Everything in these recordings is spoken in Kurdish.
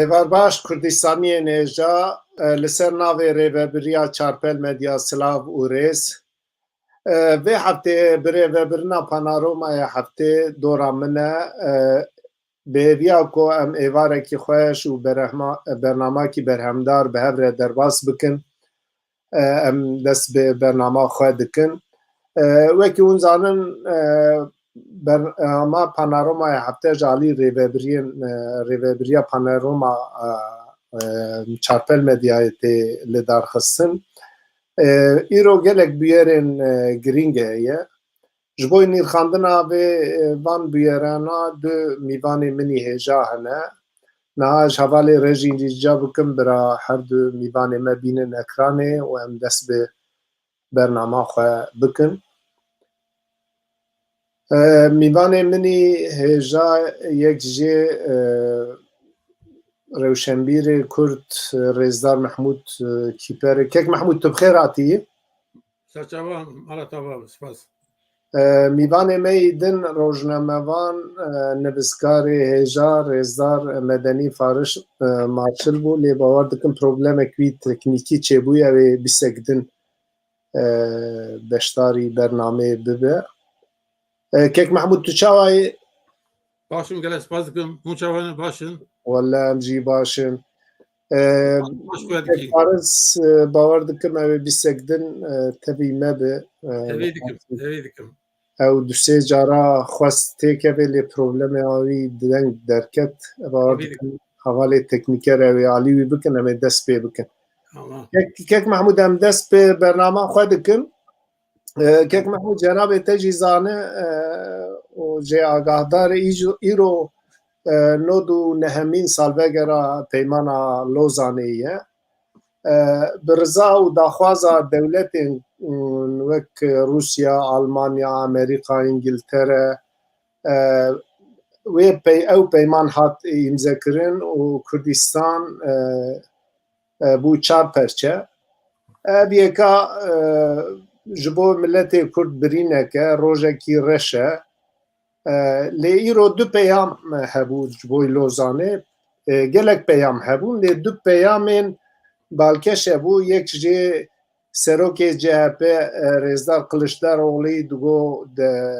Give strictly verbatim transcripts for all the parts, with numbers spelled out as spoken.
Êvar baş, Kurdistaniyên hêja, e, li ser navê Rêvebiriya Çarpel Medya silav û rêz. E, vê heftê bi rêvebirina Panoromaya Heftê dora min e. E, bi hêviya ku em êvarekî xweş û berehma-, bernamakî berhemdar bi hev re derbas bikin, e, em dest bi bernama xwe dikin. E, wekî hûn zanin, e, bernama Panoromaya Heftê ji alî rêvebiriyên, e, rêvebiriya Panoroma, e, e, Çarpel Medyayê tê lidarxistin. E, îro gelek bûyerên, e, girîng heye. Ji bo nirxandina vê, e, van bûyerana du mîvanê min î hêja hene. Niha ji hevalê rejî rica bikim bira her du mîvanê me bînin ekranê û em dest bi bernama xwe bikin. E, mîvanê min î hêja yek jê, e, rewşenbîrê Kurd, e, Rêzdar Mehmûd, e, Kîper e. Kek Mehmûd, tu bi xêr hatî. Serçava, mala te ava be, spas. E, mîvanê me yê din rojnamevan, e, nivîskarê hêja Rêzdar Medenî Fariş, e, Maçil bû, lê bawer dikim problemek wî teknîkî çêbûye, ew ê bîsek din, e, beşdarî bernameyê bibe. E, Kek Mehmûd, tu çawa yî? Baş im, gelek spas dikim. Hûn çawa ne? Baş in? Wele em jî baş in. E, Baş xuya Kek dikî. Faris, e, bawer dikim ew ê bîsek din, e, tevî me be. E, Tevî dikim, tevî dikim. Ew du sê cara xwest têkeve lê problemê a wî deng derket. Bawer Tevî dikim hevalê teknîker ew ê alî wî bikin, em ê dest pê bikin. Tamam. Kek, Kek Mehmûd, em dest pê bernama xwe dikin. E, Kek Mehmûd, cenabê te jî zane, e, û jê agahdar e, îjo-, îro, e, nod û nehemîn salvegera Peymana Lozanê ye. E, bi riza û daxwaza dewletên, mm, wek Rûsya, Almanya, Amerîka, Îngiltere, e, wê pey-, ew peyman hat îmzekirin û Kurdistan, e, e, bû çar perçe. Ev yeka, e, ji bo miletê Kurd birînek e, rojekî reş e. E, lê îro du peyam hebû ji bo Lozanê. E, gelek peyam hebûn, lê du peyamên balkêş hebû. Yek jê serokê C H P, e, Rêzdar Kiliçdaroglî digo de,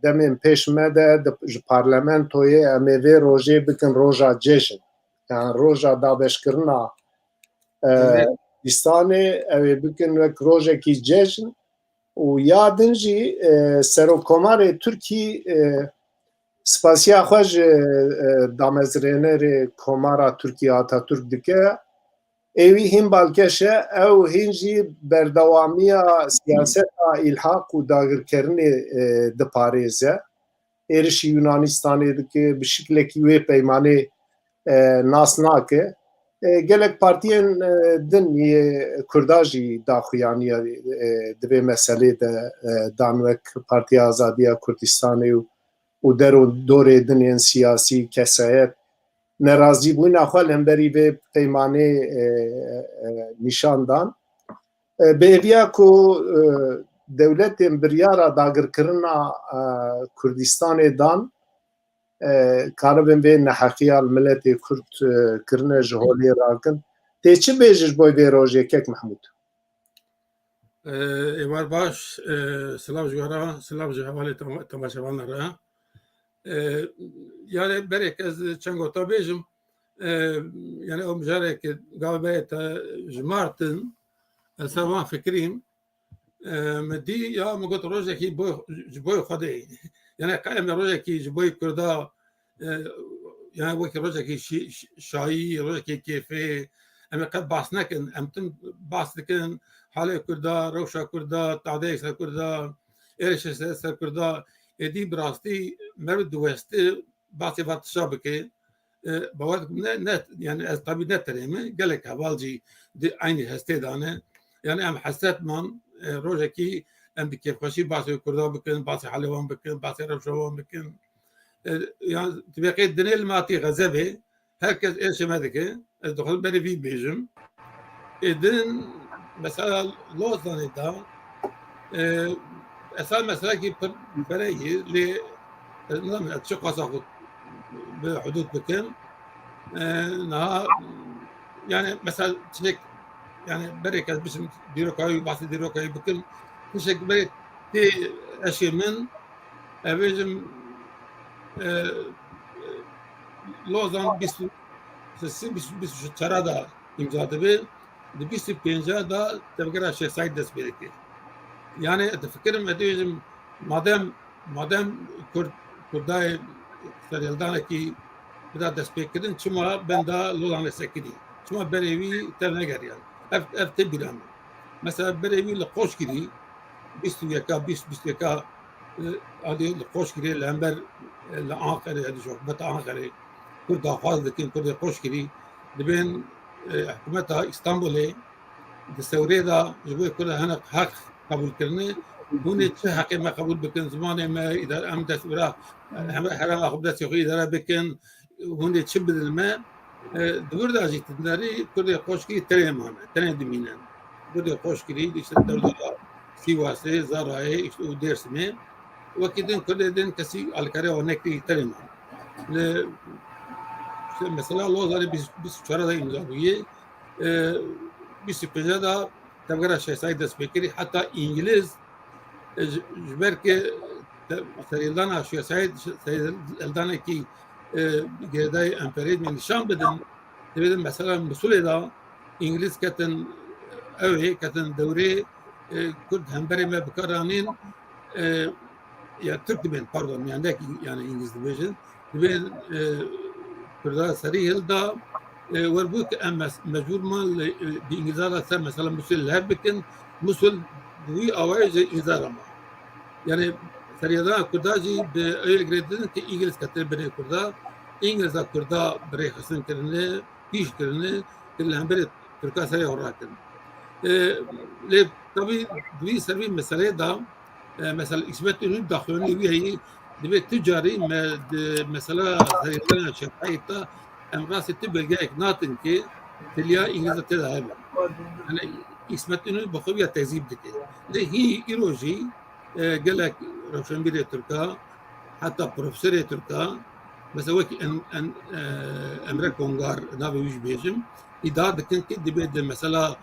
demên pêş me de, de ji parlamentoyê em ê vê rojê bikin roja cejn. Yani roja dabeşkirina, e, Kurdistanê, ew ê bikin wek rojekî cejn û ya din jî, e, Serokkomarê Tirkî, e, spasiya xwe ji, e, damezrênerê Komara Tirkî Atatürk dike. Ê wî hîn balkêş e, ew hîn jî berdewamiya siyaseta îlhaq û dagirkerinê, e, diparêze. Êrişî Yunanistanê dike, bi şiklekî wê peymanê, e, nas nake. E, gelek partiyên, e, din yê Kurda jî daxuyaniya, e, di vê meselê de, e, dan wek Partiya Azadiya Kurdistanê û, û der û dorê din yên siyasî, kesayet, nerazîbûna xwe li hemberî vê peymanê, e, e, nîşan dan. E, bi hêviya ku, e, dewletên biryara dagirkirina, e, Kurdistanê dan, e, karibin vê neheqiya li miletê Kurd, e, kirine ji holê rakin. Tê çi bêjî ji bo vê rojê, Kek Mehmûd? E, êvar baş, e, silav ji we re, silav ji hevalê tema-, temaşevanan re. E, yani berêk ez çend gota bêjim. E, yani ew mijarek gavê berê te ji Martin, ez ser wan fikirîm. E, min dî ya min got rojekî bo, ji bo Xwedê. Yani qe em ê rojekî ji bo Kurda, e, yani wekî rojekî şî-, şî-, şayî, rojekî kêfê, em ê qet bahs nekin. Em tim bahs dikin halê Kurda, rewşa Kurda, tadeyek ser Kurda, êrişê ser, ser Kurda. Êdî bi rastî meriv diwesti bahsê van tişa bike. E, bawer dikim ne, ne, yani ez tabî ne tenê me, gelek heval jî di eynî hestê de ne. Yani em hesret man, e, rojekî em bi kêfxweşî basê Kurda bikin, basê halê wan bikin, basê rewşa wan bikin. E, yani tibeqê dinê li matî xezebê, her kes êşê me dike. Ez dixwazim berê vî bêjim. Êdin, mesela Lozanê de, e, esas meselekî pir bereyî, lê ez nizanim ez çi qasa xwe bi hudûd bikim. E, niha, yani mesela tiştek, yani berê ez biçim dîroka wî, bahsê dîroka wî bikim, tiştek berê tê eşê min, ez bêjim, e, Lozan bîst û, bîst û çar da îmza dibe, di bîst û pênc da tevgera Şêxsayîd dest pê dike. Yani difikirim, ez dibêjim, madem, madem Kurd, Kurdayê serhildanekî bida destpêkirin, çima benda Lozanê sekirî? Çima berê wî tev negeriyan? Ev, ev tê bîra min. Mesela berê wî li Qoşgirî, bîst û yeka, bîst, bîst û yeka, e, alî li Qoşgirê li hember, e, li Anqerê, hêdî ji hikûmeta Anqerê, Kurd daxwaz dikin, Kurdê Qoşgirî, dibên, e, hikûmeta Îstanbulê, di sewrê de ji bo Kurda hinek heq qebûl kirine, hûn ê çi heqê me qebûl bikin, zimanê me, îdare, em dest bira, heme herêma xwe bi destê xwe îdare bikin, hûn ê çi bidin me? E, di wir de jî tu dinerî Kurdê Qoşgirî tenê mane, tenê dimîne. Kurdê Qoşgirî, işte, dewleta Sîwasê, Zarayê, işte, û Dêrsimê, wekî din Kurdê din kesî alîkariya wan nekirî, tenê mane. Li, işte, mesela Lozanê bîst, bîst û çar de îmza bûye, e, bîst û pênc de tevgera Şêxsayîd dest pê kirî, heta Îngiliz, e, ji, ji ber ke te-, serhildana Şêxsayîd, serhildanekî, e, girêdayî emperêzmê nîşan bidin, divê din mesela Misulê de Îngiliz ketin, ew ê ketin dewrê, e, Kurd hemberê me bi kar anîn, e, ya Tirk dibên, pardon, yani ne ki, yani Îngiliz dibêjin, dibên, e, Kurda serî hilda, e, werbû ki em mes-, mecbûr man li, e, bi Îngilizan re ser mesela Musul li hev bikin, Musul bi wî awayê ji Îngilizan re ma. Yani seriyedana Kurda jî bi ew yek rê didin ki Îngiliz ketine binê Kurda, Îngiliza Kurda bi rêxistin kirine, pîş kirine, ki li hemberê Tirka serê xwe rakin. E, lê tabî di vî ser vî meseleyê de, e, mesela Îsmet Înû daxuyanî wî heyî, divê tu carî me di mesela serîdana Şêxsayîd de em rastî tu belgeyek natin ki tiliya Îngiliza tê de hebe. Yani Îsmet Înû bi xwe ya tekzîb dike. Lê hî îro jî, e, gelek rewşenbîrê Tirka, heta profesorê Tirka, mesela wekî en, en, e, Emre Kongar, navê wî jî bêjim, îdia dikin ki dibê di mesela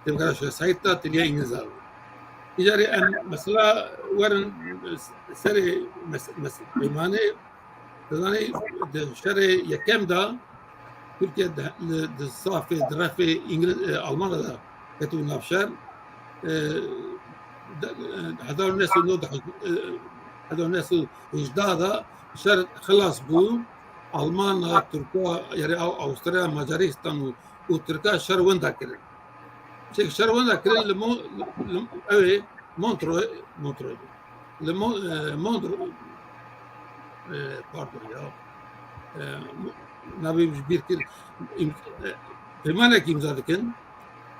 tevgera Şêxsayîd de tiliya Îngiliza be. Îcarê em mesela werin serê mes-, mes-, peymanê, dizanî di şerê yekem de Tirkiye di, li, di safê, di refê Îngiliz, e, Almanya de ketibû nav şer. E, de, e, hezar û neh sed û nod, e, hezar û neh sed û hejdeh de şer xilas bû. Almana, Tirka, yani Aw-, Awusturya, Macaristan û, û Tirka şer wenda kirin. Çek şer wenda kirin li Mo-, li, ew ê Montreux, Montreux. Li Mo-, e, Mondr-, e, pardon ya. E, navê ji bîr kir. Im-, e, peymanek îmza dikin.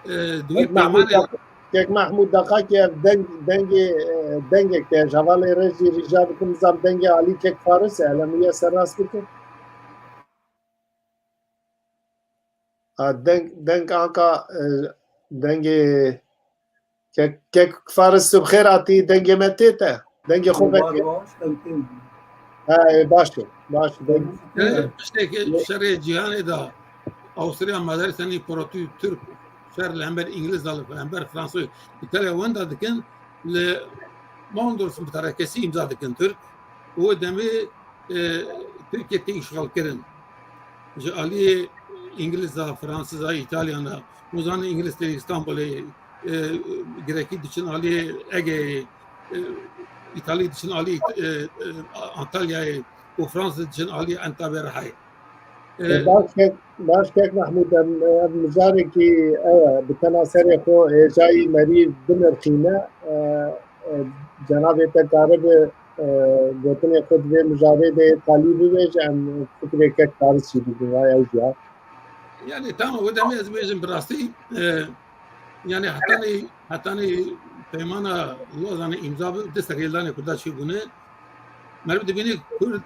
E, di wî Kek Mehmûd peymanê Daq-, Kek Mehmûd Daqakî ev deng, dengê, e, dengek te ji hevalê re jî rica dikim, nizam dengê alî Kek Faris e, hele min ya serrast bikin. Ha, deng, deng anka, e, dengê Kek, Kek Faris, tu bi xêr hatî, dengê me tê te. Dengê xwe vekê. Baş, baş, em têm. Ha, e, baş e, baş e. Deng- E, tiştekî şerê cîhanê de Awusturya, Macarîstanê, împaratorî Tirk şer li hember Îngiliz de, li hember Fransa, Îtalya wenda dikin, li Mondros Mutarekesî îmza dikin Tirk. Û demê, e, Tirkiye tê îşxalkirin. Ji aliyê Îngiliza, Fransiza, Îtalyana, hûn zanîn Îngiliz tên Îstanbulê, e, Grekî diçin aliyê Egeyê, e, Îtalî diçin aliyê, e, e, Antalyayê û Fransî diçin aliyê Entabê Rihayê. E, E, baş kek, baş kek Mehmûd, em, ev mijarekî, ew e, bi tena serê xwe hêjayî merî binirxîne. E, e, cenabê te karibe, e, gotinê xwe di vê mijarê de yê talî bibêje, em fikrê kek Faris jî bidin, vay ew jî ya. Yani tamam, wê demê ez bêjim bi rastî, e, yani hetanî, hetanî peymana Lozanê îmza bi, di serhildanê Kurda çêbûne. Meriv dibîne Kurd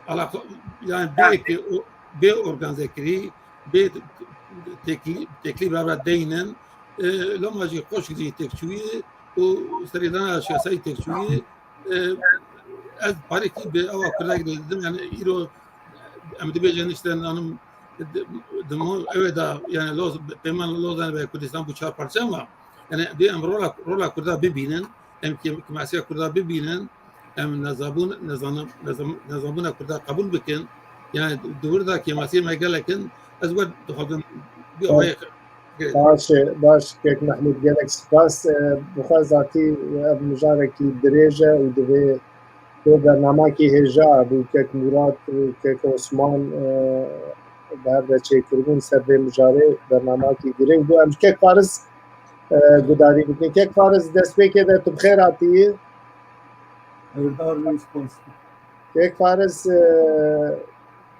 alaqa, yani bê ke o, bê organîze kirî, bê teklî-, teklîf bera deynin. E, loma jî Qoşk jî têkçûyî û serhildana Şêxsayîd têkçûyî. E, ez parekî bi ewa Kurda girê didim, yani îro Em dibêjin işte nanim demo ew da, yani Loz, Peyman Lozan ve Kurdistan bu çar parça ama yani bir em rola, rola Kurda bibînin, em ki, kêmasiya Kurda bibînin, em nezabûn, nezanım, nezam-, nezabûna Kurda qebûl bikin. Yani di wir de kêmasiyê me gelek in, ez wer dixwazim bir awayê Baş e, baş kek Mehmûd, gelek spas. E, bi xwe zatî ev mijarekî dirêj e û divê vê bernamekî hêja bû. Kek Murat û kek Osman, e, bi hev re çêkiribûn ser vê mijarê bernamekî girêng bû. Em ji kek Fariz, e, gudarî bikin. Kek Fariz, destpêkê de tu bi xêr hatiyî. Hêvdar bû, spas. Kek Fariz, e,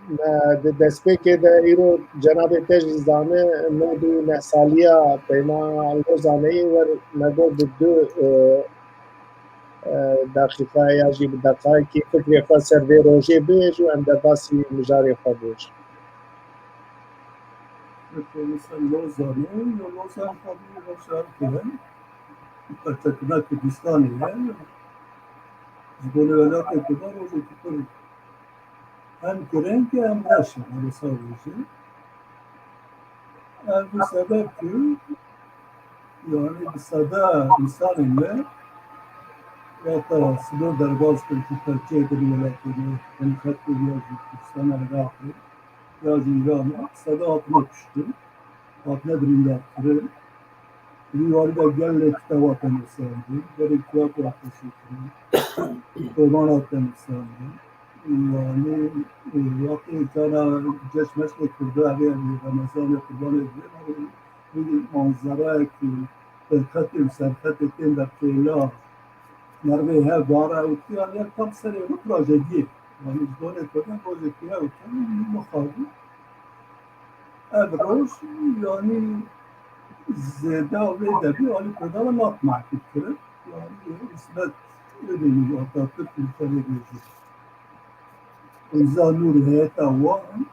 me di destpêkê de îro cenabê te jî zane, nod û neh saliya Peyman Lozaneyê wer me got bi du, e, e, deqîqe ya jî bi deqayekî fikrê xwe ser vê rojê bihêj û em derbasî mijarê xwe bihêjin. Mesela Lozanê, ya Lozan xwe bî, Lozan kirin. Parçekirina Kurdistanê ye. Ji bo welatê Kurdan rojekî pir hem girêng e hem reş e, wisa bêjin. Ev bi sebeb ku, yani bi sede însanên me wata sibor derbas kir ku perçeyeke di welatê me, em xetê ya ji Kurdistana Iraqê ya ji Îranê, sede hatine kuştin, hatine birîndarkirin. Di warî de gelek kitaba te nivîsandin, gelek tiyatro te çêkirin, romana te nivîsandin. Yani, e, wextê cara ceş meşkê Kurda hebe, yani Remezanê, Qurbanê, wî manzerayek, e, derxetê û serxetê tên de pêla, nervê hev, bara û tu, yani, ya tam serê xwe trajediyê. Yani, ji donê Kurdan rojekî hev, mixabin. Ev roj, yani, zêde vê debî alî Kurdan ve nat mahkûm kirin. Yani, Îsmet Ödemir, Atatürk ülkede gözü. Îmza nûr heyeta wan,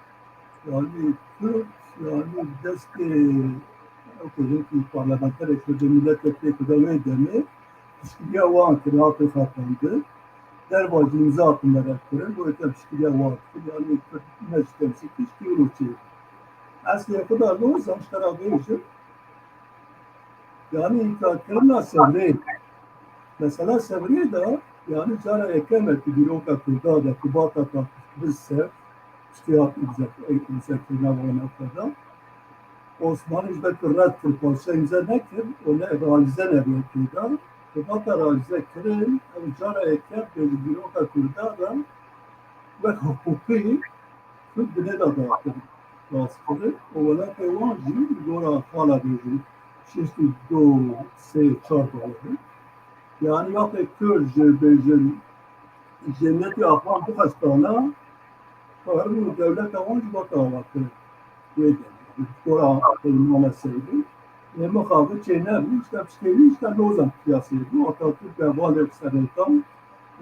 yani, Kürt, yani, destê, okey, parlamenterê Kurdê, milletvekilê Kurdan wê demê, piştgiriya wan kir, hatin xapandin. Derva jî îmza hatin merevkirin, bo yekê piştgiriya wan kir, yani Kurd ne ji temsîl kir, piştgirî çê. Eslê xwe de Lozan ji te re bêjim, yani înkar kirina Sewrê. Mesela Sewrê de, yani cara yekem e ku dîroka Kurda de, ku bata ta bi sev, piştî hat îmze-, îmzekirina wana xwe de. Osmanî ji ber ku red kir, padşa îmze nekir, û ne realize nebûye tê de. Ku bata realize kirin, ew cara yekem bê ji dîroka Kurda de wek hiqûqî Kurd binê de dihatin rastkirin û welatê wan jî li gora xala bêjin şêst û du, sê, çar dawî. Yani wextê Kurd ji bêjin cemiyetê Afgan bixestana, Herin û dewleta wan jî weke ava kirin. Wê demê, gora Peymana Seydî, lê mixabin çê nebû, işte piştê wî işte Lozan qiyasê bû, Atatürk ve Valê Serêtan,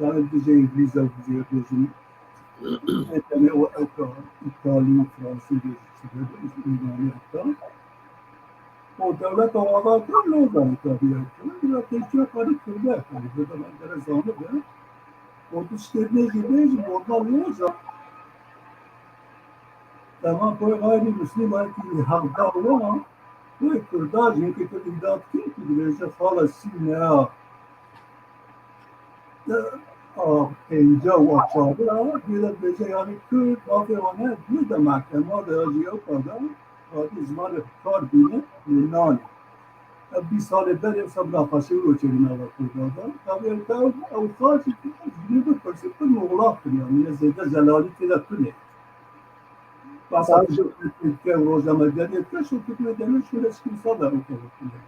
yani dijê Îngilîz ew dijê bêjin, ne tenê o ewka Îtalî û Fransî bêjin, çi bêjin, Yunanî heta. O dewleta ava kir, Lozanê tabiye kir, bila têçiya xwe li Kurde, yani, bi demendere zanibe. Û tu ştêrnê jî bêjî, normal Lozan. Dema koy gayrimüslim wekî hevdar wan, koy Kurda jî, hinkî Kurd îda dikin ku dibêje xala sîneya, a, pênca û a çardeh, dê de dibêje, yani, Kurd, bavê wan e, dê de mehkema de ya jî ew qada, Radî zimanê xwe kar bîne, lê nanê. Ev bîst salê berê wisa minaqeşe wilo çêbû nava Kurdan de. Tabii ew te ew, ew xaç jî binê bipirsin, tu muxlaq kir, yani, ne zêde zelalî tê de tune. Basa Tabii. Tijara dike û rojnamegeriyê dike, şo tu wê demê şûre çikî wisa de ew kevir tune.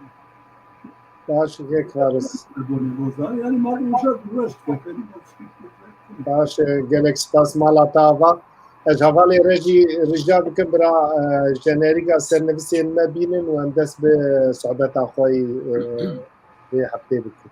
Baş, yek Faris. Bonê Lozan, yani, ma uca dureş dike, fêrî ma çikî Baş, e, gelek spas mala te ava. Ez hevalê re jî rica bikim bira, e, jenerîka sernivîsên me bînin û em dest bi sohbeta xwe yî, e, vê heftê bikin.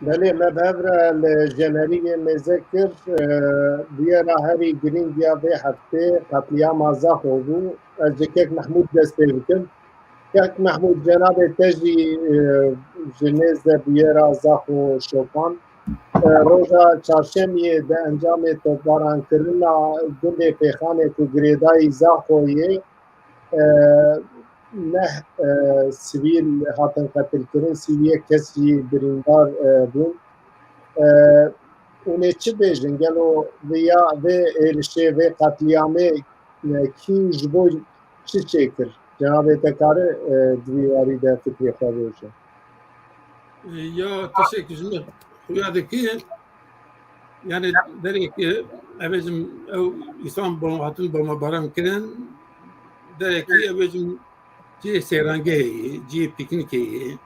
Belê, me bi hev re li jenerînê mêze kir. E, bûyera herî girîng ya vê heftê qetlîama Zaxo bû. Ez ji kek Mehmûd dest pê bikim. Kek Mehmûd, cenabê te jî, e, ji nêz de bûyera Zaxo şopand. E, roja çarşemiyê di encamê topbarankirina gundê Pêxanê ku girêdayî Zaxoyê, e, neh, e, sivîl hatin qetilkirin, sî û yek kes jî birîndar, e, bûn. E, hûn ê çi bêjin? Gelo vê ya, vê êrişê, vê qetlîamê, e, kî ji bo çi çêkir? Cenabê te kare, e, di vî warî de fikrê xwe bêje. Ya tiştek ji min xuya dike, yani derekî, ev ê jim ew îsan bom-, hatin bombebaran kirin, derekî ev ê jim cihê sêyrangehê ye, cihê pîknîkê ye.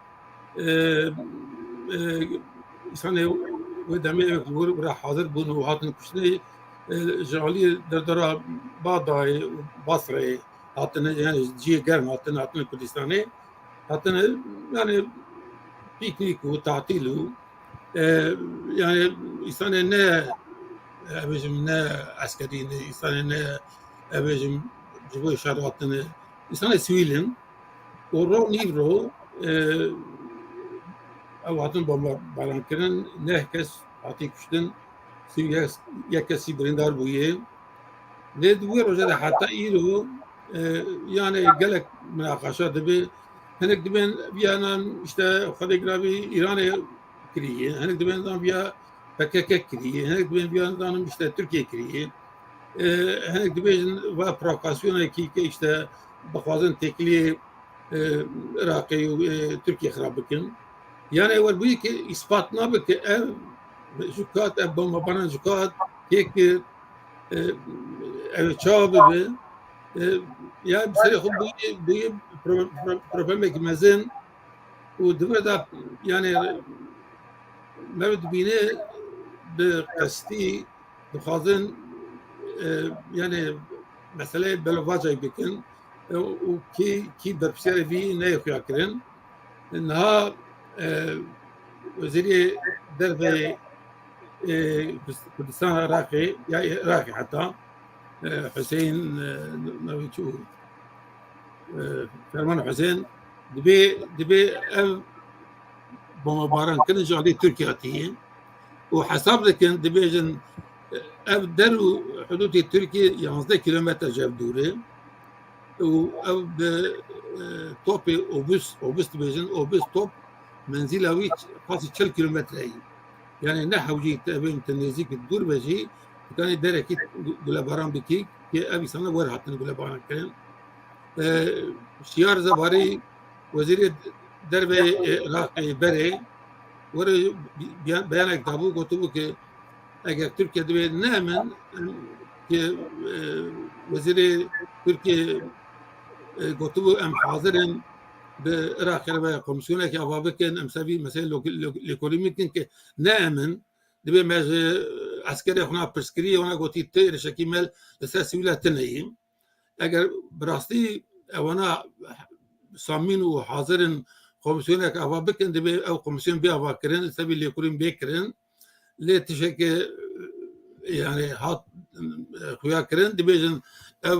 E, e, îsanê wê demê ev li wir re hazir bûn û hatin kuştinê, e, ji alî derdora Badayê û Basreyê hatine, yani cihê germ hatine, hatine Kurdistanê. Hatine, yani, pîknîk û tatîl û, e, yani, îsanê ne, e, bêjim, ne eskerî ne, îsanê ne, e, bêjim, ji bo şer hatine, îsanê sivîl in. Û ro nîvro, e, ew hatin bombebaran kirin, neh kes hatî kuştin, sî û yek, yek kes jî birîndar bûye. Lê di wê roja de heta îro, e, yani gelek minaqaşa dibe. Hinek dibên viya nan işte Xwedê giravî Îranê kiriye. Hinek dibên nan viya P K K kiriye. Hinek dibên viya nan işte Tirkiye kiriye. E, hinek dibêjin va provokasyonekî ke işte bixwazin têkiliyê, e, Iraqê û, e, Tirkiye xirab bikin. Yani wer bûyî ke îspat nabe ke ev ji kat, ev bombebaran ji kat kê kir, e, ev çawa bibe, e, ya bi serê xwe bûye, bûye pro-, pro-, problemekî mezin û di vir de, yani, me dibîne bi qestî dixwazin, e, yani, meseleyê belavajek bikin, e, û kî, kî berpirsiyarê vî neyê xuya kirin. Niha, e, Wezîrê Derve, e, Kurdistan Iraqê, ya Iraqê heta, e, Huseyîn, e, navê çi bû? E, Ferman Huseyîn, dibê, dibê ev bombebaran kirin ji alî Tirkiye hatiye û hesab dikin, dibêjin, ev der û hudûdê Tirkiye yanzdeh kilometre ji ev dûr e. Û ew bi, e, topê obus, obus dibêjin, obus top menzîla wî qasî çil kilometre ye. Yani ne hewcî te bên te nêzîk dûr be jî, dikanî derekî gu-, gulebaran bikî, ke ev îsana wer hatin gulebaran kirin. E, Şiyar Zebarî, Wezîrê Derve yê Iraqê berê, were bi-, beyanek dabû, gotibû ke eger Tirkiye divê ne emin, em, ke, e, Wezîrê Tirkiye, e, gotibû, em hazir in bi Iraqê re ve komîsyonekê ava bikin, em ser vî meselê lo-, lo-, lêkolînê bikin ke ne emin, divê me ji eskerê xwe na pirsgirî, wana gotî tu êrişekî me li ser sivîla tune yî. Eger bi rastî ewana samîn û hazir in komîsyonek ava bikin, divê ew komîsyon bê ava kirin, li ser vî lêkolîn bê kirin. Lê tiştekê, yani, hat, e, xuya kirin, dibêjin ev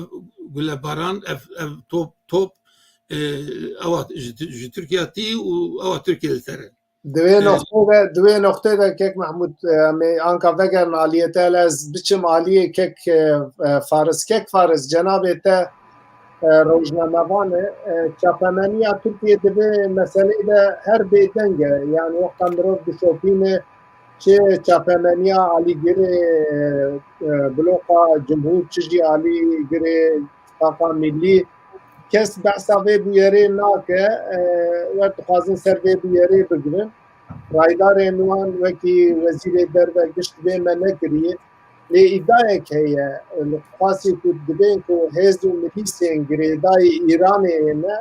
gulebaran, ev, ev top, top, e, ewa ji, ji Tirkiye tî û ewa Tirkiye li ser e. Di wê, e, noqtê de, di wê noqtê de kek Mehmûd, e, em ê anka vegerin aliyê te, hele ez biçim aliyê kek, e, e, Faris. Kek Faris, cenabê te, e, rojnamevan e, e, çapemeniya Tirkiye di vê meseleyê de her bêdeng e. Yani wexta mirov dişopîne, çi çapemeniya alîgirê, e, e, bloka Cumhur, çi jî alîgirê Tifaqa Millî, kes behsa vê bûyerê nake, e, wer dixwazin ser vê bûyerê bigirin. Raydarên wan wekî Wezîrê Derve gişt vê me nekiriye. Lê îdiayek heye, li qasî ku dibên ku hêz û milîsên girêdayî Îranê ne,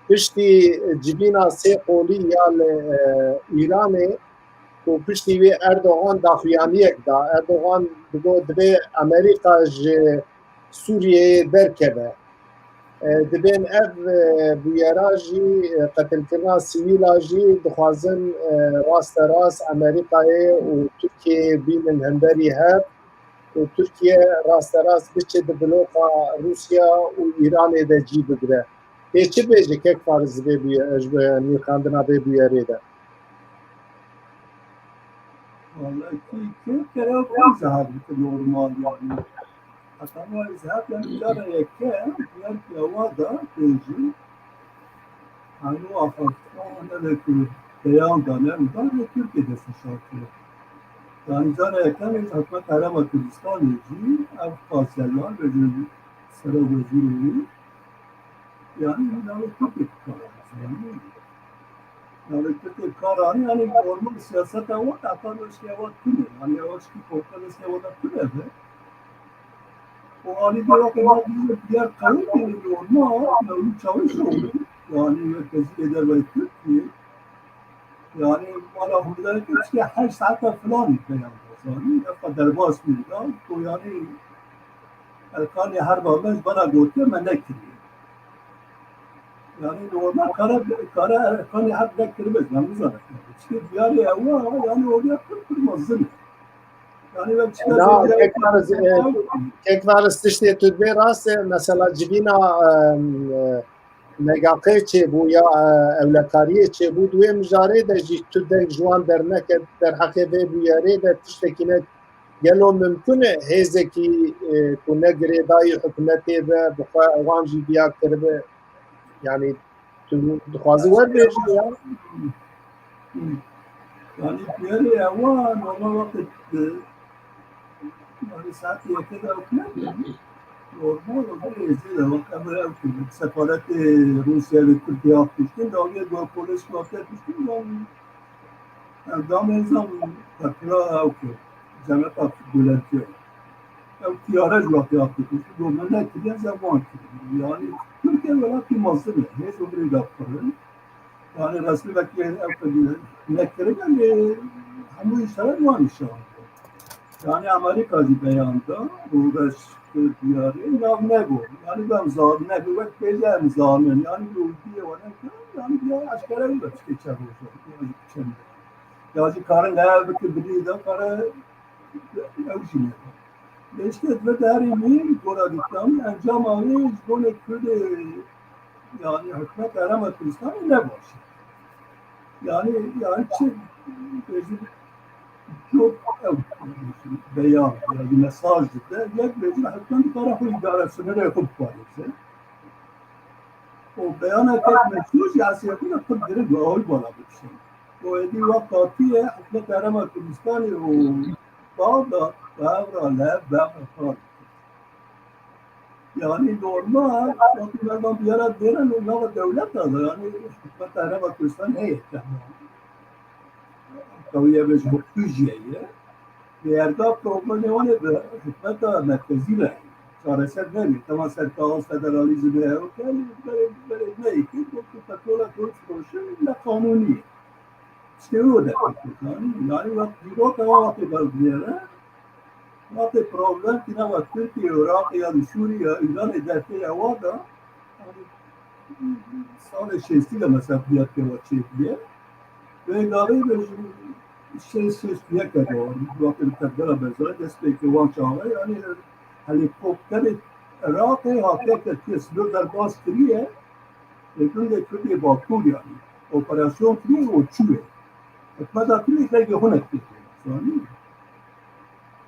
piştî civîna sê qolî ya li, e, Îranê ku piştî wê Erdogan daxuyaniyek da. Erdogan digot divê Amerîka ji Sûriyeyê derkeve. E, dibên ev, e, bûyera jî, e, qetilkirina sivîla jî dixwazin, e, rasterast Amerîkayê û Tirkiyeyê bînin hemberî hev û Tirkiye rasterast biçe di bloka Rûsya û Îranê de cî bigire. Tê çi bêje kek Faris ji vê bûye-, ji vê nirxandina vê bûyerê de? Wallahî, kê, kê kere ew zehar dike normal yani. Heta ma ez hep yani cara yeke, diğer piyawa da bêjî. Hani o afaktan ne de ku beyan da ne da ne Türkiye destnîşan kiriye. Yani cara yeke ez hikûmeta Herêma Kurdistanê jî ev Qasiyelwan ve jî serok wezîrê wî. Yani navê Tirkiyê karar yani. Navê Tirkiyê karar yani normal siyaseta wan heta eşkıya wan tune. Yani eşkı korkan eşkıya wan tune be. O halde waqt ma diyor diğer kavim yani normal, yani Çavuşoğlu. Yani merkezi lider ve Türkiye. Yani bana hurdayı işte her saate falan beyan yani. Hep derbas mı ya? O yani Erkanê her bamez bana gotiye me nekiriye. Yani normal kara, kara Erkanê her nekirmez. Ben bu zaten. İşte diyarê ewa yani oraya pır pır mazın. Yani ben çıkacağım. Kek Faris, e, kek Faris tiştê tu dibê rast e, mesela civîna, e, e, megaqê çêbû ya, e, ewlekariyê çêbû, di wê mijarê de jî tu deng ji wan derneke derheqê vê bûyerê de tiştekî ne gelo mimkun e hêzekî, e, ku ne girêdayî hikûmetê be, bi xwe wan jî viya kiribe? Yani tu dixwazî werbêjî ya? Yani diyarê ewa normal waqt, e, yani saetê yekê de ew ne normal o bir êzê de wek em ew sefaretê Rûsya ve Tirkiye hat kuştin, dalga gol polis waqt kuştin, yani endamê zam tepkira ew kir. Cemeta Gulentiye. Ew tiyare ji wextê hat kuştin. Go me nekiriye, ze wan kiriye. Yani Tirkiye welatî mezin e. Hêz û birî de pir in. Yani resmî vekî ew nekirine lê hemû îşaret wan nîşan. Yani Amerîka jî beyan da û reş kir diyarê nav nebû. Yani dem zar nebû wek bêje em zanin. Yani bi û diyê wan nekir. Yani diya eşkere wî de tiştê çev rojan. Yani çend. Ya jî karin laya bikir bilî de kare ew jî nebû. Lê işte di derê min gora dîtan encama wê ji bo Kurdê, yani hikûmeta Herêma Kurdistanê ne baş e. Yani, yani çi bêjin, çok ew beyan, yani mesaj dide, yek bêjin hikûmet dikare xwe îdare sınırê xwe biparêze. O beyana tek mesaj ya siyasetine pir giring ve awî bala bikişin. O êdî wek qatiye hikûmeta Herêma Kurdistanê û Bağdat, Bevrale, Bevrale. Yani normal, wekî merdan bir yere dêrin û nava dewleta de, yani hikûmeta Herêma Kurdistanê heye, qewî ye, bêjim, hukukî jî heye. Lê erga problemê wan ê bi hikûmeta merkezî re çareser nebî. Tema ser kaxez federalîzmê ew ke, lê berê, berê neyê kir, got ku petrola ku firoşin ne qanûnî ye. Tiştê wilo derketiye. Yani, yani wek dîroka wan wextê berdiyere, wextê problem tîne wek Tirkiye, Iraqê ya li Sûriye, Îranê dertê ewa da, yani, salê şêstî de mesela bûye pêwa çêbûye. Vê gavê de ji şêst şêst yek de wextê li Tevgera Berzayî destpêkê wan çaxê, yani, helîkopterê Iraqê hatiye ketiye, sînor derbas kiriye. Li gundê Kurdê Bakur, yani operasyon kiriye û çûye. Hikûmeta Tirkiyê dengê xwe nekiriye. Zanî?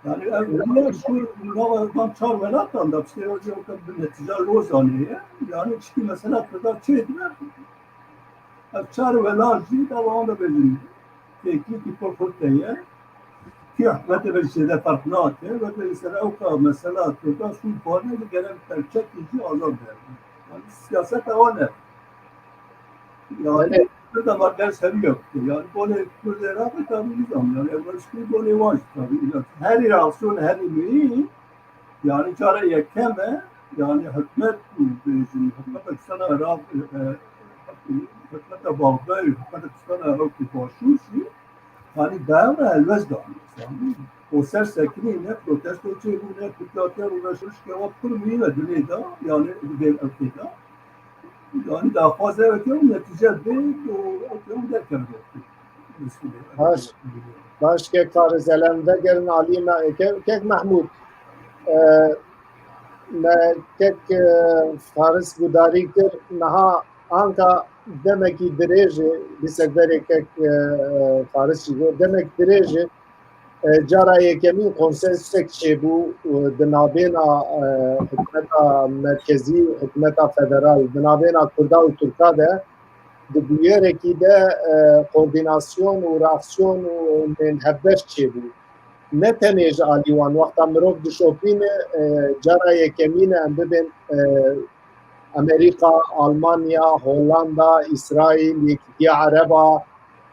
Yani ev bûye ji nava van çar welatan da piştê wê jî bi netîca Lozanê ye. Yani çikî mesela Kurda çê dibe, ev çar welat jî da wan da bêjin. Têkilîkî pir xurt heye. Kî hikûmetê ve jêde ferq nake. Weke mesela ew ka mesela Kurda sûd xwarine li gerek perçekî jî azad berdin. Yani siyaseta wan ne. Yani Kurda wan ders hevî yaptı. Yani bonê Kurdê Iraqê tabi nizam. Yani ev reşkî bonê wan jî tabi. Her reaksiyon herî mühim Yani cara yekem e, yani hikûmet û bêjin, hikûmeta Kurdistana Iraq, e, hikûmeta Baxdayê, hikûmeta Kurdistana Iraqê başûr jî, yani dayana helwest dane. Yani o ser sekinî ne protesto çêbûne, Tirkiye hatiye rûniştişke wa pir mîne dilê da, yani di vê ewkê da. Yani daxwaza ew ke ew netîce bê û ew ke ew derkeve. Baş, baş kek Faris, elem vegerin alî me, kek, kek Mehmûd. E, me kek, e, Faris gudarî kir, niha anka demekî dirêj e, dîsek berê kek, e, e, Faris jî got, demek dirêj e, e, cara yekemîn konsensek çêbû, e, di navêna, e, hikûmeta merkezî û hikûmeta federal, di navêna Kurda û Tirka de, di bûyerekî de, e, koordînasyon û reaksiyon û nên hevbeş çêbû. Ne tenê ji alî wan, wexta mirov dişopîne, e, cara yekemîn e em bibên, e, Amerîka, Almanya, Hollanda, Îsraîl, Yekîtiya Ereba,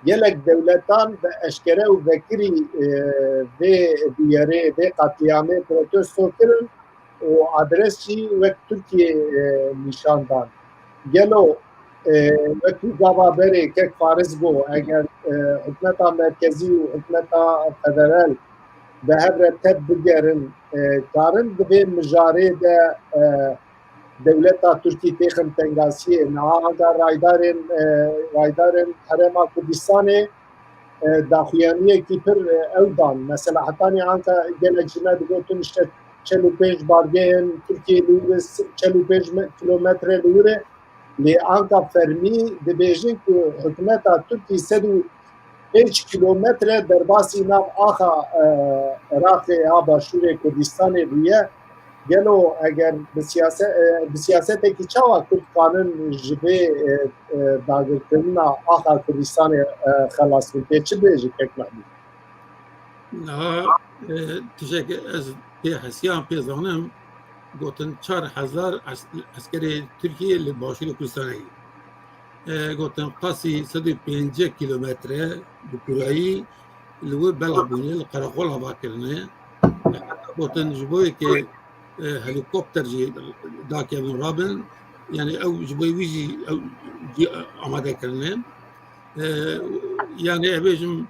gelek dewletan bi eşkere û vekirî, e, vê bûyerê, vê qetlîamê protesto kirin û adres jî wek Tirkiyê, e, nîşan dan. Gelo, e, wekî gava berê kek Faris got, eger, e, hikûmeta merkezî û hikûmeta federal bi hev re tev bigerin, e, karin di vê mijarê de, e, dewleta Tirkî têxin tengasiyê. Niha anka raydarên, e, raydarên Herêma Kurdistanê, e, daxuyaniyekî pir, e, ew dan. Mesela hetanî anka gelek ji me digotin işte çel û pênc bargehên Tirkiyê li wir e, çel û pênc me-, kilometre li wir e. Lê anka fermî dibêjin ku hikûmeta Tirkî sed û pênc kilometre derbasî nav axa, e, Iraqê ya Başûrê Kurdistanê bûye. Gelo eger bi siyase-, e, bi siyasetekî çawa Kurd kanin ji vê, e, e, dagirkirina axa Kurdistanê, e, xelas bin? Tê çi bêjî kek Mehmûd? Niha, e, tiştekî ez pê hesiyan pê zanim, gotin çar hezar es-, eskerê Tirkiyê li Başûrê Kurdistanê ye. E, gotin qasî sed û pêncî kilometre bi kûrayî li wir bela bûne, li qereqol ava kirine. Heta gotin ji bo yekê, e, helîkopter jî dakevin rabin, yani ew ji bo wî jî ew jî amade kirine. E, yani ev bêjim,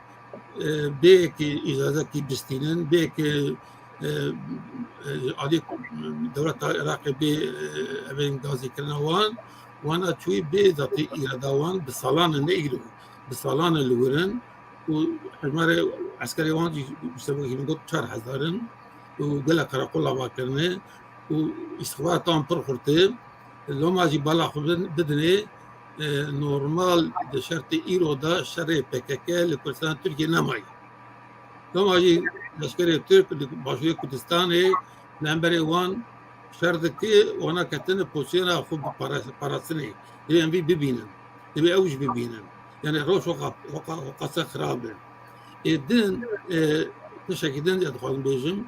e, bê ki îcazekî bistînin, bê ki, e, e, alî dewleta Iraqê bê, e, evên gazî kirina wan, wana çûyî bê zatî îrada wan bi salan e, ne îro, bi salan e li wir in û hejmarê eskerê wan jî ji bo hîn got çar hezar in û gelek qereqol ava kirine û îstixbaratan pir xurt e. Loma jî bala xwe bidinê, e, normal di şertê îro de şerê P K K li Kurdistan Tirkiye nemaye. Loma jî leşkerê Tirk li Başûrê Kurdistanê li hemberê wan şer dike, wana ketine pozisyona xwe bi para-, parastinê. Divê em vî bibînin. Divê ew jî bibînin. Yani roj hoqa, hoqa, hoqase xirab e. Ê din, e, tiştekî din ez dixwazim bêjim.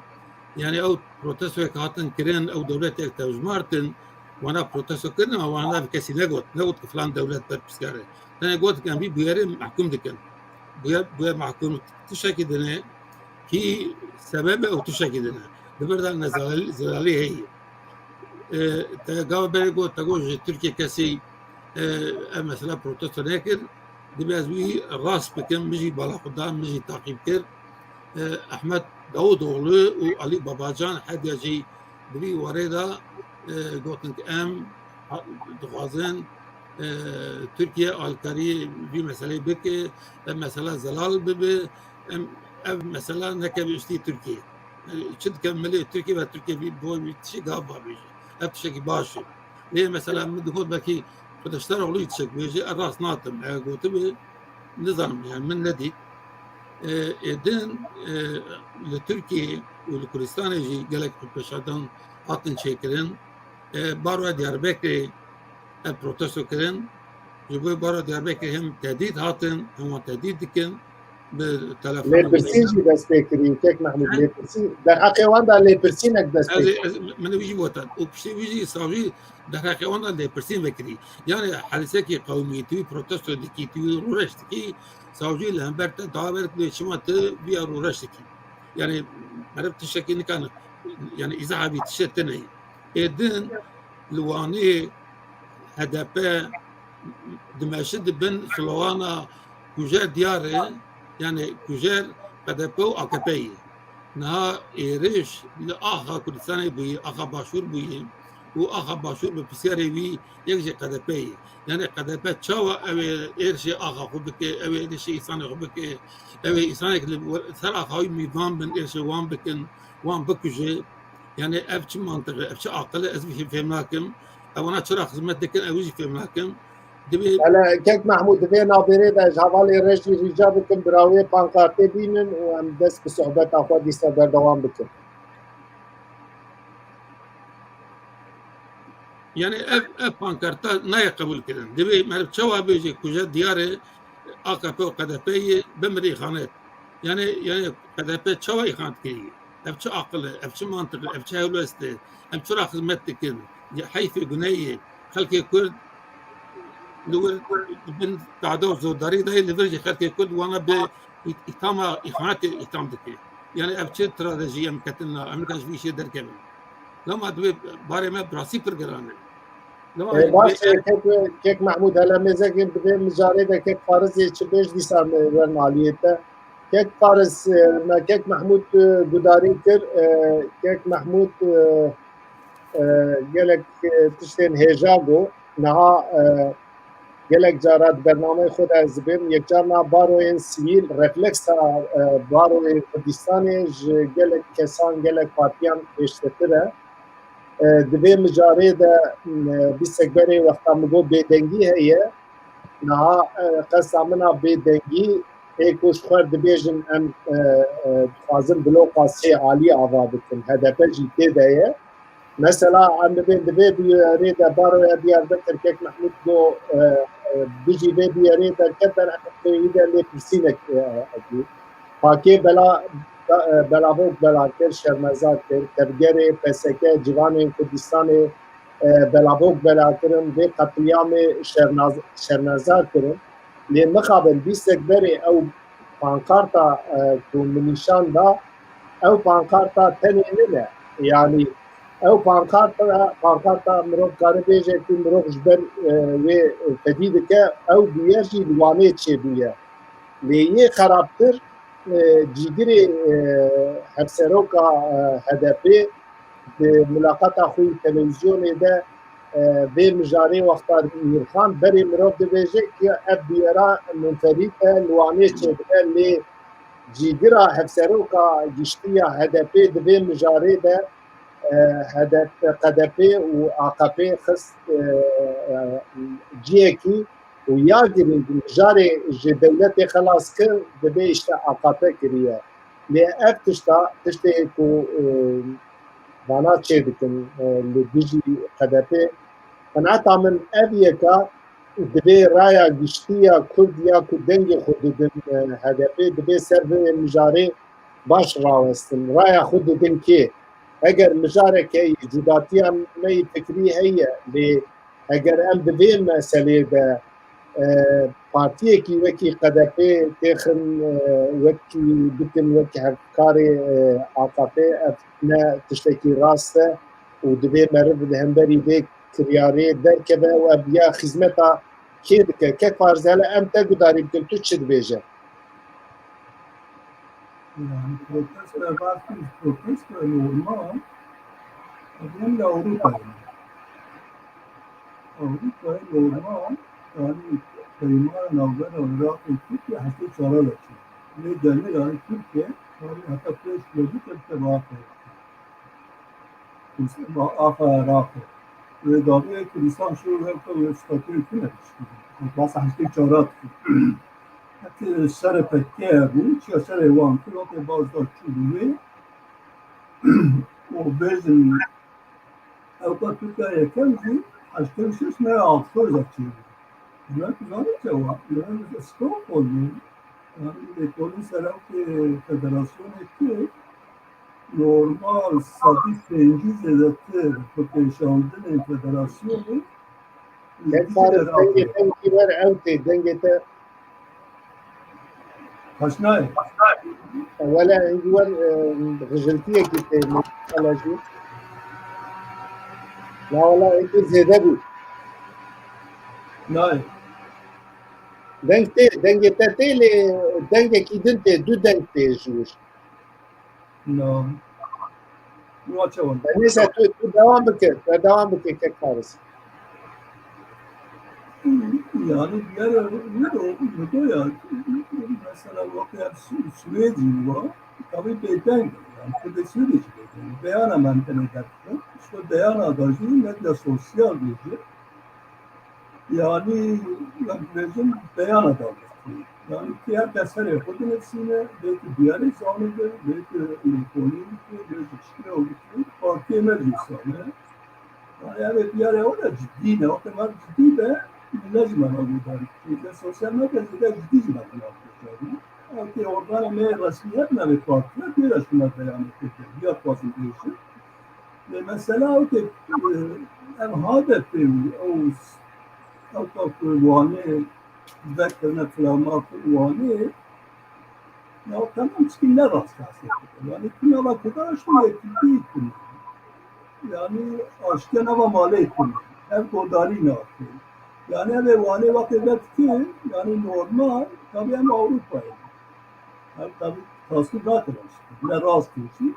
Yani ew protestoyek hatin kirin, ew dewletek tevjimartin, wana protesto kirin, ama wana ev kesî negot. Negot ki filan dewlet berpirsiyar e. Tenê got ki em vî bûyerê mehkûm dikin. Bûyer, bûyer mehkûm tiştekî din e. Hî sebeb e û tiştekî din e. Di vir de ne zelal-, zelalî heye. E, te gava berê got, te got ji Tirkiye kesî, e, ev mesela protesto nekir. Dibê ez wî rast bikim, min jî bala xwe da, min jî taqîb kir. E, Ehmed Davutoğlu û Ali Babacan hediya jî di vî warê de, e, gotin ki em ha-, dixwazin, e, Tirkiye alîkariyê vî meseleyê bike, ev mesela zelal bibe, em, ev mesela nekeve üstî Tirkiye. Yani çi dike milê Tirkiye ve Tirkiye vî bo vî tişî gav bavêje. Ev tiştekî baş e. Lê mesela min digot belkî Kiliçdaroglû jî tiştek bêje, ez rast nadim. Eger gotibe, nizanim, yani min nedît. E, ê din, e, li Tirkiye û li Kurdistanê jî gelek xwepêşandan hatin çêkirin. E, baroya Diyarbekirê ev protesto kirin. Ji bo baroya Diyarbekirê hem tehdît hatin, hem wan tehdît dikin. Bi telefon û Lêpirsîn jî dest pê kirî, kek Mehmûd, lêpirsîn. Derheqê wan de lêpirsînek dest pê kirî. Min wî jî gotin. Û piştî wî jî savcî derheqê wan de lêpirsîn vekirî. Yani helisekî qewmî, tu wî protesto dikî, tu wî rûreş dikî, savcî li hember te dawa verit lê çima tu viya rûreş dikî. Yani meriv tiştekî nikane, yani îzaha vî tiştê tune ye. Ê din li Wanê H D P dimeşe di bin slogana kujer diyar e, yani kujer H D P û A K P ye. Niha êrîş li axa Kurdistanê bûye, axa Başûr bûye. û axa Başûr bi pisyarê wî yek jî Q D P ye. Yani Q D P çawa ew ê êrişê axa xwe bike, ew ê êrişê îsanê xwe bike, ew ê îsanek li ser axa wî mîvan bin, êrişê wan bikin, wan bikuje. Yani ev çi mantiq e, ev çi aqil e, ez vî fêm nakim. Ewana çira xizmet dikin, ew jî fêm nakim. Divê Hele Kek Mehmûd, divê navbêrê de ji hevalê Rejî rica bikim, bi rawê pankartê bînin û em dest bi sohbeta xwe dîsa berdewam bikin. Yani ev, ev pankarta nayê qebûl kirin. Divê meriv çawa bêje ku je diyar e A K P û Q D P yê bimir îxanet. Yani, yani Q D P çawa îxanet kiriye? Ev çi aqil e? Ev çi mantiq e? Ev çi hewlwest e? Em çira xizmet dikin? Ya heyfê guneyê xelkê Kurd li wir bin tada û zordarî dayê, li vir jî xelkê Kurd wana bi î-, îtama, îxanetê îtam dike. Yani ev çi strateji em ketin na, em nika ji vî işê derkevin. Lema divê barê me bi rastî pir giran e. Lema Ê, baş divê e, kek, kek Mehmûd, hele mêzekê divê mijarê de kek Farizê çi bêj dîsa me werin aliyê te. Kek Fariz, e, me kek Mehmûd, e, gudarî kir, e, kek Mehmûd, e, e, gelek, e, tiştên hêja got. Niha, e, gelek cara di bernameyê xwe de ez dibêm, yekcar na baroyên sivîl, refleksa, e, baroyên Kurdistanê ji gelek kesan, gelek partiyan pêşvetir e. E, di vê mijarê de, e, bîstek berê wexta min got bêdengî heye, niha, e, qesta min a bêdengî ê ku ji xwe dibêjin em, e, e, dixwazin bloka sê alî ava bikin. H D P jî tê de ye. Mesela, em dibên di vê bûyerê de baroya Diyarbekir kek Mehmûd got, e, e, dijî vê bûyerê derket ber pêwî de lêpirsînek, e, hebû. Pakê bela, e, belavok bela kir, şermezar kir. Tevgerê P S K, Ciwanên Kurdistanê, e, belavok bela kirin, vê qetlîamê şernaz-, şermezar kirin. Lê mixabin bîstek berê ew pankarta, e, ku min nîşan da, ew pankarta tenê min e. Yanî ew pankarta, pankarta mirov kare bêje ku mirov ji ber, e, wê fedî dike, ew bûyer jî li Wanê çêbûye. Lê yê xerabtir, e, cîgirê, e, hevseroka, e, H D P di mulaqata xwe yî televîzyonê de, e, vê mijarê wexta Mîrxan berê mirov dibêje ku ev bûyera munferît e, li Wanê çêdibe, lê cîgira hevseroka giştî ya H D P di vê mijarê de, e, H D P, Q D P û A K P xist, e, e, ciyekî û ya girîng mijarê ji dewletê xelas kir, dibê işte A K P kiriye. Lê ev tişta, tiştê ku, e, vana çêdikin, e, li dijî Q D P, qenaeta min ev yeka, divê raya giştî ya Kurd ya ku dengê xwe didin, e, H D P, divê ser vê mijarê baş rawestin. Raya xwe didin kê? Eger mijareke yê cudatiya me yê fikrî heye, lê eger em di vê meselê de, e, partiyekî wekî Q D P têxin, e, wekî bikin wek hevkarê, e, A K P, ev ne tiştekî rast e û divê meriv li hemberî vê kiryarê derkeve û ev ya xizmeta kê dike? Kek Farizê, hele em te gudarî bikin, tu çi dibêje? Yani protesto, ev protesto normal. Ev li Ewropayê. Ewropayê normal, yani peymana navbera Iraqê Tirkiye heştê çar de çû. Lê demê yani Tirkiye, yani heta pênc kilometre tebaate. Axa Iraqê. Wê davê Kurdistan şûr hevka wê statûyê tune dişkî. Basa heştê çar dikî. Heke serê P K K bû, çiya serê wan kir, heke baz da çû wê. û bêjin, ew ka Tirkiya yekem jî heştê û şeş me ya Aqsoy da çêbû. Me tu zanî çawa? Me stop oldu. Yani lêkolîn serokê federasyonê kir, normal sedî pêncî zêdetir bi pêşandinên federasyonê Kek Faris, dengê te wekî wer ew tê, dengê te. Xweş nayê. Wele hingî wer, e, xijiltiyekî tê, mesela jî. La wele hingî zêde bû. Nayê. Deng tê, dengê te tê lê dengekî din tê, du deng tê ji wir. Na. Neyse, tu, tu devam bike, tu devam bike kek Faris. Yani bir yer, ne de o, ne de o ya, mesela vakti Swêdî var, tabii bêdeng, yani Kurdê Swêdî bêdeng. Beyana mentene derken, işte beyana da jî medya sosyal diyecek. Yani, yani bêjim beyana da. Yani diğer dersleri yapabilirsiniz. Belki diğer insanı da, belki lêkolîn ki, belki kişi oldu ki, partiye meclisane. Yani evet, bir ara o da ciddi ne, o kadar ciddi de ne zaman oldu da. Sosyal medya zêde ciddi zaman oldu. Belki organ me resmiyet ne bir partiye, bir de şuna beyan etti. Bir fazla bir şey. Ve mesela o ki, e, ev H D P û ew, ew ka ku Wanê vekirine filan ma ku Wanê, ya tamam, çikî ne rast hesê. Yani tu nava Kurda şû yekîtî kine. Yani aştiya nava malê kine. Ev godarî nake. Yani ev ê Wanê wextê vedike, yani normal, tabii em Avrupayê. Ev tabii tasvîr nakirin. Ne rast kişî.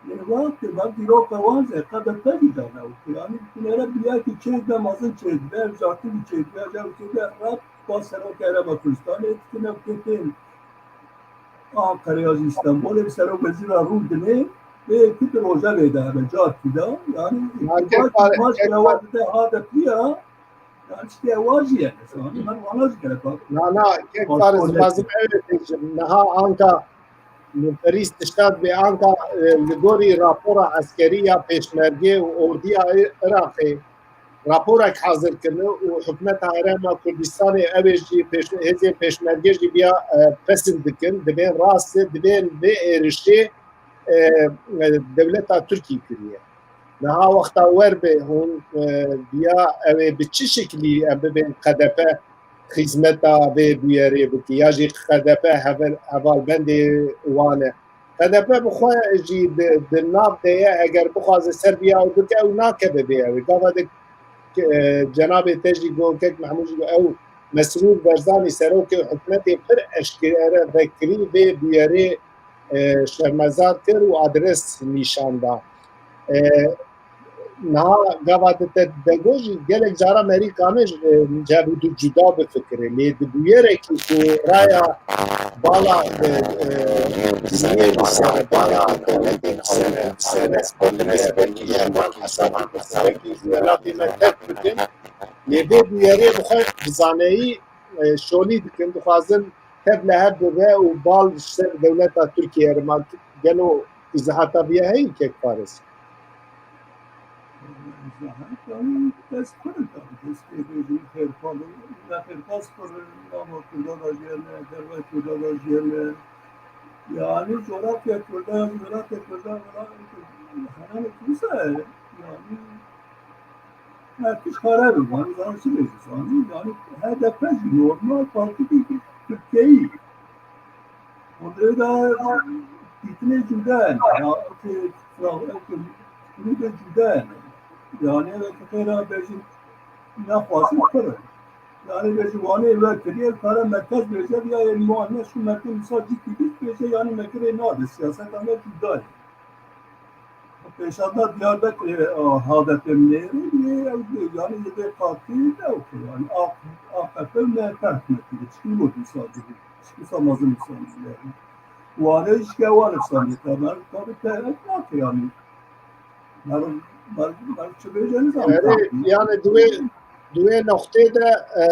Yê wextê me dîroka wan jî qede tevî de newt. Yani binêre biyekî çêdibe, mezin çêdibe, ev cartî çêdibe, ev çêdibe, rap ba serokê Herêma Kurdistanê dikine û tê tên Ankara'ya jî, Stenbolê bi serok wezîra rû dinê, vê yekî di rojevê de hebe, cartî de. Yani, yani, îktidar kek, maç kek, ya dide H D P'ya, yani, işte, ewa jî ye. Mesela, hani, ben wana jî gerek var. Na, na, kek Faris, lazim evet diyeceğim. Naha anka Nilferîs tişta dibê anka, e, li gorî rapora eskerî ya pêşmerge û ordiya Iraqê raporek hazir kirine û hikûmeta Herêma Kurdistanê ew ê jî pêş-, hêzên pêşmerge jî biya, e, pesend dikin, dibên rast e, dibên vê êrişê, e, e, dewleta Tirkî kiriye. Niha wexta wer be hûn, e, biya ew ê bi çi şeklî em bibên K D P xizmeta vê bûyerê bike ya jî K D P heval-, hevalbendê wan e. K D P bi xwe jî di, di nav de ye, eger bixwaze ser biya ew bike, ew nakeve vê ew ê. Gava de, e, cenabê te jî got, kek Mehmûd jî got, ew Mesrûr Barzanî serokê hikûmetê pir eşkere vekirî vê bûyerê, e, şermezar kir û adres nîşan da. E, Niha gava te, te dego jî gelek cara merî kane ji, e, ji hev û du cuda bifikire. Lê di bûyerekî ku raya bala, e, e, dinyê li ser bala dewletên Ewropî, dewletên Ewropî, dewletên Ewropî, welatê me terk bikin. Lê vê bûyerê bi xwe bi zaneyî, e, şolî dikin, dixwazin tev li hev bibe û bal ji ser dewleta Tirkiyê here. Ma gelo îzahata vî ya heyî, kek Faris? Îzahat, yani, dest pir in, tabii, dest pê bêjin, xêrxwaz, ne xêrxwaz pir in, ama Kurda da jî hene, dervey Kurda da jî hene. Yani, coğrafya Kurda, coğrafya Kurda, coğrafya Kurda, yani, Kurda, yani, Her tişt xerab e, yani, zanî çi bêjî, zanî, yani, H D P jî normal partî Tirkiyeyî. Onları da dîtinê cuda ne, ya, ki, fikirî de cuda ne. Yani, evet, xêra bêjin, nexwazin pir in. Yani, bêjin, Wanê ve kiriye, kare merkez bêje, ya, ê muane, şu merkez misal cî kiriş bêje, yani, me kirê nade, siyaseta me cuda ye. Pêşanda Diyarbekirê, e, H D P nêrî, yê ew, yani, yê vê partî ne ew ke, yani, A K P, M H P hikûmetî, çikî bo dîsa dibî, çikî sa mezin dîsa dibî, yani. Wane jî ke wan efsane, tabii, tabii, te, et nake, yani. Mer, mer, mer çi bêje nizam. Yani, yani, di wê, di wê noqtê de, e,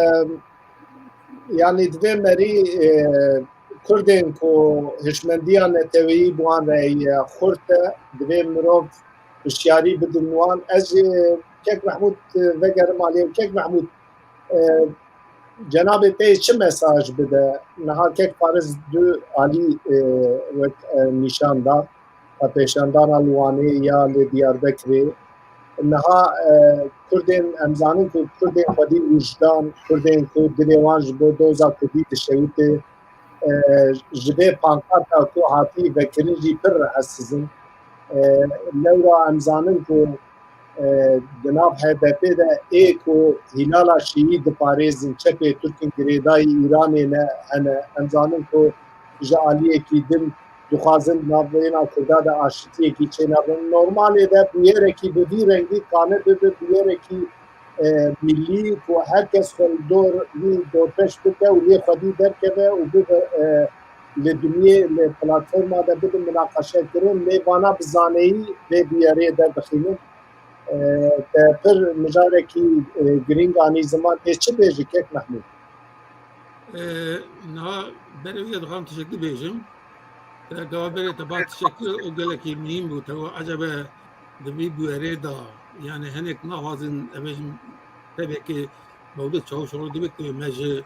yani, di vê merî, e, Kurdên ku hişmendiya neteweyî bi wan re heye xurt e, divê mirov hişyarî bidin wan. Ez jî kek Mehmûd vegerim aliyê. Kek Mehmûd, e, cenabê te yê çi mesaj bide? Niha kek Faris du alî, e, wek, e, nîşan da, xwepêşandana li Wanê ya li Diyarbekirê. Niha, e, Kurdên, em zanin ku Kurdên xwedî wijdan, Kurdên ku dilê wan ji bo doza Kurdî dişewite, e, ji vê pankarta ku hatî vekirin jî pir rehetsiz in. E, lewra em zanin ku, e, di nav H D P de ê ku Hîlala Şîî diparêzin, çepê Tirk in, girêdayî Îranê ne hene. Em zanin ku ji aliyekî din dixwazin navbeyna Kurda de aşitiyekî çênabin. Normalê de bûyerekî bi vî rengî kane bibe bûyerekî e, milî ku her kes xwe li dor wî dorpêç bike û lê xwedî derkeve û bibe e, li dinyê li platforma de bidin minaqeşekirin, lê vana bi zaneyî vê bûyerê derdixînin. E, te pir mijarekî e, girîng anî ziman, tê çi bêjî kek Mehmûd? Niha berê wî dixwazim tiştekî bêjim. Gava berê te ba tiştekî û gelekî muhîm bû. Te got ecebe di vî bûyerê de, yani hinek naxwazin, em bêjin, tevekê Mewlid Çavuşoğlu dibe ku me ji,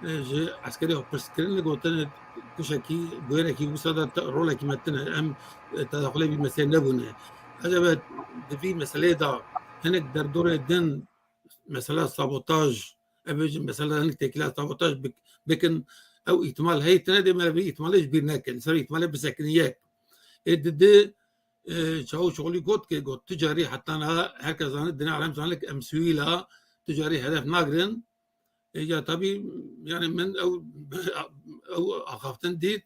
ji eskerê xwe pirs kirin, gotin tiştekî, bûyerekî wisa de rolekî me tine. Em, e, tedaxulê vî meselê nebûne. Ecebe di vî meselê de hinek derdorê din, mesela sabotaj, em bêjin mesela hinek têkila sabotaj bik-, bikin, ew îhtimal heye tine dê me vî îhtimalê ji bîr nekin. Ser îhtimalê bisekinin yek. Ê di di, e, Çavuşoğlu got ki, got, tu carî heta niha her kes zanî, dinê alem zanî ki em sivîl a, tu carî hedef nagirin. E, ya tabî, yani min ew, ew axaftin dît,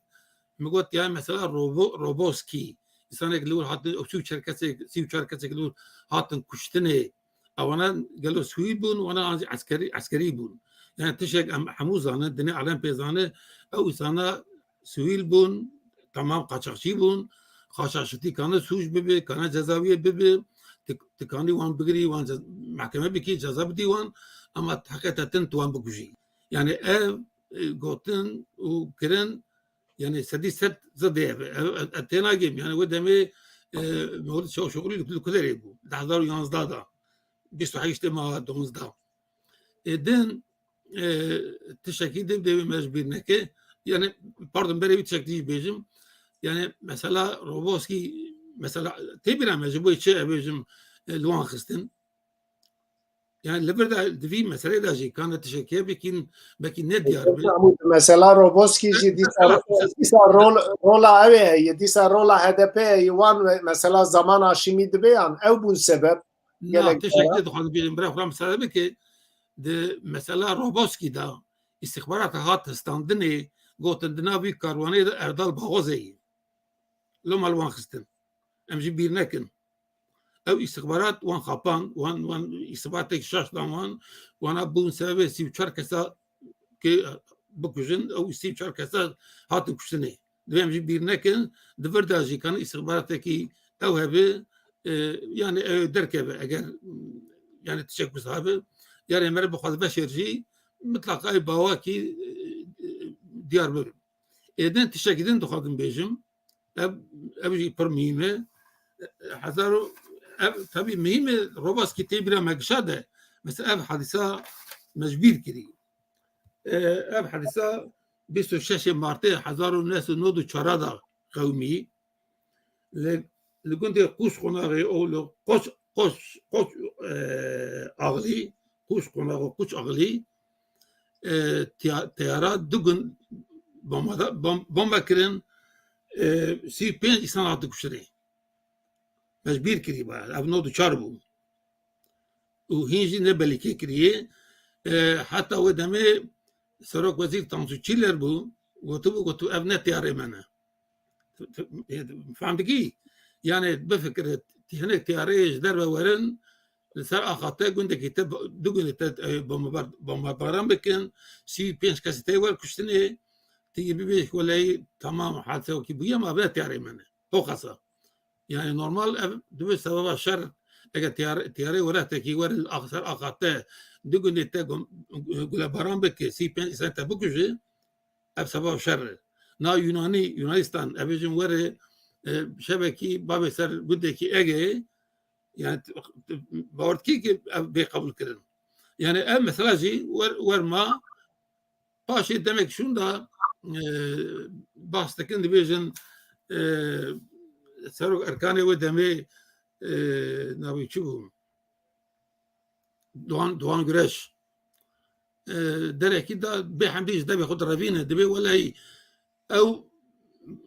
min got, yani mesela Robo-, Roboski, insanek li wir hatin, ew sî û çar kesek, sî û çar kesek li wir hatin kuştinê. Ewana gelo sivîl bûn, wana an jî eskerî, eskerî bûn. Yani tişek em hemû zanin, dinê alem pê zane, ew îsana sivîl bûn, tamam qaçaxçî bûn, qaçaxçîtî kane sûc bibe, kane cezawiyê bibe, tu, tu kanî wan bigirî, wan ce-, mehkeme bikî, ceza bidî wan, ama heqê te tin tu wan bikujî. Yani ev, e, gotin û kirin, yani sedî sed zidê ev, ev, ev, ev têna gêm, yani wê demê, e, Mewlid Çavuşoğlu li, li ku derê bû, di hezar û yanzdeh de, bîst û heştê meha duwazdeh. Ê din, e, tiştekî din dê wê me ji bîr neke. Yani, pardon, berê wî tiştekî jî bêjim. Yani, mesela Roboski, mesela tê bîra me ji bo çi, e, bêjim, e, li wan xistin. Yani, li vir de di vî meselê de jî kane tiştekî belkî, belkî ne diyar be. Mesela Roboski jî dîsa, dîsa rol, rola ew ê heye, dîsa rola H D P heye, wan ve-, mesela Zaman Haşimî dibe yan, ew bûn sebeb. Na, gelek tiştek dixwazim bêjim, bira xwe misale bike, di mesela Roboskî de îstixbarata hat standinê, gotin di nav vî karwanê de Erdal Baxozê ye. Loma li wan xistin. Em jî bîr nekin. Ew îstixbarat wan xapan, wan, wan îstixbaratek şaş dan wan, wana bûn sebebê sî û çar kesa ke bikujin, ew sî û çar kesa hatin kuştinê. Divê em jî bîr nekin, di vir de jî kan îstixbaratekî ew hebe, e, yani ew derkeve, eger, yani tişek wisa hebe, yani mere bixwaz veşêr jî, mitlaqa ew bawakî, e, e, diyar bibe. Êdin tişekî din dixwazim bêjim. Ev, ev jî pir muhîm e. Hezar û, ev, tabî muhîm e, Robaskî tê bîra me gişa de. Mesela ev hadîsa me ji bîr kirî. E, ev hadîsa bîst û şeşê Martê hezar û neh sed û nod û çar de qewimî. Li, li gundê Qûş Qonaxê û li Qoç, Qoç, Qoç, e, Axlî, Qûş Qonax û Qûç Axlî, e, tiya-, teyara du gund bomba da-, bom-, bomba kirin, e, sî û pênc însan hatin kuştinê. Me ji bîr kirî ba, ev nod û çar bû. Û hîn jî ne belîkê kirî. E, heta wê demê Serok Wezîr Tansu Çiller bû, gotibû, gotibû, ev ne teyarê me ne. Fam dikî? Yani bifikire, hinek teyareyê ji derve werin, li ser axa te, gundekî te, du gundê te, e, bombebar-, bombebaran bikin, sî û pênc kesî te wer kuştinê, tu yê bibêj weleyî, tamam, hadise wekî bûye, ma ev ne teyarê me ne. Hoxasa. Yani normal ev dibe sebeba şer, eger teyar-, teyarê were tekî were li ax-, ser axa te, du gundê te gom-, gulebaran bike, sî û pênc însan te bikuje, ev sebeba şer e. Na Yunanî, Yunanistan, ev bêjin were, e, şevekî bavê ser gundekî Egeyê, yani t-, t-, bawer dikî ki ev bê qebûl kirin. Yani ev mesela jî wer, wer ma paşê demek şûn da, e, bahs dikin, dibêjin, e, Serok Erkanê wê demê, e, navê çi bû? Doğan, Doğan Güreş. E, derekî da bê hemdî ji devê xwe direvîne, dibê welehî ew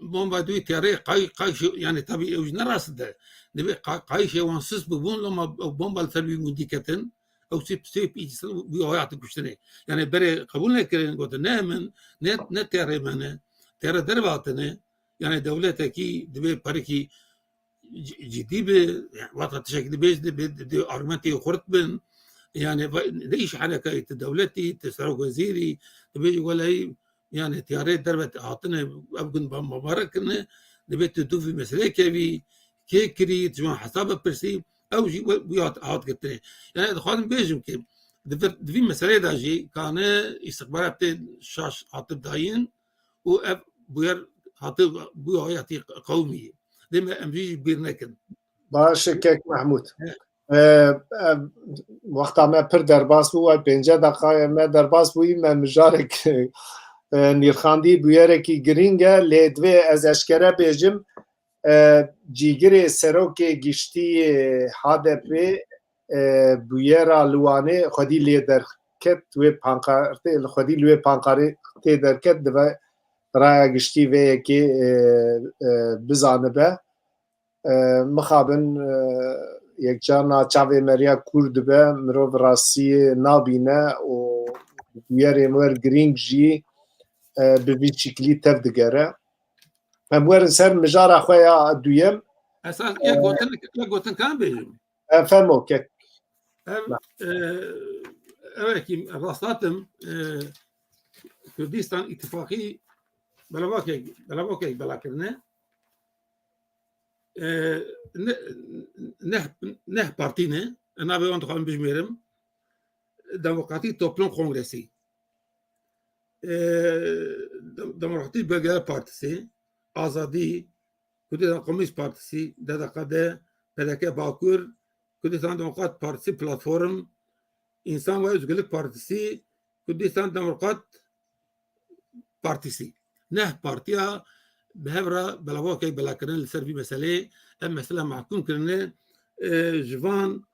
bomba di wî teyareyê qay-, qayşê, yani tabî ew jî ne rast de. Dibê qay-, qayşê wan sist bibûn, loma ew bomba li ser wî gundî ketin. Ew sê, sê pênc sal wî hayatê kuştinê. Yani berê qebûl nekirin, gotin, ne min, ne, ne teyarê me ne. Teyare derve hatine. Yani dewletekî divê perekî ci-, cidî be, yani, wata tiştekî dibêj, dibê, dibê argumentê xurt bin. Yani, va-, ne îş heneka yê ti dewletî, ti serokwezîrî, dibêj welay, yani, tiyarê derve hatine, ev gund ba-, bamarek kirine, dibê tu, tu vî meseleyê kevî, kê kirî, tu ji wan hesab bipirsî, ew jî we-, wî hat, hat girtinê. Yani, dixwazim bêjim ki, di vir, di vî meseleyê de jî, kane îstixbarat tê şaş hatib dayîn, û ev bûyer hati bû hayatî qewmî. Dê me em jî ji bîr nekin. Baş e, kek Mehmûd. He. Ee, em, wexta me pir derbas bû, we pênce deqayê me derbas bûyî, me mijarek, e, nîrxandî bûyerekî girîng e, lê divê ez eşkere bêjim, e, cîgirê serokê giştî yê H D P, e, bûyera li Wanê xwedî lê derket, wê pankartê, li xwedî li wê pankartê derket, dibe raya giştî vê yekê, e, e, bizanibe. E, mixabin, e, yekcarna çavê meriya kûr dibe, mirov rastiyê nabîne û bûyerên wer girîng jî, e, bi vî şiklî tev digere. Em werin ser mijara xwe ya duyem. Esas yek gotin, yek gotin kan bêjim. E, fermo kek. Ev, e, ev ekî rastatim, e, Kurdistan Îtifaqî belavakek, belavakek bela kirine. E, ne, neh, neh partî ne, navê wan dixwazim bijmêrim. Demokratîk Toplum Kongresi. E, Dem-, Demokratîk Bölgeler Partisi, Azadî, Kurdistan Komünist Partisi, D D K D, P D K Bakur, Kurdistan Demokrat Partisi, Platform, İnsan ve Özgürlük Partisi, Kurdistan Demokrat Partisi. Neh partiya bi hev re belavokek bela kirine li ser vî meseleyê. Ev mesele mahkûm kirine, e, ji van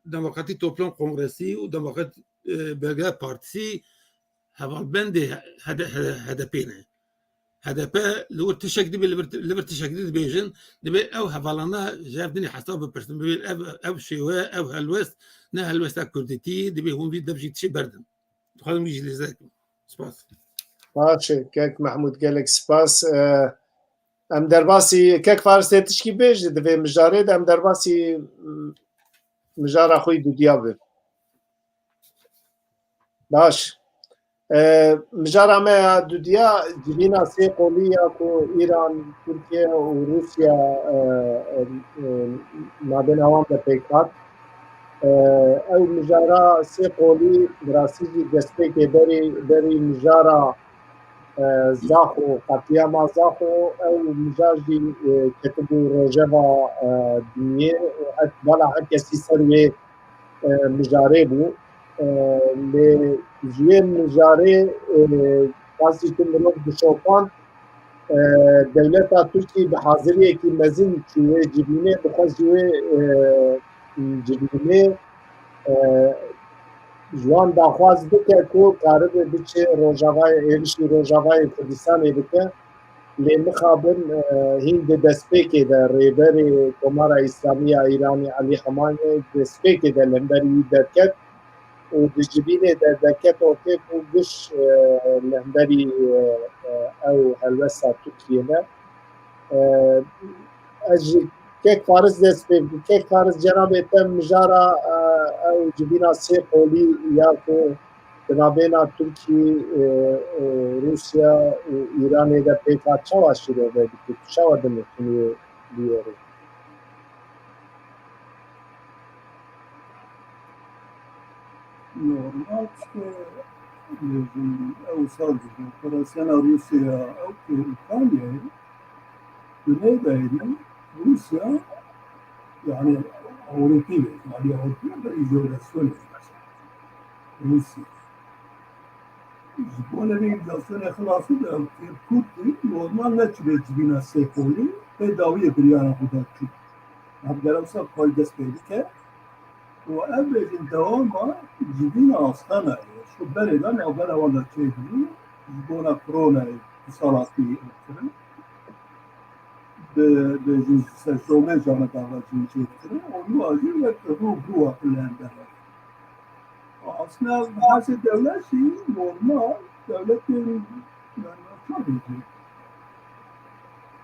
Demokratîk Toplum Kongresi û Demokrat, e, Bölge Partisi hevalbendê H D, H D P ne. H D P li wir tişek dibê, li vir, li vir tişek dibêjin, dibê ew hevalana ji hev dinê hesab bipirsin. Bibê ev, ev şêwe, ev helwest, ne helwesta kurdîtî, dibê hûn vî dev jî tişê berdin. Dixwazim wî jî lêze kim. Spas. Baş e, kek Mehmûd, gelek spas. E, em derbasî, kek Faris tê tişkî bêj, di vê mijarê de em derbasî, m, mijara xwe yî dudiya bibin. Baş. E, mijara me ya dudiya civîna sê qolî ya ku Îran, Tirkiye û Rûsya, e, e, e, navbêna wan de pêk hat. E, ew mijara sê qolî bi rastî jî destpêkê berî, berî mijara, e, Zaxo, qetlîama Zaxo, ew mijar jî, e, ketibû rojeva, e, dinyê û her, bala her kesî ser wê, e, mijarê bû. E, lê ji wê mijarê, e, qasî ku mirov dişopand, e, dewleta Tirkî bi haziriyekî mezin çû wê civînê, dixwest ji wê, e, civînê, e, ji wan daxwaz bike ku karibe biçe Rojavayê, êrişî Rojavayê Kurdistanê bike. Lê mixabin, e, hîn di destpêkê de rêberê Komara Îslamî ya Îranê Elî Xamenei destpêkê de li hemberî wî derket û di civînê de derket ortê ku giş, e, li hemberî, e, e, ew helwesta Tirkiyê de. E, ez ji kek Faris dest pê bikim. Kek Faris, cenabê te mijara, e, ew civîna sê qolî ya ku di navbêna Tirkî, e, e, Rûsya û Îranê de pêk hat çawa şîrove dikî? Tu çawa dinixinî wê bûyerê? Normal, çike, e, ew sal operasyona Rûsya ew ki Ukraynayê, Güneydoğu'nun Rusya, yani Avrupa, yani Avrupa da izolasyon etmiş. Rusya. Ji bo nevî îzolasyonê xilasî de Kurd normal neçibe civîna sê qolî, pê dawiyê biryara xwe da çû. Ev gerek wisa kay dest pê bike. Û ev bêjin dewama civîna Astana ye. Şu berê de navbera wan de çêbû. Ji bona koronayê du sala pî kirin. Bi, bi ji serşomê came dava cin çêdikirin. Û nû a jî wek rû bi rû a li hember re. Aslında her şey dewlet şeyi normal. Dewletin, yani, çabêjî.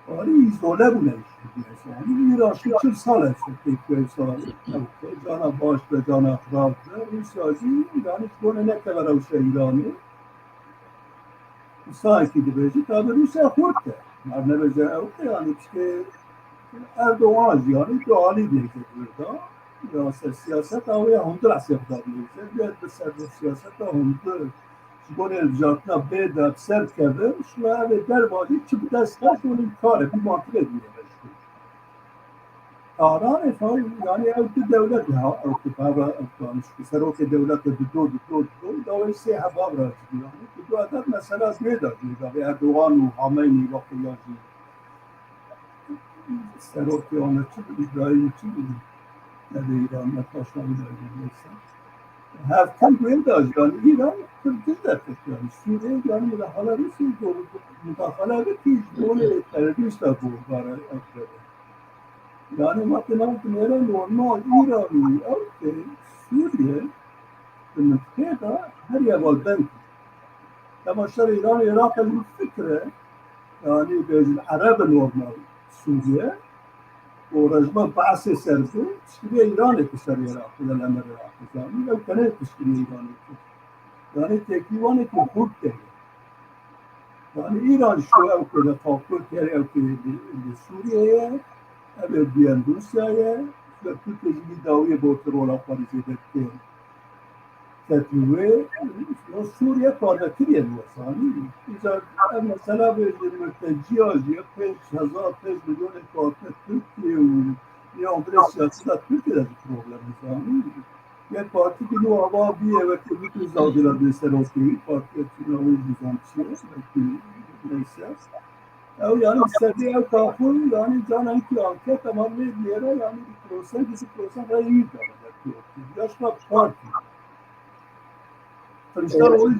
Tarî îzole bûne ji Rûsya. Yanî Îran jî çil sal e, çil pênc sal e. Ew cana baş be, cana xirab be. Rûsya jî, yanî ji bo ne nekeve rewşa Îranê. Wisa yekî dibêjî, tabi Rûsya xurt e. Mar nebêje ew ke, yanî tiştê Erdogan jî, yanî du alî dibêje burada. Ya ser siyaseta wê hundir hesab da dibêje. Bi ser siyaseta hundir ji bo hilbijartina bê de bi ser kevin, şima ev ê derva jî çi bi dest ve şolî kar e, bî mantiqê dîne meşgûl. Tahranê xwe, yanî ew du dewlet ha, ew ku heva, ew ku serokê dewletê dido, dido, dido, dawê sê heba vira jî, yanî, dido edet mesela duê da jî, da vê Erdogan û Hameynî wextê ya jî. Serokê wan çi bû? Îbrahîm çi bû? Nevê Îran, me paşa Îran neyse. Hevtin guhê da jî, yanî Îran pir giş derket, yanî Sûriyê, yanî mudaxale Rûsya, mudaxale bikî ji bo terorîsta guhdar ev bebe. Yanî wextê nav dinêre normal Îranî ew ke Sûriye di mintiqê de her hevalbend. Dema şerê Îranê Iraqê li fikre, yanî bêjin Ereb normal Sûriye û rejima Baasê ser bû, tişkiliye Îranê ki şerê Iraqê de li emir Iraqê zanî, ew tenê tişkiliye Îranê kir. Yanî têkî wan ê ku xurt tê. Yanî Îran şo ew ku de fakir ter ew ku li, li Sûriye ye, ev ê diyen Rûsya ye, ve Tirkiye jî vî dawiyê bo ki rola xwe zêde dike. Tevî wê, no Sûriye parve kiriye li we zanî. Îcar ev mesela bêjin mülteciya jî pênc hezar, pênc milyonê ku hatine Tirkiye û nêwan birê siyaseta Tirkiye de jî problem e zanî. Yek partî ki nû ava bîye wekî Lûtfî Zadî re bê serokê wî, partiya çîna wê jî zan çi ye, belkî neyse. Ew yanî sedê ew kaxo yanî cana wekî anket ama lê diyere yanî bi prosen, bi prosen rey wî da. Ya şuna partî. Kılıçdaroğlu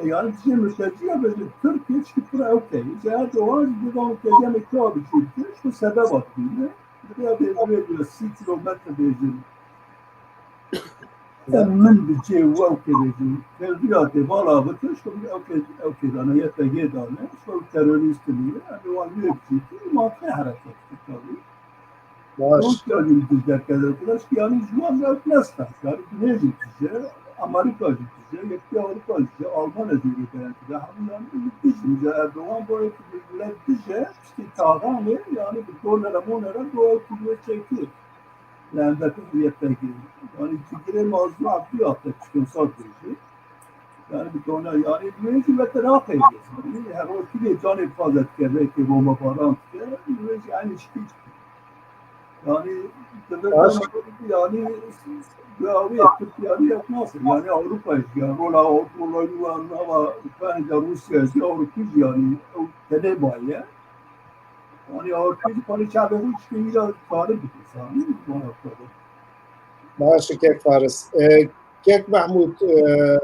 yanî dijî mülteciya bêjin Tirkiye çi pir ew key. Ji Erdogan jî bê mülteciya me kira bijî. Şu sebeba dibîne. Divê bêjin sî kilometre bêjin. Em min bi cê û ew kê bêjin. Tevdîra tê bala bikin, şu ew kê, ew kê dane, Y P G dane, şu terorîst bîne. Em ê wan wê bicîtin, mantê hereket bikin. Baş. Rûsya jî li dij derkeve, yanî ji wan ew nestan. Yanî Güney jî dije, Amerîka jî dije, Yekîtiya Ewropa jî dije, Almanya jî wê beyan kire. Hemû yanî li dij in. Erdogan bo yekî millet dije, piştî Tahranê, yanî bi donere monere bo ew kulî çekir. Li endek Y P G. Yanî cigirê mazlûm Abdullah te çikin sar dije. Yanî bi dona, yanî wê jî weke raqeyê. Yanî her roj kî canê dixwaze dike, belkî bombebaran dike, wê jî eynî şikî dike. Yanî, divê Baş. Yanî, bi awê Tirkiye yanî yek nasıl? Yanî Avrupa jî, yanî rola Avrupa, rola Yunan, nava Ukrayna, Rûsya jî, Avrupa jî, yanî ew tenê maye. Yanî Avrupa jî parê çavê xwe çikê wî de talib dike, yanî, bana kadar. Baş, kek Faris. E, kek Mahmud, e,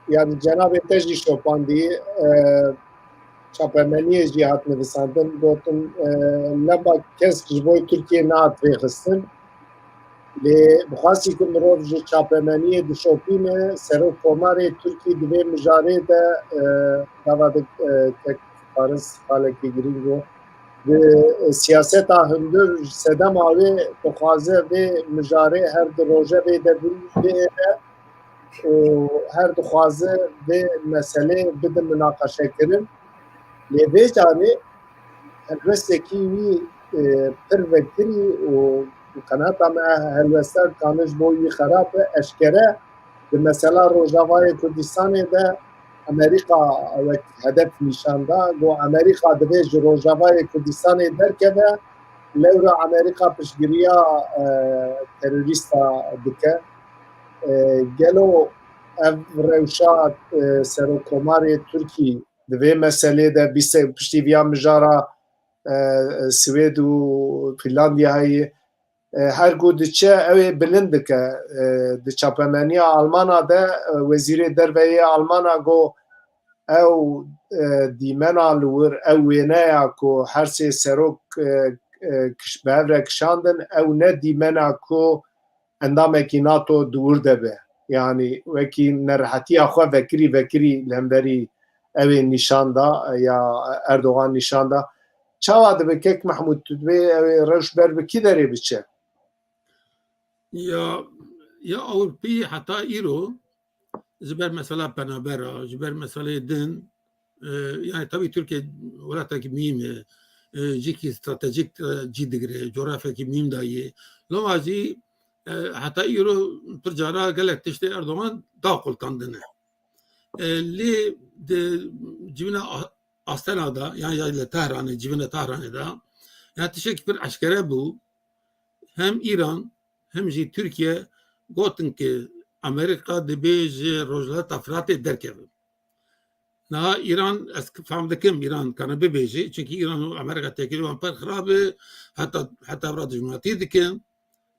yanî cenabê te jî şopandî, e, çapemeniyê jî hat nivîsandin, gotin, e, leba kesk ji bo Tirkiye nehat rêxistin. Lê bi xwastî ku mirov ji çapemeniyê dişopîne, serok komarê Tirkî di vê mijarê de, e, gava de, e, kek Faris xalekî girîng bû. Bi siyaseta hundir ji sedema wê dixwaze vê mijarê her di rojevê de bihêle û her dixwaze vê meselê bide minaqeşekirin. Lê vê carê helwestekî wî, e, pir vekirî û qenaeta me helwesta kane ji bo wî xerab e, eşkere di mesela Rojavayê Kurdistanê de Amerîka wek hedef nîşan da. Got, Amerîka divê ji Rojavayê Kurdistanê derkeve, lewra Amerîka piştgiriya, e, terorîsta dike. E, gelo ev rewşa, e, serokkomarê Tirkî di vê meselê de bîse piştî viya mijara, e, Swêd û Fînlandiyayê, e, her ku diçe ew ê bilind dike. E, di çapemeniya Almana de, e, wezîrê derve yê Almana got, ew, e, dîmena li wir, ew wêneya ku her sê serok, e, e, kiş-, bi hev re kişandin, ew ne dîmena ku endamekî NATO di wir de be. Yanî wekî nerehetiya xwe vekirî, vekirî li hemberî ew ê nîşan da, ya Erdogan nîşan da. Çawa dibe kek Mehmûd, tu dibê ew ê rewş ber bi kî derê biçe? Ya, ya Ewropî heta îro ji ber mesela penabera, ji ber meseleyê din, e, yani tabii Türkiye welatekî muhîm e, e, cîkî stratejîk e, cî digire, coğrafyakî muhîm dayê. Loma jî e, heta îro pir cara gelek tiştê Erdogan da qultandine. E, lê di civîna a- Astena da, yani ya li Tehranê, civîna Tehranê da, yani tiştekî pir eşkere bû. Hem Îran, hem jî Tirkiye gotin ki Amerîka dibê ji Rojhilata Firatê derkeve. Niha Îran, ez fam dikim, Îran kane bibêje, çünkü Îran û Amerîka têkilî wan pir xirab e, heta, heta vira dijminatî dikin.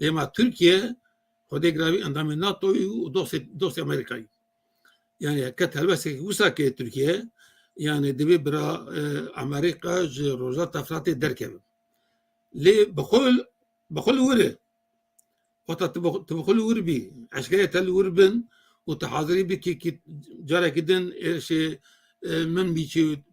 Lê ma Tirkiye, Xwedê giravî endamê NATOyî û dostê, dostê Amerîkayî. Yani heke helbestekî wisa ke Tirkiye, yani dibê bira e, Amerîka ji Rojhilata Firatê derkeve. Lê bi xwe, bi xwe li wir e. Wata tu bi xwe, tu bi xwe li wir bî, eşkere te li wir bin û tu hazirî bikî ki carekî din êrişê e, min bî çi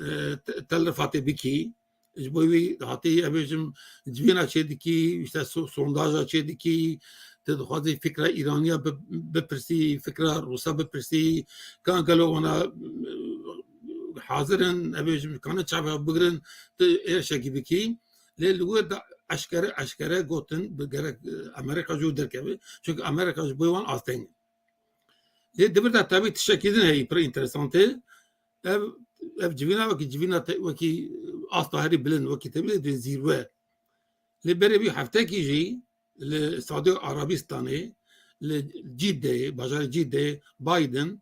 e, te- tel rifatê bikî. Ji bo wî hatî, em bêjim, civîna çêdikî, işte so- sondaja çêdikî, tu dixwazî fikra Îraniya bi- bipirsî, fikra Rûsa bipirsî, kan gelo wana e, hazir in, em bêjim, kanin çavê bigirin, tu êrişekî bikî. Lê li wir de eşkere, eşkere gotin, bi gerek e, Amerîka ji wî derkeve. Çünkü Amerîka ji bo wan asteng e. Lê di vir de tabii tiştekî din heye pir interesant e. Ev, ev civîna wekî civîna te- wekî asta herî bilind, wekî te bî dê zîrwe. Lê berê vî heftekî jî li Saûdî Arabistanê, li Ciddeyê, bajarê Ciddeyê Biden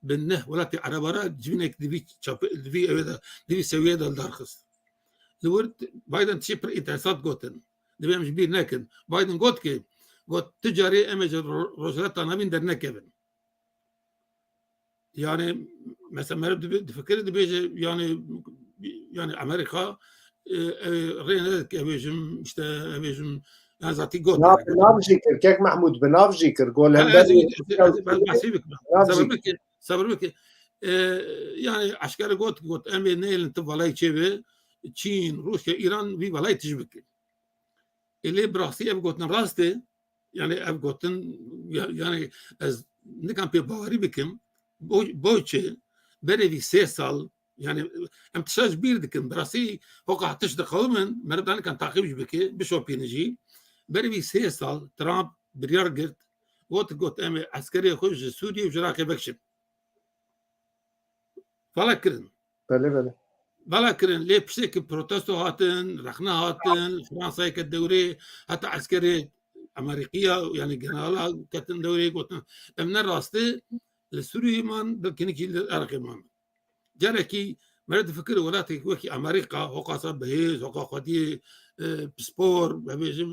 bi neh welatê Ereba re civînek di vî çap-, di vî ewê de, di vî sewiyê de li dar xist. Li wir Biden tiştê pir interesant gotin. Divê em ji bîr nekin. Biden got ki, got, tu carê em ê ji Ro- Rojhilata Navîn dernekevin. Yani mesela meriv dibi- difikire dibêje yani yani Amerîka e, e, rê nedike, em bêjim, işte em bêjim, yani zatî got. Nav, nav jî kir, kek Mehmûd, bi nav jî kir. Gol hem Ez behsî bikim. Sabir bike, sabir bike. E, yani eşkere got, got, em ê neyên tu valayî çêbe, Çîn, Rûsya, Îran vî valayî tij bike. E, lê bi rastî ev gotin rast e. Yani ev gotin, ya- yani ez nikan pê bawerî bikim. Bo, bo çi? Berê vî sê sal, yani em tişta ji bîr dikin. Bi rastî hoqa tiş diqewimin, meriv da nikan taqîb jî bike, bişopîne jî. Berê vî sê sal Trump biryar girt, got, got, em ê eskerê xwe ji Sûriyê û ji Iraqê vekişin. Vala kirin. Belê, belê. Vala kirin, lê piştê ki protesto hatin, rexne hatin, Fransayê ket dewrê, heta eskerê Amerîkiya, yani generala ketin dewrê, gotin, ev ne rast e, li Sûriyê man, belkî nikî li Iraqê man. Carekî meriv difikire welatek wekî Amerîka, hoqasa bihêz, hoqa xwediyê e, pispor, bibêjim,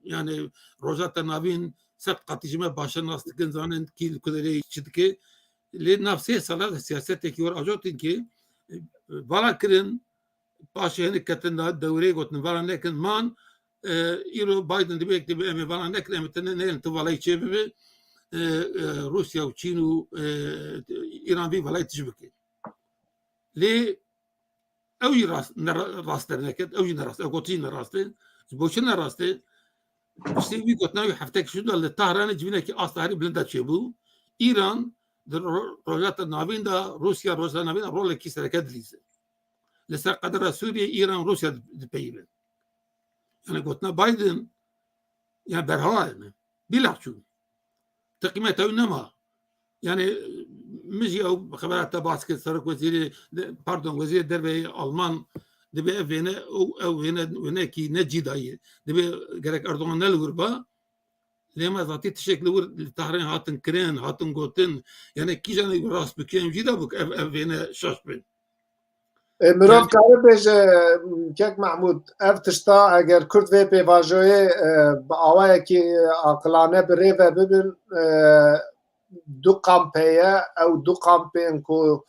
yani Rojhilata Navîn sed qatî ji me baştir nas dikin, zanin kî li ku derê çi dike. Lê nav sê sala de siyasetekî wer ajotin ki e, vala kirin, paşê hinek ketin da dewrê, gotin vala nekin, man e, îro Biden dibê, dibê em ê vala nekin, em ê te ne- neyên tu valayî çê bibe. E, e, Rûsya û Çîn û e, Îran vî valayî tij bike. Lê ew jî rast, ne ra- rast derneket, ew jî nerast, ew gotî jî nerast e. Ji bo çi nerast e? Piştî wî gotina wî heftek şû de li Tahranê civînekî asta herî bilind de çêbû. Îran di ro- Rojhilata Navîn de, Rûsya Rojhilata Navîn de rolekî sereke dilîze. Li ser qedera Sûriyê Îran Rûsya di- dipeyivin. Yani gotina Biden, yani berhewa ye me. Bîlax çû. Ti qîmeta wî nema. Yani min jî ew xebera te bas kir, Serok Wezîrê, de- pardon, Wezîrê Derve yê Alman dibê ev wêne, ew, ew wêne, wênekî ne cî dayî. Dibê gerek Erdogan ne li wir ba. Lê me zatî tiştek li wir li Tahran hatin kirin, hatin gotin. Yani kîjan rast bi kîjan jî de bik ev, ev wêne şaş bin. E, mirov kare bêje, kek Mehmûd, ev tişta eger Kurd vê pêvajoyê e, bi awayekî aqilane bi rê ve bibin, e, du kampe ye, ew du kampên ku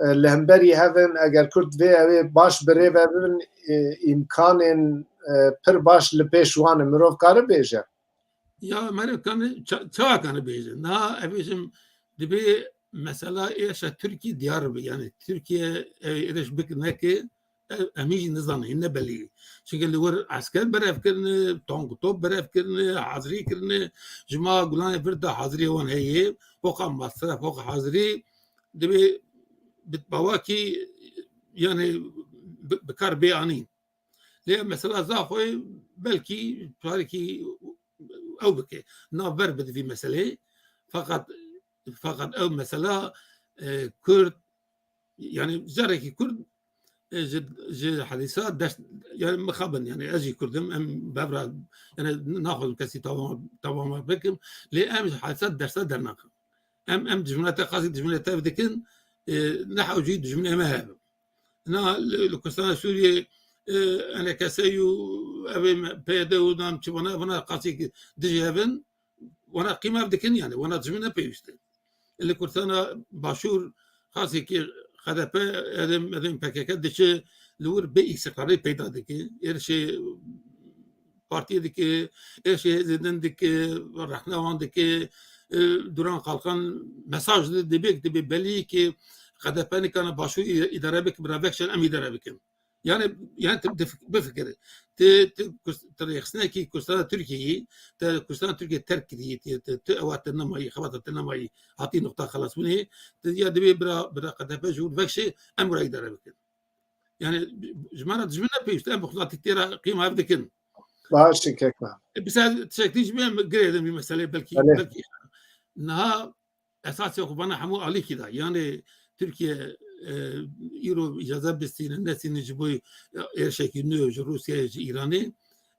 e, li hemberî hev in, eger Kurd vê ew ê baş bi rê ve bibin, e, îmkanên e, pir baş li pêş wan in. Mirov kare bêje. Ya meriv kane ça- çawa kane bêje? Niha ev bêjim dibê mesela êşa Tirkî diyar be. Yani Tirkiye ev êrîş bik neke, e, em hîn jî nizanin, hîn ne belî. Çunke li wir esker berev kirine, tank û top berev kirine, hazirî kirine, ji ma gulanê vir de hazirî wan heye, hoqa masref, hoqa hazirî, divê bi bawakî, yani bi, bi kar bê anîn. Lê mesela Zaxoyê belkî carekî ew bike, navber bide vî meseleyê. Feqet, feqet ew mesela, e, Kurd, yani carekî Kurd, e, ji, ji hadîsa ders, yani mixabin, yani ez jî Kurd im, em bevra, yani naxwazim kesî tawama, tawama bikim, lê em ji hadîsa dersa dernaxin. Em, em dijminê te qasî dijminê te dikin, e, ne hewcî dijminê me hebin. Na li, li Kurdistana Sûriyê, e, N K S û ev ê me, P Y D û nam çi vana, vana qasî dijî hebin, vana qîma ev dikin yani, vana dijmin ne pêwîst e. Li Kurdistana Başûr qasî ki H D P, edem, edem P K K diçe li wir bê îstiqrarê peyda dike. Êrişê partiyê dike, êrişê hêzê din dike, rexne wan dike, e, Duran Kalkan mesaj di, dibê, dibê belî ki H D P nikane Başûr î-, îdare bike, bira vekşen em îdare bikin. Yani, yani tu dif-, bifikire. Tu, tu, kus-, tu rêxistinekî Kurdistana Tirkiyeyî, tu Kurdistana Tirkiye terk kirî, tu, tu, tu ewa te nemayî, xebata te nemayî, hatî nuqta xelasbûnê, tu ya divê bira, bira H D P ji wir vekşê em wira îdare bikin. Yani ji me re dijmin ne pêwîst, em bi xwedatî têra qîma ev dikin. Baş e, kek me. E, bi ser tişekî ji me girê din vî meselê belkî, Belê. Belkî niha esasê xwe bana hemû alîkî da. Yani Tirkiye, e, îro îcaze bistîne, nesîne ji bo êrişekî nû ji Rûsyayê, ji Îranê.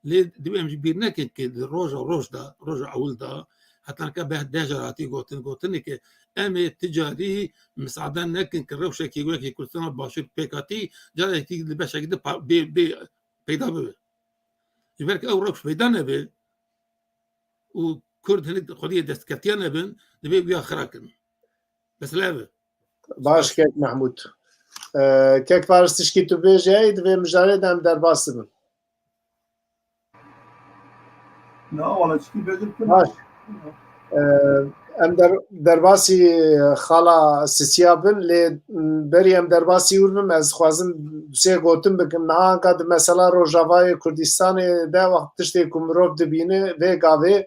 Lê divê em ji bîr nekin ki di roja roj da, roja ewil da, heta nika beh deh car hatî gotin, gotinê ki em ê ti carî misade nekin ki rewşekî wekî Kurdistana Başûr pêk hatî, carekî li beşekî di pa-, bê, bê peyda bibe. Ji ber ku ew rewş peyda nebe û Kurd hinek xwediyê destkeftiya nebin, divê wiya xira kin. Mesela ev e. Baş, kek Mehmûd. E, kek Faris, tişkî tu bêje, divê mijarê de em derbas dibin. Na, wala çikî bêjim tu. Baş. E, em der-, derbasî xala Sisiya bin, lê, m, berî em derbasî wir bim, ez dixwazim du sê gotin bikim. Niha anka di mesela Rojavayê Kurdistanê de wext tiştê ku mirov dibîne, vê gavê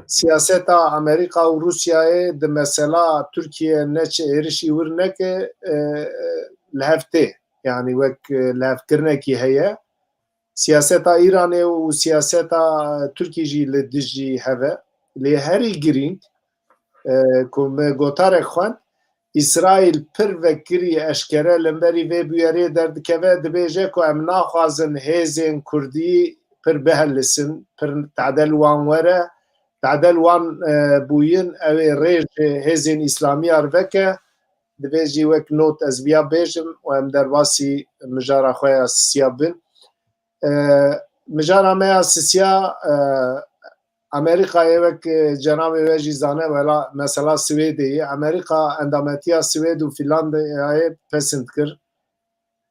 siyaseta Amerîka û Rûsyayê di mesela Tirkiye neçe êrişî wir neke, e, e, li hev tê. Yani wek, e, lihevkirinekî heye. Siyaseta Îranê û siyaseta Tirkî jî li dijî hev e. Lê herî girîng, e, ku me gotarek xwend, Îsraîl pir vekirî eşkere li hemberî vê bûyerê derdikeve, dibêje ku em naxwazin hêzên Kurdî pir bihelisin, pir tade li wan were, tade li wan, e, bûyin, ew ê rê ji hêzên Îslamiyar veke. Divê jî wek not ez viya bêjim û em derbasî mijara xwe ya sisiya bin. E, mijara me ya sisiya, e, Amerîkayê wek, e, cenabê we jî zane, wela mesela Swêdê ye. Amerîka endametiya Swêd û Fînlandiyayê pesind kir.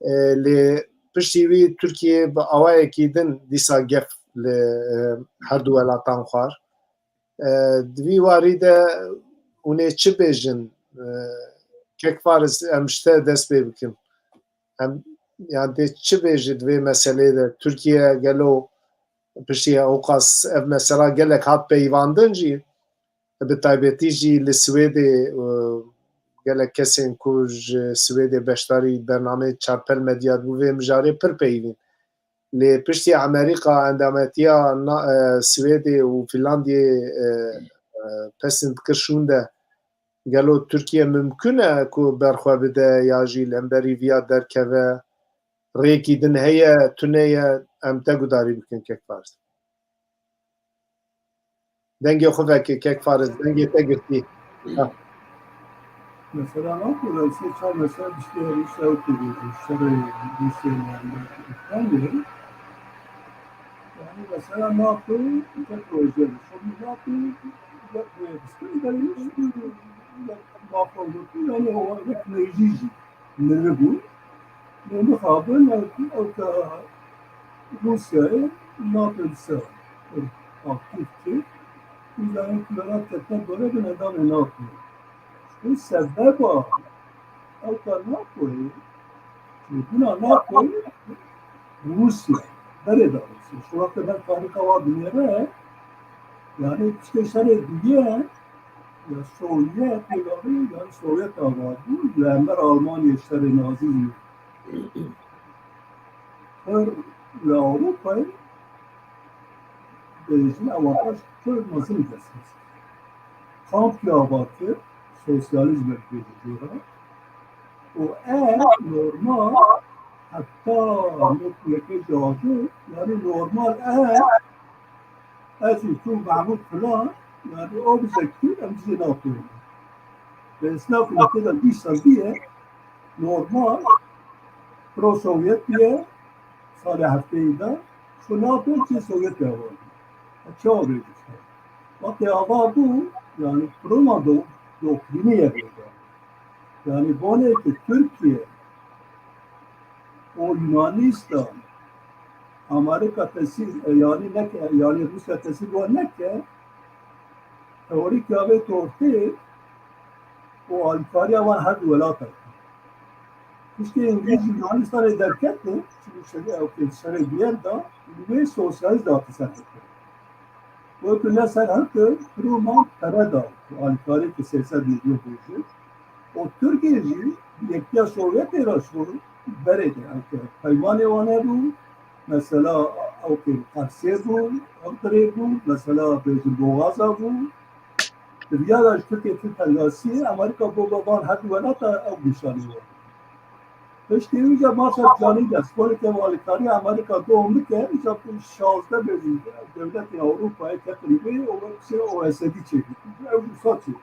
E, lê piştî wî Tirkiye bi awayekî din dîsa gef li, e, her du welatan xwar. E, di vî warî de hûn ê çi bêjin? E, kek Faris, em ji te dest pê bikin. Em, yan tê çi bêjî di vê meseleyê de? Tirkiye gelo piştî ewqas ev mesela gelek hat peyivandin jî, bi taybetî jî li Swêdê, e, gelek kesên ku ji Swêdê beşdarî bernameyê Çarpel Medya dibû vê mijarê pir peyivîn. Lê piştî Amerîka endametiya na-, e, Swêdê û Fînlandiyê, e, e, pesind kir şûnde, gelo Tirkiye mimkun e ku berxwe bide ya jî li hemberî viya derkeve? Rêkî din heye, tune ye, em te gudarî bikin kek Faris. Dengê xwe veke kek Faris, dengê te girtî. Ha. Mesela NATO da sê çar mesela bir şey, işte o türlü, işte böyle bir şey yani. Yani mesela NATO bir proje, şu NATO bir proje, bir şey de hiç bir NATO yani o teknoloji. Miribû, lê mixabin ew, ew te Rûsyayê NATO li ser aktîf kir. Û zanîn ku li Rûsya ketine dore bin endamê NATO. Ji bo sebeba ew te NATOyê Çêbûna NATO Rûsya, berê de Rûsya. Ji wextê ber tarîxa wa dinêre, yani tiştê şerê duyê ya Sovyet, yani Sovyet ava bû, li hember Almanya şerê Nazî pir li Ewropayê bêjin avantaj pir mezin dest xist. Kamp ya ava kir, sosyalîzm bêjin jê re. Û ev normal, heta yekê cihadê, yani normal ev, ez û tu Mehmûd filan, yani objektif em jê NATO ye. Lê îslam ku tê de bîst sal bîye, normal, pro-Sovyet bûye, salê hefteyê de, ku NATO çê Sovyetê ava bû. Çawa bêjî işte. Wextê ava bû, yani, pro-NATO doktrînê ye vêga. Yani, bonê ki Tirkiye û Yunanistan Amerîka tesîr, e, yani neke, yani Rûsya tesîr wan neke, teorîk ya vê tortê û alîkariya wan her du welata kir. Piştî Îngilîz ji Yunanistanê derketin, çi bû şerê, ew kê şerê bûyer da, li wê sosyalîst dihate serkirdin. Wê ku ne serhilkir, Truman pere da, alîkariyeke sê sed milyon bêje. Û Tirkiye jî bi Yekîtiya Sovyetê re şûr berê de, ew kê peymanê wan hebû, mesela ew kê Qersê bû, Anqirê bû, mesela bêjin Boğaza bû. Di viya de ji Tirkiye çû tengasiyê, Amerîka bo van her du welata ew nîşanî wan. Piştî wî de masa canî de, sporeke alîkarî Amerîka dom bike, îca şazdeh bêjin dewletên Ewropayê teqrîbê û wek şey O E S D çêbû. Ew wisa çêbû.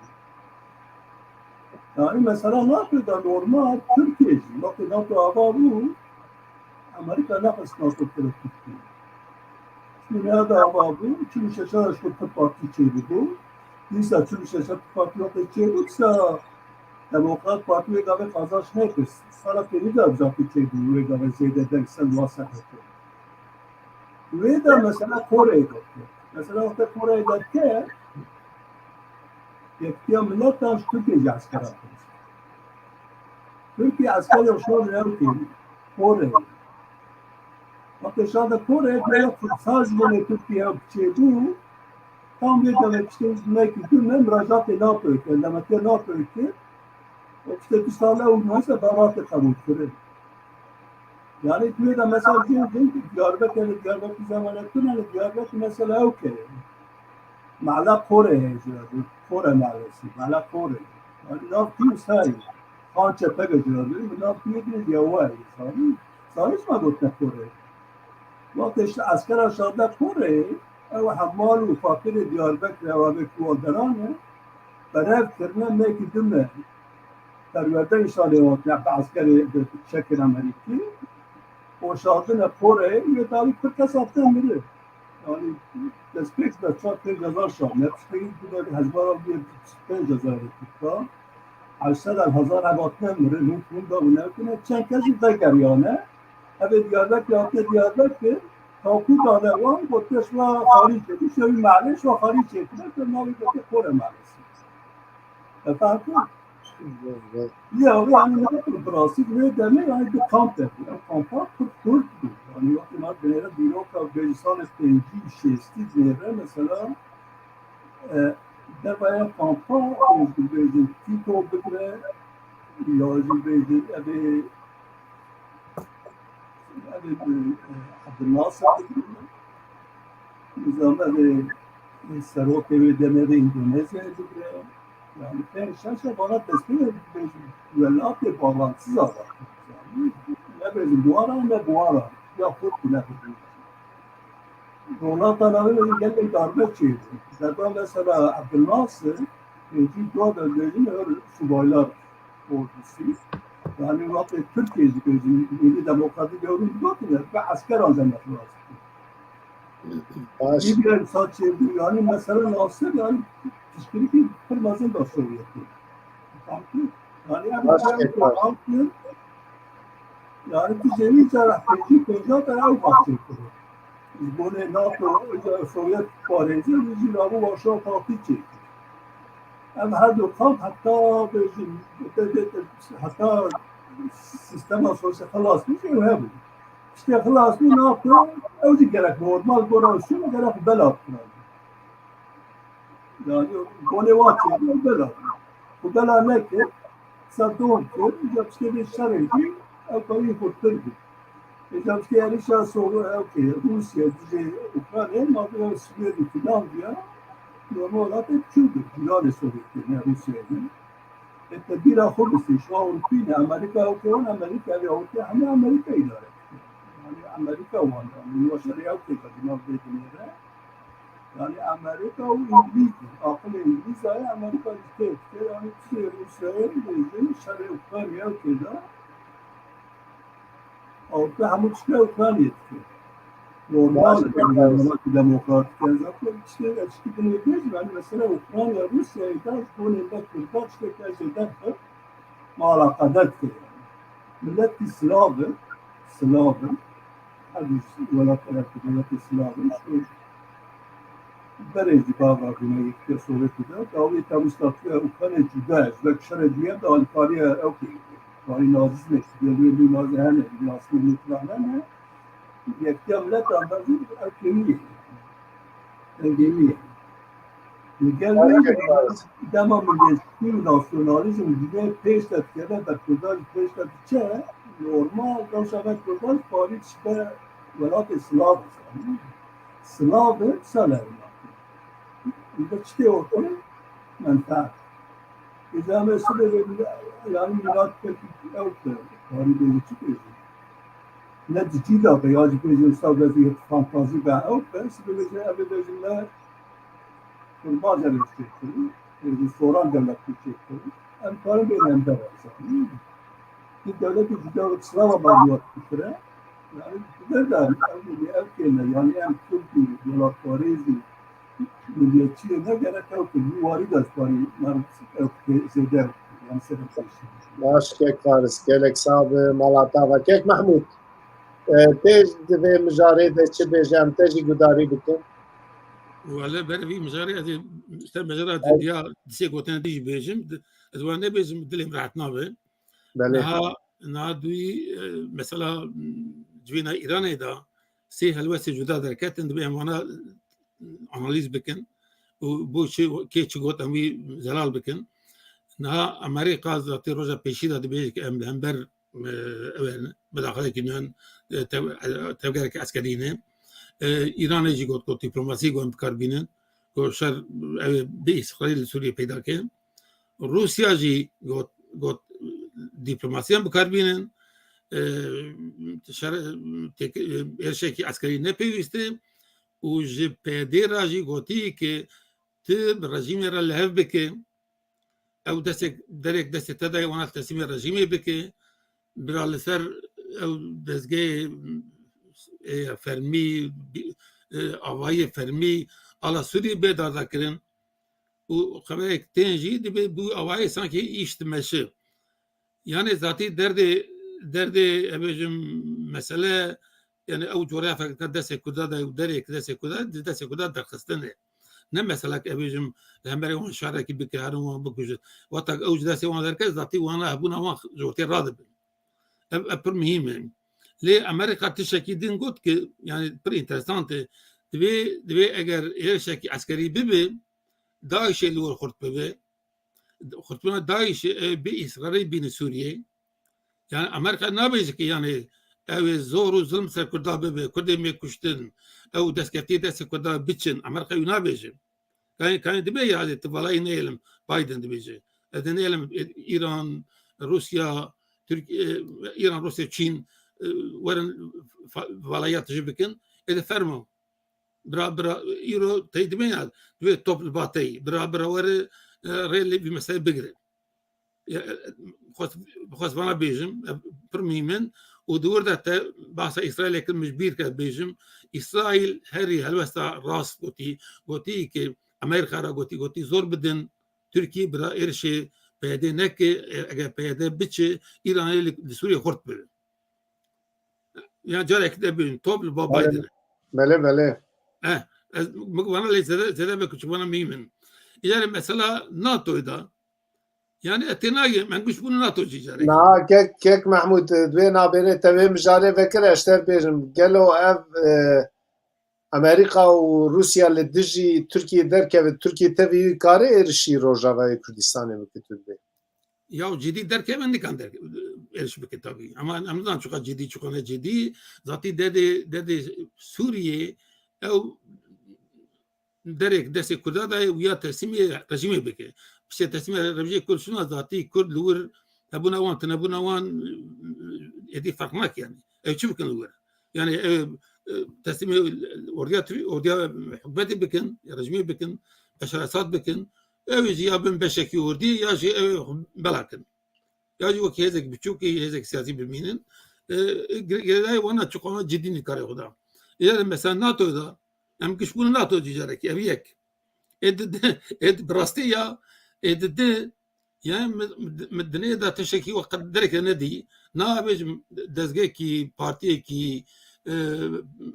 Yani mesela NATO da normal Tirkiye jî, wextê NATO ava bû, Amerîka nexist NATO kire Tirkiye. Dîsa çil û şeş re ji ku tu partî çêdibû. Dîsa çil û şeş re tu partî wextê çêbû, dîsa Demokrat Partî wê gavê qazanç nekir. Sala pênî de zafî çêbû, wê gavê zêde deng send wa sekete. Wê de mesela Koreyê de. Mesela wextê Koreyê de ke Yekîtiya Miletan ji Tirkiye jî eskera kir. Tirkiye eskerê şor ew kir. Koreyê. Wextê şa de Koreyê, bêya fursa ji bo Tirkiye çêbû, tam vê demê piştî mehekî du me miracatê NATOyê kir, endametiya NATOyê kir. Û piştî du sal ew nûsa berate qebûl kirin. Yani, tu yê de mesela jin, jin Diyarbekir, li Diyarbekir zemanetin, yani Diyarbekir mesela ew ke. Mehla Kore heye jira, Kore mahallesi, Mehla Kore. Yani, nav kî say, Xan Çepege jira, bi nav kî din yawa, yani, sarı ma gotne Kore. Wextê işte eskera şarda Kore, ew hemal û fakirê Diyarbekir, ew avê kuwa derane, berev kirine mehekî du me. Perwerde îşanê hatine bi eskerê, bi çekên Amerîkî. Û şandine Koreyê, wê dawî pir kes hatine miri. Yani destpêk de çar pênc hezar şandine. Piştî bide hezmara bûye pênc hezar Tirka. Heşt sed ev hezar ev hatine miri, hûn hûn da û nekine. Çend kes jî vegeriyane. Evê Diyarbekir hatine Diyarbekir. Taku dane wan, gotiye şima xarî çêkir, şewî mehlê, şima xarî çêkir, navê gotiye Kore mehlesi. Efendim? Ya, yani ne kadar plastik ve deme, yani bir kamp yapıyor. Yani kampa kırk dört gün. Yani yok, bunlar değeri bir yok, bêjî salê pêncî, şêstî nêre mesela, e, devaya kampa, e, bêjî Tito bigire, ya jî bêjî, evê, evê, e, Abdülnasir bigire. Nizam evê, e, serokê wê demê de Endonezyayê bigire. Yani pênc şeş e bana destê welatê bağlantısı zaten. Yani ne bêjin buara ne buara. Ya xurt bile bigire. Rolata navê gelek darbe çêbû. Zerba mesela Abdülnasir, e, jî dua da bêjin, e, subaylar ordusu. Yani wextê Tirkiye jî bêjin, Milli Demokratik Devrim gotine, ve eskeran demek lazım. Baş. Libya saç çêbû, yani mesela Nasir, yani tiştekî pir mezin da Sovyetê. Tamam. Yani em Baş. Yani tu jê wî cara pêncî pêncî de ew baş çêkir. Ji bo ne NATO, Sovyet parêzê wî jî rabû Warşawa Paktî çêkir. Em her du kamp heta bêjin, heta Sîstema sosyal xilas bû, ew hebû. Tiştê xilas bû, naxwe ew jî gerek normal gora şûn gerek bela bikin. Yani, gonê wa çêbû, bela. Ku bela nekir, ser don kir, îca piştê vê şerê jî ew karî xurtir bû. Îca piştê êrişa Sov-, ew kê, Rûsya dijî Ukraynayê, ma bi Swêd û Finlandiya, normal hatin çû bû, cîranê Sovyetê ne Rûsyayê ne. Ê te bîra xwe bistî, şa Ewropî ne, Amerîka ew kê wan, Amerîka ev Ewropî, hemî Amerîka îdare dike. Yani Amerîka wan, yani wa şerê ew kê de di nav vê dinyê de. Yani Amerîka û Îngilîz, aqilê Îngilîz ayê Amerîka ji tê dike, yani tiştê Rûsyayê dibêjin, şerê Ukraynayê ew kê de. Ewropa hemû tiştê Ukraynayê dike. Normal e, yani welatê demokratîk e. Zaten tiştê, tiştê din bêjim, yani mesela Ukrayna, Rûsyayê de ji bo nêbe Kurda tiştê ke jê derxe, ma eleqedar dike. Miletî Slav e, Slav e. Her du welat, welatê Slav e. Berê jî bava bûne Yekîtiya Sovyetê de. Dawî tam statûya Ukraynayê cuda e. Ji ber şerê duyem de alîkariya ew kê. Karî nazîzmê, gel wê nû naze hene, nasmê nû filan hene. Yektiya miletan da zî ew kêmî ye. Ew kêmî ye. Li gel wê dema milletçî û nasyonalîzm dibê pêş de dikeve, ber Kurdan jî pêş de diçe, normal, dewsa ve Kurdan parî dibe welatê Slav. Slav e, Slav e. Li çi tê ortê? Menfaat. Îza me sibê ve, yani milat pek ew te, yani bêjî çi bêjî? Ne di cî de be, ya jî bêjî wisa be bir fantazî be ew be, sibê bêjî, ev bêjî me kurmac ev çêkirin, bêjî soran devlet çêkirin. Em karin bê em de razan. Di dewletê cuda ve Slava mevzuat fikire. Yani, ber de ev, ev kêne, yani em Kurd û welatparêz û milliyetçiyê ne gerek ew Kurd û warî de ji barî me ew zêde, yani sebep. Baş, kek Faris, gelek sax be, mala te ava. Kek Mehmûd, e, tê di vê mijarê de çi bêje, em te jî gudarî bikin? Wele ber vî mijarê ez ê, işte mijara di diya disê gotine dî jî bêjim, di-, ez wan nebêjim, dilê min rehet nabe. Belê. Niha, niha duyî, e, mesela, m, civîna Îranê de sê helwestê cuda derketin, dibe em wana, e, analîz bikin û bo çi, kê çi got em wî zelal bikin. Niha Amerîka zatê roja pêşî de dibêje ke em li hember, e, ew in, midaxalekî nû in, e, tev-, e, tevgereke eskerî ne. E, Îranê jî got, got dîplomasî got em bikar bînin. Got şer, ew ê bê îstiqrarî li Sûriyê peyda ke. Rûsya jî got, got dîplomasiyan bikar bînin, e, şer-, têk-, e, êrişekî eskerî ne pêwîst e û ji P Y D re jî gotî ke tu bi rejîmê re li hev bike, ew destek, derek destê te de ye, wana teslîmê rejîmê bike, bira li ser ew dezgehê, e, fermî, bi-, e, avayî fermî ala Sûriyê bê dardakirin. Û xeberek tên jî dibê bû awayê sankî îş dimeşi. Yani zatî derdê, derdê, e, bêjim, mesele, yani ew coğrafyaka destê Kurda de û derê ki destê Kurda, di destê Kurda derxistine. Ne meselek, e, bêjim, li hemberê wan şarekî bike, herin wan bikujin. Wexta ew ji destê wan derket, zatî wana hebûna wan ji ortê radibin. Ev, ev pir muhîm e. Lê Amerîka tiştekî din got ki, yani pir interesant e. Divê, divê eger êrişekî eskerî bibe, DAIŞê li wir xurt bibe. Xurtbûna DAIŞê, e, bi îsrarê bîne Sûriyê. Yani Amerîka nabêje ki yani ew ê zor û zilm ser Kurda bibe, Kurdê me kuştin, ew destkeftiyê destê Kurda biçin. Amerîka wî nabêje. Kanî, kanî dibe ya, ti valayî neyêlim, Biden dibêje. Ez ê neyêlim, e, Îran, Rûsya, Tirk-, e, Îran, Rûsya, Çîn, e, werin fa-, valayî tijî bikin. Ê de fermo. Bira, bira, îro tey dibe ya, divê top li ba tey. Bira, bira were, e, rê li vî meselê bigire. Ya, e, xwest, xwest vana bêjim, e, pir muhîm in. Û di wir de te bahsa Îsraîlê kir, min ji bîr kir bêjim. Îsraîl herî helwesta rast gotî, gotî ki Amerîka re gotî, gotî zor bidin Tirkî bira êrişê P Y D neke, e, eger P Y D biçe, Îranê li, li Sûriyê xurt bibe. Ya carek de bibin, top li ba Biden. Belê, belê. Eh, ez, min vana lê zêde, zêde be kuçik vana muhîm in. Îcarê mesela NATOyê de, Yani e têna ye, em giş bûn NATO jî carek. Na, kek, kek Mehmûd, e, divê nabêrê te vê mijarê vekir, ez te bêjim. Gelo ev, e, Amerîka û Rûsya li dijî Tirkiyê derkeve, Tirkiye tevî wî kare êrişî Rojavayê Kurdistanê bike, tu dibê? Ya cidî derkeve, nikan derke-, êriş bike tabii. Ama em nizanin çiqas cidî, çiqas ne cidî. Zatî derdê, derdê Sûriyê ew derek destê Kurda da ye û ya teslîmê rejîmê bike. Piştê teslîmê rejîmê Kurd şûna zatî Kurd li wir hebûna wan, tinebûna wan êdî ferq nake yani. Ew çi bikin li wir? Yani ew, e, teslîmê ordiya Tirk-, ordiya hikûmetê bikin, ya rejîmê bikin, Beşar Esad bikin. Ew jî ya bin beşekî ordî ya jî ew bela kin. Ya jî wekî hêzek biçûkî, hêzek siyasî bimînin. E, gire-, girêdayî wana çiqas cidî nî karê xwe da. Ê, mesela NATO da, em giş bûn NATO cî carekî, ev yek. Ê di, di, ê di bi rastî ya, ê di di, yani mi, mi, mi dinê da tiştekî we qet dereke nedî. Na bêjim dezgehekî, partiyekî, e,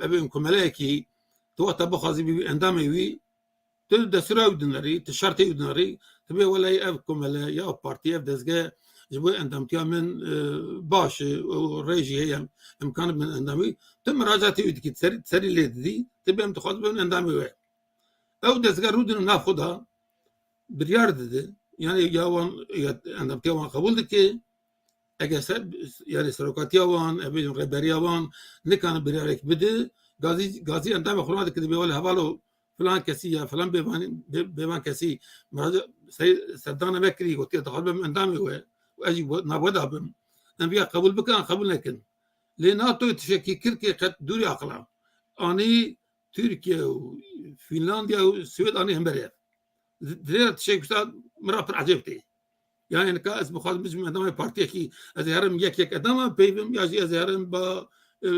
ebê komeleyekî, tu wexta bixwazî bibî endamê wî, tu destûra wî dinerî, tu şertê wî dinerî, tu bê welay ev komele ya ev partî, ev dezge ji bo endamtiya min, e, baş e, û rê jî heye, em, imkanê min endamî, tu miracatê wî dikî, serî, serî lê didî, tu bê em dixwazin bibin endamê we. Ew dezge rûdin nav xwe da, biryar dide, yani ya wan, ya endamtiya wan qebûl dike, eger ser, yani serokatiya wan, em bêjin rêberiya wan, nikane biryarek bide, gazî, gazî endamê xwe dike, dibê wele hevalo filan kesî ya filan bêvan, bê-, bêvan kesî miraca-, ser-, serdana me kirî, gotiye dixwazim bim endamê we û ez jî we-, navê we da bim. Em viya qebûl bikin an qebûl nekin. Lê NATO tiştekî kir ke qet dûrî aqila. Anî Tirkiye û Fînlandiya û Swêd anî hemberê ev. Di-, divê tiştek wisa min re pir ecêb tê. Yani nika ez bixwazim biçim endamê partiyekî, ez ê herim yek yek endama peyvim, ya jî ez ê herim ba, e,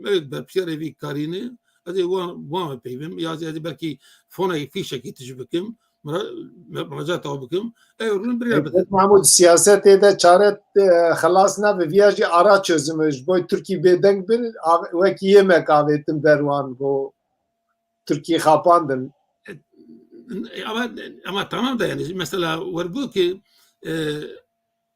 evet, berpirsiyarê vî karî ne, ez ê wan, wan ve peyvim, ya jî ez ê belkî fonekî, fîşekî tişt bikim, mira-, me-, miracaat ew bikim. Ew rûn birya bidin. Kek Mahmûd, siyasetê de çare, e, xelas nabe, viya jî ara çözümü ji bo Tirkî bêdeng bin, av-, wekî yemek avêtin ber wan, go Tirkî xapandin. E, ama, ama tamam da yani, mesela werbû ki, e,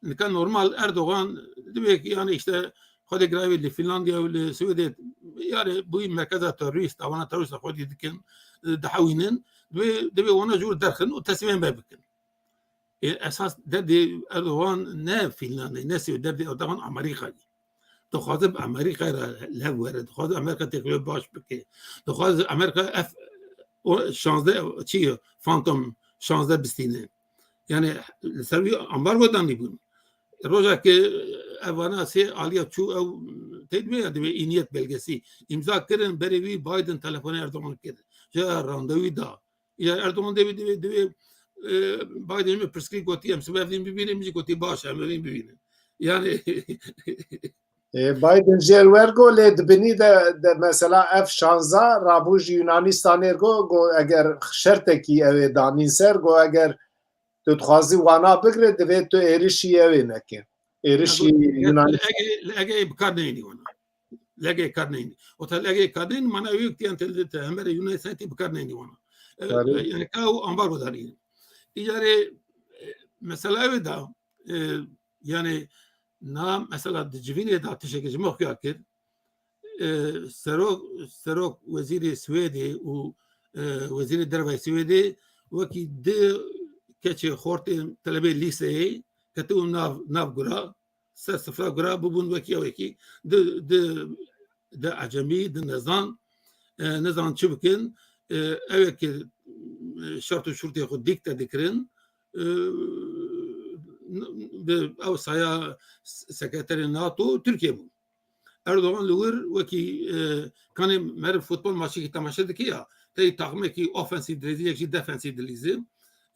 nika normal Erdogan, divê ki yani işte xwedê girayê li Finlandiya û li Swêdê, yani bûyî merkeza terorîst, awana terorîsta xwedî dikin, e, dihewînin, divê, divê wana jûr derxin û teslîmê me bikin. Ê, esas derdê Erdogan ne Fînlandê, ne Swêd, derdê Erdogan Amerîkayê. Dixwaze bi Amerîkayê re lev were, dixwaze Amerîka têkilê baş bike. Dixwaze Amerîka F şanzdeh, çi, Phantom şanzdeh bistîne. Yani li ser wî ambargo danîbûn. Roja ke ev vana sê aliya çû, ew tê divê ya divê îniyet belgesî îmza kirin, berê wî Biden telefonê Erdogan kir. Ji randewî da. Ya Erdogan divê, divê, divê, e, Biden min pirsgirêk gotî, em sibe evîn bibînin, min jî gotî baş, em evîn bibînin. Yani E, Biden jê wer go, lê di binî de, de mesela F şanzdeh rabû ji Yunanistanê go, go eger şertekî ew ê danîn ser, go eger tu dixwazî wana bigre, divê tu êrişî ew ê neke. Êrişî Yunan. Li Egeyê, li Egeyê bi kar neyînî wana. Li Egeyê kar neyînî. O te li Egeyê kar neyînî, mana ew yek tiyan te, te hemberê Yunanistanê tê bi kar neyînî wana. E, Tabii. Yani ka ew ambargo danî. Îcarê, e, mesela ew ê da, e, yani na mesela di civînê da tiştekê ji me xuya kir. E, serok, serok wezîrê Swêdê û, e, wezîrê derve Swêdê wekî di keçê xortê telebê lîseyê ketibûn nav, nav gura, ser sifra gura bûbûn wekî ew yekî di, di, di ecemî, di nezan, e, nezan çi bikin, e, ew yekî, e, şert û şurtê xwe dîkte dikirin, e, bi ew saya s-, sekreterê NATO Tirkiye bû. Erdogan li wir wekî, e, kanê meriv futbol maçekî temaşe dike ya, tey taxmekî ofensîf dilîzî, yek jî defensîf dilîzî.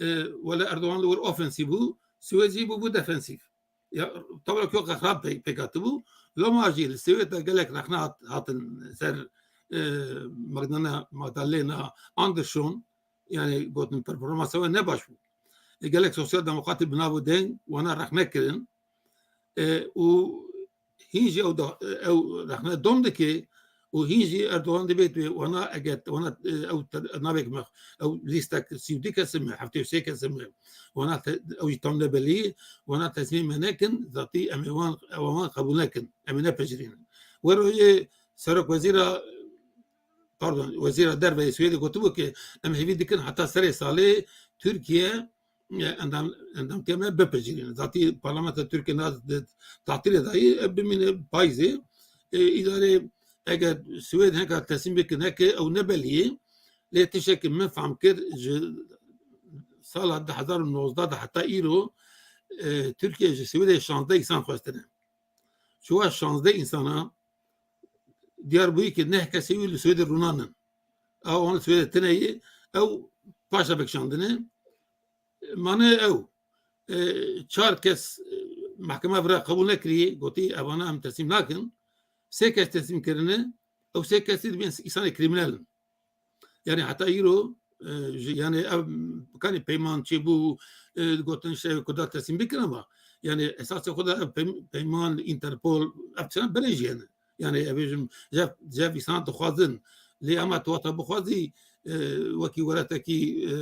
E, wele Erdogan li wir ofensîf bû, Swêd jî bûbû defensîf. Ya, tablo ki xerab pê-, pêk hatibû. Loma jî li Swêd de gelek rexne hat-, hatin ser, e, Magdalena, Magdalena Andersson, yani gotin performansa we ne baş bû. E, gelek sosyal demokratî bi nav û deng wana rexne kirin. E, û hîn jî ew da, ew rexne dom dike û hîn jî Erdogan dibêt wê wana eger wana, e, ew te-, navek me, ew lîstek sî û du kesî me, heftê û sê kesî me, wana te-, ew jî tam nebelî, wana teslîmê me nekin, zatî em ê wan, ew wan qebûl nekin, em ê nepejirînin. Wero yê Serokwezîra, pardon, Wezîra Derve yê Swêdê gotibû ki em hêvî dikin heta serê salê Tirkiye, e, endam, endamtiya me bipejirîne. Zatî parlamentoya Tirkiye na di tatilê dayî, e, bimîne payîzê. E, îdarê eger Swêd heka teslîm bike neke ew ne belî ye. Lê tiştekî min fehm kir ji sala du hezar û nozdeh de heta îro, e, Tirkiye ji Swêdê şazdeh însan xwestine. Çuwa şazdeh însana diyar bûyî ki neh kesê wî li Swêdê rûnanin. Ew wan li Swêdê tine yê, ew paşa vekişandine. Mane ew, e, çar kes, e, mehkema vira qebûl nekirî, gotî evana em teslîm nakin. Sê kes teslîm kirine, ew sê kesî dibên îsanê krîminel in. Yani heta îro, e, ji, yani ev, kanî peyman çêbû, e, gotin şevê Kurda teslîm bikin ama yani esasê xwe de ev pey-, peyman, Interpol, ev tiştan berê jî hene. Yani ev bêjim, jev, jev îsan dixwazin. Lê ema tu wata bixwazî, e, wekî welatekî, e,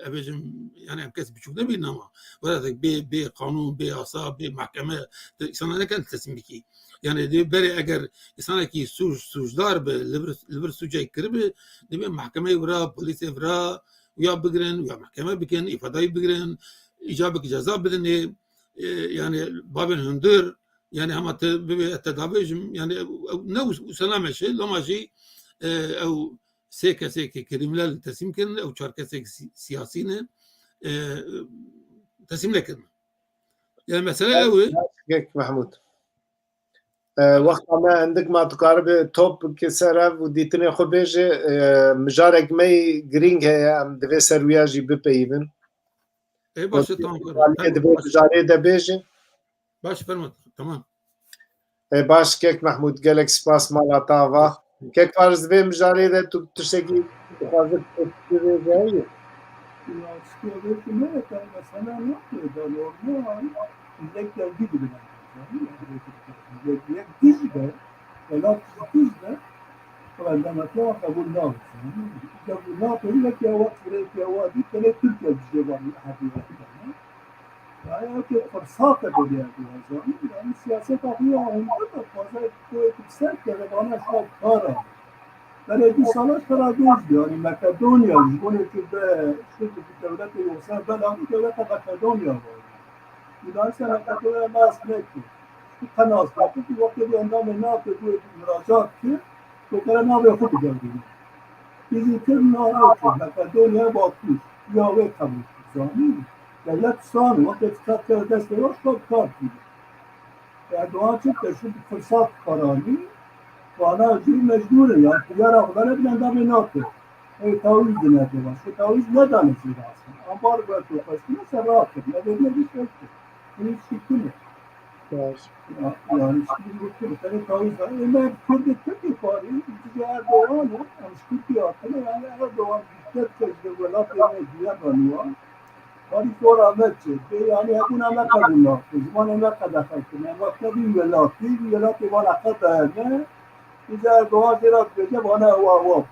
ev bêjim, yani em kes biçûk nebînin ama welatek bê, bê qanûn, bê yasa, bê mehkeme, te îsana neken teslîm bikî. Yani dê berê eger îsanekî sûc, sûcdar be, li vir, li vir sûcek kiribe, dibê mehkemeyê vira, polîsê vira, ya bigirin, ya mehkeme bikin, îfadayî bigirin, îcabek ceza bidin ê, e, yani babên hundir, yani hema te bibê te davêjim, yani ew, ew ne wis-, wisa nameşe, loma jî, e, ew sê kesê ki krîminal teslîm kirin, ew çar kesê ki si-, siyasî ne, e, teslîm nekirin. Yani mesele ew e. Kek Mehmûd. E, wexta me endik ma tu karibe top ki ser ev û dîtinê xwe bêje, e, mijarek me yî girîng heye, em divê ser wiya jî bipeyivin. Ê, baş e, tamam, Wekî tamam, divê baş. Mijarê de bêje. Baş, fermo, tamam. Ê, baş, Kek Mehmûd, gelek spas mala te ava. Kek Fariz, divê mijarê de tu tiştekî dixwaze tu bêje heye? Ya, tiştê vê ku ne, te mesela ne, da normal, millet geldi gibi. Millet yek diz be, welat diz be, Xwendametiya qebûl nabe. Qebûl nabe, wek ya wek, wek ya wek, dî, tenê Tirkiye dijê van hevî wek. Yani, ew ke firsat e beriya dixwazan. Yani, siyaseta xwe ya hûn bide, xwaze ku yek bi ser keve bana şa kara. Berê du sala kara doz, yani, Makedonya, ji bo ne ki be, şu bir devlete yoksa ben abi devlete Makedonya var. Yunanistan Makedonya nas ne ki? Qe nas kir, wextê vê endamê NATO bû muracat kir, ku kere navê xwe bigewrîne. Îzî kir navê xwe, Makedonya Bakur, ya wê qebûl kir, zanî? Dewlet san, wextê firsat keve destê we, şka bi kar tîne. Erdogan çi te şu firsat karanî, vana jî mecbûr e, ya, xiyara xwe vere bin endamê NATO. Ey tawîz dine divan, şu tawîz nedane jî rastin. Ambar ve tu xwestine ser rakir, ne de ne bir şey. Hiç fikrim yok. Baş. Ya, yani, hiçbir fikrim yok. Senin tavizden, e, ben Kürt'ü Türkiye fahri, bizi Erdoğan o, yani, Türkiye hakkında, yani, Erdoğan dikkat çekti, ve laf yerine güven anıyor. Tabii sonra ne çekti, yani, hepin ana kadınlar, zaman ne kadar kalktı, yani, bak, ne bir velat, bir velat, bir velat, yani, bize Erdoğan biraz gece bana hava, hava.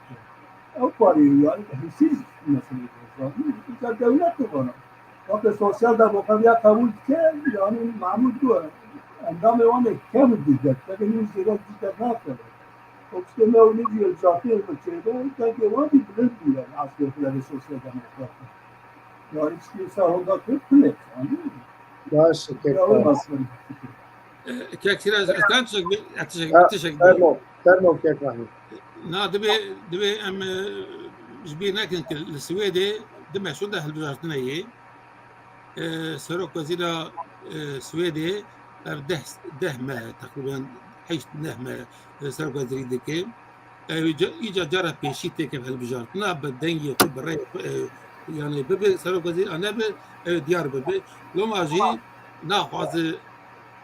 Ew parê, yani, hisiz meselê, yani, bize devlet de bana. Wextê sosyal demokratiya qebûl dike, yanî Mahmûd bû endamê wan ê kevin dî derdkeve, yî zêde dî derdnakeve. Û piştê me û nî yî li çarpênc min çêbe, dengê wan jî bilind bûye li eslê xwe sosyal demokrat. Yanî çi wisa honda kir, pile, yanî. Baş, kek Ya, baş. Wê masrif. E, Kek Sîra, ez, ez tam tişek bê-, ez tişek, Ha, tişek bê-, fermo, fermo, Kek Mahmûd. Na, divê, divê em, e, ji bîr nekin ki li Swêdê du meşûn de hilbijartine yê. E, Serok Wezîra, e, Swêdê ev deh, deh me, teqrîben heşt neh me, e, Serok Wezîrî dike. Ew ca-, îca cara pêşî têke hilbijartina, bi dengê xwe, bi rêyê xwe, e, yani bibe Serok Wezîr, a nebe, ew diyar bibe. Loma jî naxwaze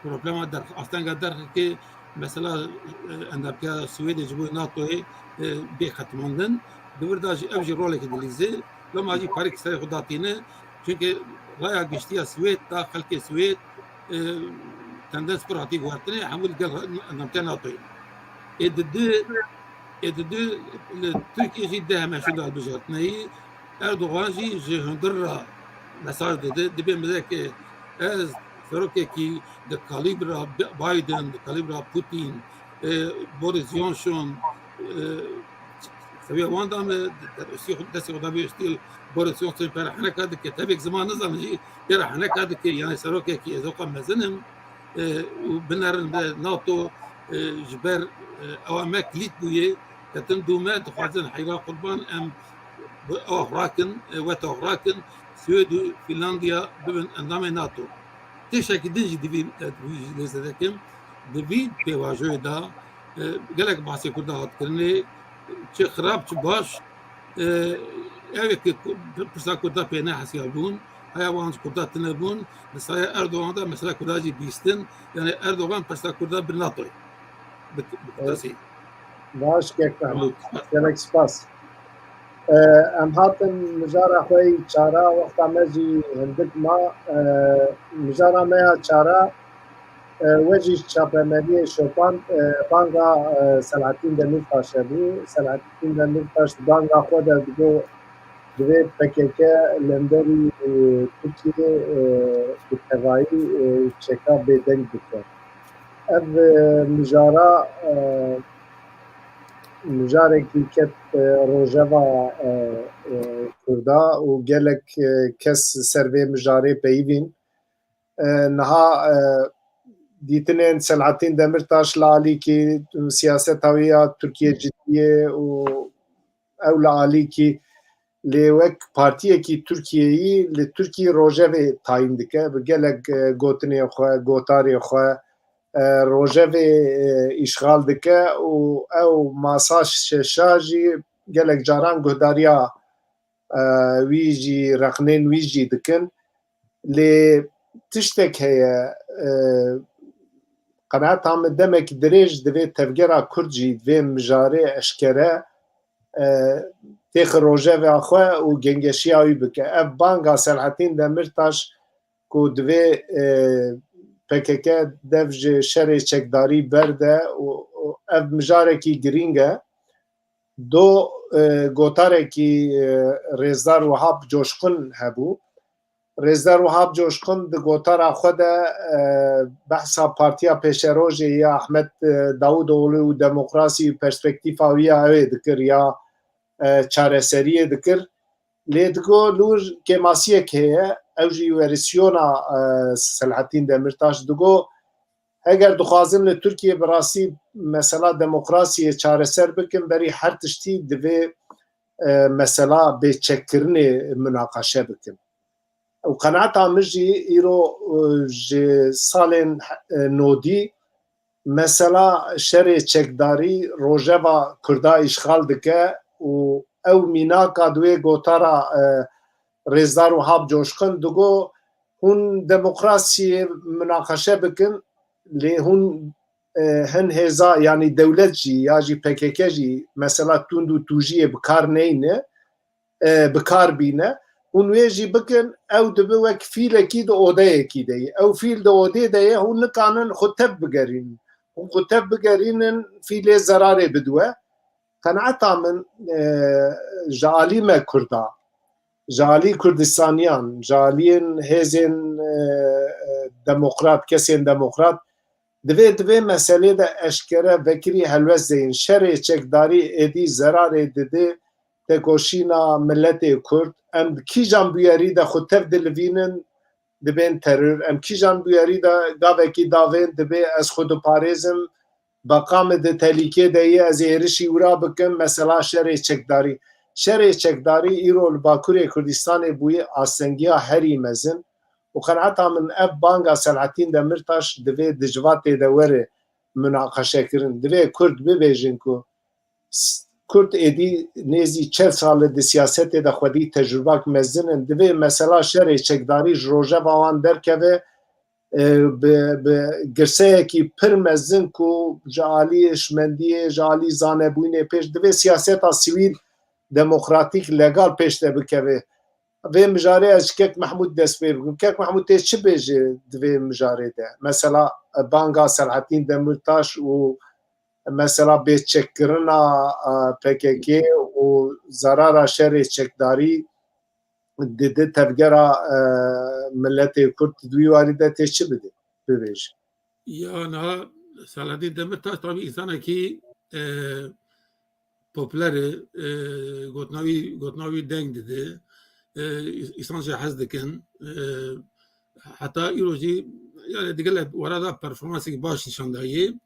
problema derx, astenga derxê ke mesela, e, endamtiya Swêdê ji bo NATOyê, e, bê qetimandin. Di vir de jî ev jî rolekê dilîze. Loma jî parêk serê xwe datîne. Çunke raya giştî ya Swêd, da xelkê Swêd, e, tendens pir hatî guhertinê, hemû li gel endamtiya NATOyê. Ê di du, ê di du li Tirkiye jî deh meşûl hilbijartineyî, Erdogan jî ji hundir re mesaj dide. Dibê mileke ez serokekî di kalîbra Bi-, Biden, di kalîbra Putin, e, Boris Johnson, e, seviya wan da me, di, di, destê xwe da vê stil Boris Johnson pê re heneka dike. Tevek ziman nizane jî pê re heneka dike. Yani serokekî ez oqa mezin im, e, û binerin bi NATO, e, ji ber, e, ewa me kilît bûye, ketin dû me, dixwazin heyra qurban em bi ewa xwe rakin, e, weta xwe rakin, Swêd û Fînlandiya bibin endamê NATO. Tiştekî din jî divî, e, divî jî lê zêdekim, di vî pêvajoyê de, e, gelek bahsê Kurda hat kirinê, çi xirab, çi baş, e, ew ê ku pirsa Kurda pê nehesiya bûn, heya wan ji Kurda tune bûn, di saya Erdogan de mesela Kurda jî bîstin, yani Erdogan pirsa Kurda bi NATO'yê, bi, bi Kurda sê. Baş, Kek Mehmûd. Gelek spas. E, em hatin mijara xwe yî çara, wexta me jî hindik ma. E, mijara me ya çara, e, we jî çapemeriyê şopand, e, banga, e, Selahattin Demirtaş hebû. Selahattin Demirtaş banga xwe de digot, divê P K K lenderî, e, Tirkiyê, e, bi tevayî, e, çeka bêdeng bike. Ev, e, mijara, e, mijarekî ket, e, rojeva, e, e, Kurda û gelek, e, kes ser vê mijarê peyivîn. E, niha, e, dîtinên Selahattin Demirtaş li alîkî, siyaseta wî ya Tirkiye cidî ye û ew li alîkî, lê wek partiyekî Tirkiyeyî li Tirkî rojevê tayîn dike, bi gelek, e, gotinê xwe, gotarê xwe, e, rojevê, e, îşxal dike û ew masa şeşa jî gelek caran guhdariya, e, wî jî, rexnên wî jî dikin. Lê tiştek heye, e, qenaeta min demek dirêj divê tevgera Kurd jî divê mijarê eşkere, e, têxi rojeva xwe û gengeşiya wî bike. Ev banga Selahattin Demirtaş ku divê, e, P K K dev ji şerê çekdarî berde û, û ev mijarekî girîng e. Do, e, gotarekî, e, Rêzdar Wahap Coşkun hebû. Rêzdar Wahap Coşkun di gotara xwe de, e, behsa Partiya Pêşerojê ya Ahmet, e, Davutoğlu û demokrasî û perspektîfa wî ya ew ê dikir ya, e, çareseriyê dikir. Lê digo li wir kêmasiyek heye, ew jî werîsyona, e, Selahattin Demirtaş digo, heger dixwazin li Tirkiyê bi rastî mesela demokrasiyê çareser bikin, berî her tiştî divê, e, mesela bêçekkirinê munaqeşe bikin. Û qenaeta min jî îro, e, ji salên, e, nodî mesela şerê çekdarî rojeva Kurda îşxal dike û ew mînaka di wê gotara, e, Rêzdar Wahap Coşkun digo, hûn demokrasiyê munaqeşe bikin, lê hûn, e, hin hêza, yanî dewlet jî ya jî P K K jî mesela tund û tûjiyê bi kar neyne, e, bi kar bîne. Hûn wê jî bikin, ew dibe wek fîlekî di odeyekî de ye. Ew fîl di odê de ye, hûn nikanin xwe tev bigerînin. Hûn xwe tev bigerînin, fîlê zerarê bidiwe. Qenaeta min, e, ji alî me Kurda, ji alî Kurdistaniyan, ji aliyên hêzên, e, e, demokrat, kesên demokrat, divê, divê meselê de eşkere vekirî helwest deyîn. Şerê çekdarî êdî zerarê dide tekoşîna miletê Kurd. Em di kîjan bûyerî de xwe tev dilivînin, dibên teror. Em kîjan bûyerî de gavekî davên dibê ez xwe diparêzim, beqa min di telîkê de ye, ez ê êrişî wira bikim, mesela şerê çekdarî. Şerê çekdarî îro li Bakurê Kurdistanê bûye astengiya herî mezin û qenaeta min ev banga Selahattin Demirtaş divê di civatê de were munaqeşekirin. Divê Kurd bibêjin ku s-, Kurd êdî nêzî çel sal e di siyasetê de xwedî tecrubak mezin in. Divê mesela şerê çekdarî ji rojeva wan derkeve, e, bi, bi girseyekî pir mezin ku ji alî hişmendiyê, ji alî zanebûyînê pêş divê siyaseta sivîl demokratîk legal pêş de bikeve. Vê mijarê ez ji Kek Mehmûd dest pê bikim. Kek Mehmûd tê çi bêje di vê mijarê de? Mesela banga Selahattin Demirtaş û mesela bêçekkirina, e, P K K û zerara şerê çekdarî dide tevgera, e, miletê Kurd di wî warî de tê çi bide, bibêje? Ya niha Selahattin Demirtaş tabî însanekî, e, popüler e, e, gotina wî, gotina wî deng dide. E, însan jê hez dikin. E, heta îro jî, yani, digel were de performansekî baş nîşan dayê.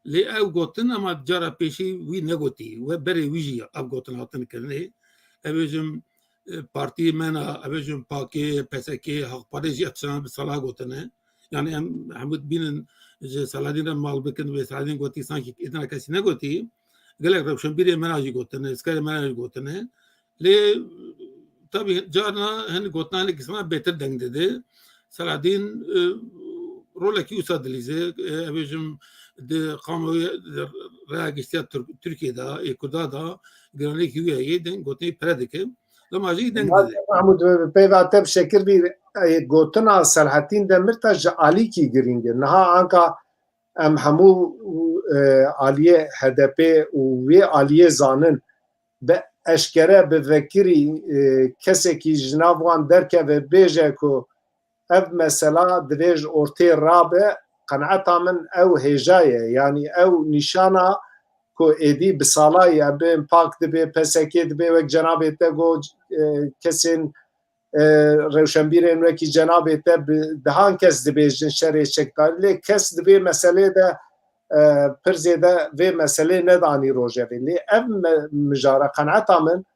Lê ew gotin, ama cara pêşî wî negotî. We berê wî jî ev gotin hatin kirinê. Ev bêjim, e, partiyê me ne, ev bêjim P K K, P S K, Haqparê jî ev tiştan bi sala gotine. Yani em hemû dibînin ji Selahattin re mal bikin, wê Selahattin gotî, sankî îdina kesî negotî. Gelek rewşenbîrê me re jî gotine, eskerê me re jî gotine. Lê tabî carna hin gotina hinek însana bêtir deng dide. Selahattin, e, rolekî wisa dilîze, e, ev bêjim di kamuoyê, di raya giştiya Tirk-, Tirkiye de, ê Kurda de giraniyekî wî heye, deng gotinê pere dike. Loma jî deng dide. Mahmud, bi peyva te bi şekir bî, e, gotina Selahattin Demirtaş ji alîkî girîng e. Niha anka em hemû, e, aliyê H D P û wê aliyê zanin, bi eşkere, bi vekirî, e, kesekî ji nav wan derkeve, bêje ku ev mesela divê ji ortê rabe, qenaeta min ew hêja ye. Yanî ew nîşana ku êdî bi salayî em bên P A K dibe, P S K dibe, wek cenabê te got, e, kesên, e, rewşenbîrên wekî cenabê te bi dehan kes dibêjin şerê çekdarî. Lê kes di vê meselê de, e, pir zêde vê meselê nedanî rojevê. Lê ev me-, mijara qenaeta min,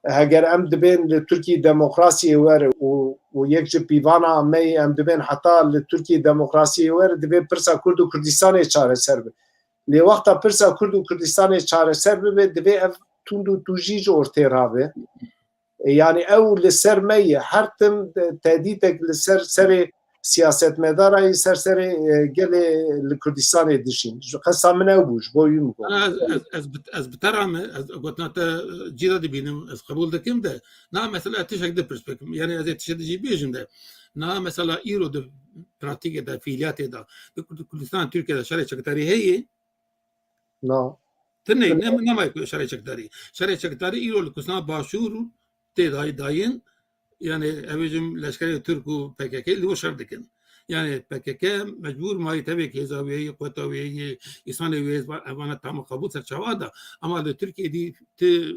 heger em dibên li Tirkiyê demokrasiyê were û, û yek ji pîvana me yê em dibên heta li Tirkiyê demokrasiyê were, divê pirsa Kurd û Kurdistanê çareser be. Lê wexta pirsa Kurd û Kurdistanê çareser bibe, divê ev tund û tûjî ji ortê rabe. E, yani ew li ser me ye. Her tim te-, tehdîtek li ser serê siyasetmedara yî, ser serê, e, gelê li Kurdistanê dişîn. Ji qesa min ew bû, ji bo wî min got. Ana ez, ez, ez bi, ez bi te re me, ez gotina te, e, cî de dibînim, ez qebûl dikim de. Na mesela tiştek di pirs bikim. Yani ez ê tiştek di jî bêjim de. Na mesela îro di pratîkê de, fiiliyatê de, di Kurd-, Kurdistan Tirkiye de şerê çekdarî heye. Na. Tinê, ne, nema ku şerê çekdarî. Şerê çekdarî îro li Kurdistan Başûr tê dayî dayîn. Yani ev bêjim leşkerê Tirk û P K K li wir şer dikin. Yani P K K mecbûr mayî tevê hêza wê yê, quweta wê yê, îsanê wê yê, evana tamam qebûl ser çawa da. Ama li Tirkiye dî ti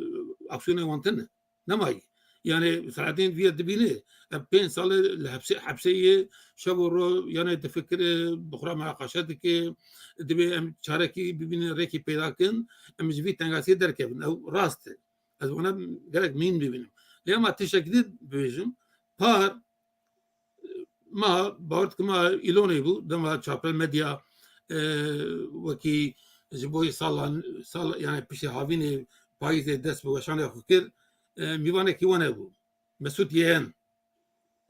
aksiyonê wan tine. Nemayî. Yani Selahattin vîya dibîne. Ev pênc sal e li hepsê, hepsê ye, şev û ro, yani difikire, bi xwe re munaqeşe dike, divê em çarekî bibînin, rêkî peyda kin, em ji vî tengasiyê derkevin. Ew rast e. Ez wana gelek mîn dibînim. Lê ema tiştekî din bibêjim, par, ma, bawer dikim ma Îlonê bû, dema Çapel Medya, e, wekî ji bo salan, sal, yani piştî havînê payîzê dest bi weşanê xwe kir, e, mîvanekî wan hebû. Mesûd Yeğen.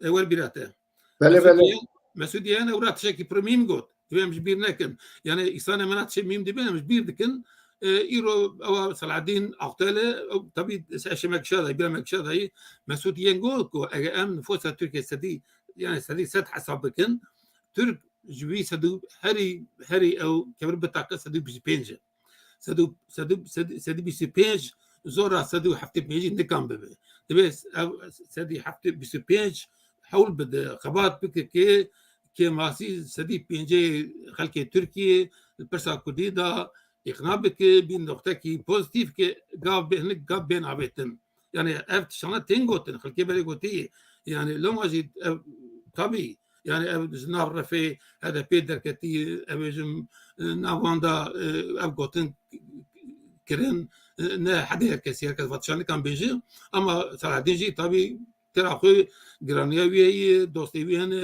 E, wer bîra te. Belê, Mesûd belê. Yeğen, Mesûd Yeğen ew ra tiştekî pir mîm got. Divê em ji bîr nekin. Yani îsanê me na tiştê mîm dibin, em ji bîr dikin. E, îro ewa Selahaddîn Aktel e, ew tabî eşê me kişa dayî, bîra me kişa dayî. Mesûd Yeğen got ku eger em nüfusa Tirkiye sedî, yani sedî sed hesab bikin, Tirk ji wî sedû herî, herî ew kevir bitaqe sedû bîst û pênc e. Sedû, sedû, sedî, sedî bîst û pênc zora sedû heftê pêncî nikan bibe. Divê ev sedî heftê bîst û pênc hewl bide, xebat bike ki kêmasî sedî pêncê xelkê Tirkiyê li pirsa Kurdî de îqna bike, bîn noqtekî pozîtîf ki gav bê, hinek gav bên avêtin. Yani ev tiştana tên gotin, xelkê berê gotî. Yani loma jî ev tabî, yani ev ji nav refê H D P derketî, ev ê ji, e, nav wan de, e, ev gotin kirin, e, ne hedê her kesî, her kes va tiştanikan bêje. Ama Selahaddîn jî tabî tera xwe giraniya wî heye, dostê wî hene,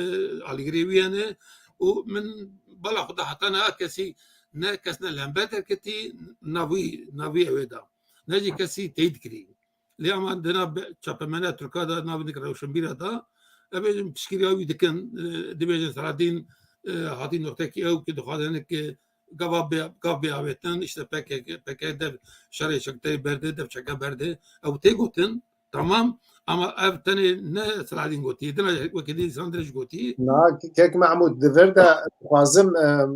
alîgirê wî hene. Û min bala xwe de heta niha kesî, ne kes ne li hember derketî, navî, navî ew ê da. Ne jî kesî teyîd kirî. Lê ama dina be-, çapemeniya Tirka de, navê dik rewşenbîra de, ev ê piştgiriya wî dikin, e, dibêjin Selahaddîn, e, hatî noqtekî ew ki dixwaze hinek, e, gava bê, gav bê avêtin, işte P K K, P K K dev şerê çekdarî berde, dev çeka berde. Ew tê gotin, tamam, ama ev tenê ne Selahaddîn gotî, dina wekî dî însan dirêj gotî. Na, Kek Mahmûd, di vir de dixwazim, e,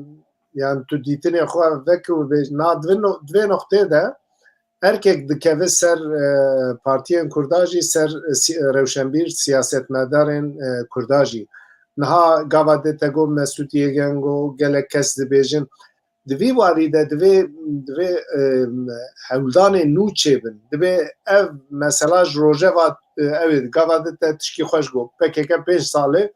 Yani tu dîtinê xwe veke û bêj, na di vê no-, di vê noqtê de erkek dikeve ser, e, partiyên Kurda jî, ser, e, si-, rewşenbîr, siyasetmedarên, e, Kurda jî. Niha gava de te got Mesûd Yegen got, gelek kes dibêjin. Di vî warî de divê, divê, e, hewldanên nû çêbin. Divê ev mesela ji rojeva, e, ew ê, gava de te tişkî xweş got. P K K pênc sal e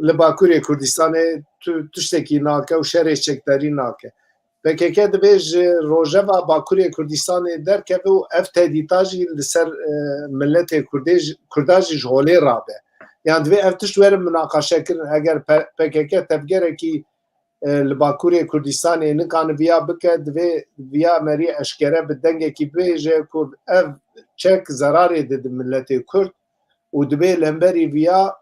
li Bakurê Kurdistanê tu-, tiştekî nake û şerê çekdarî nake. P K K divê ji rojeva Bakurê Kurdistanê derkeve û ev tehdîta jî li ser, e, miletê Kurdê jî, Kurda jî ji holê rabe. Yan divê ev tişt werin minaqeşe kirin. Eger P-, P K K tevgerekî, e, li Bakurê Kurdistanê nikane viya bike, divê viya merî eşkere bi dengekî bibêje ku ev çek zerarê dide miletê Kurd û divê li hemberî viya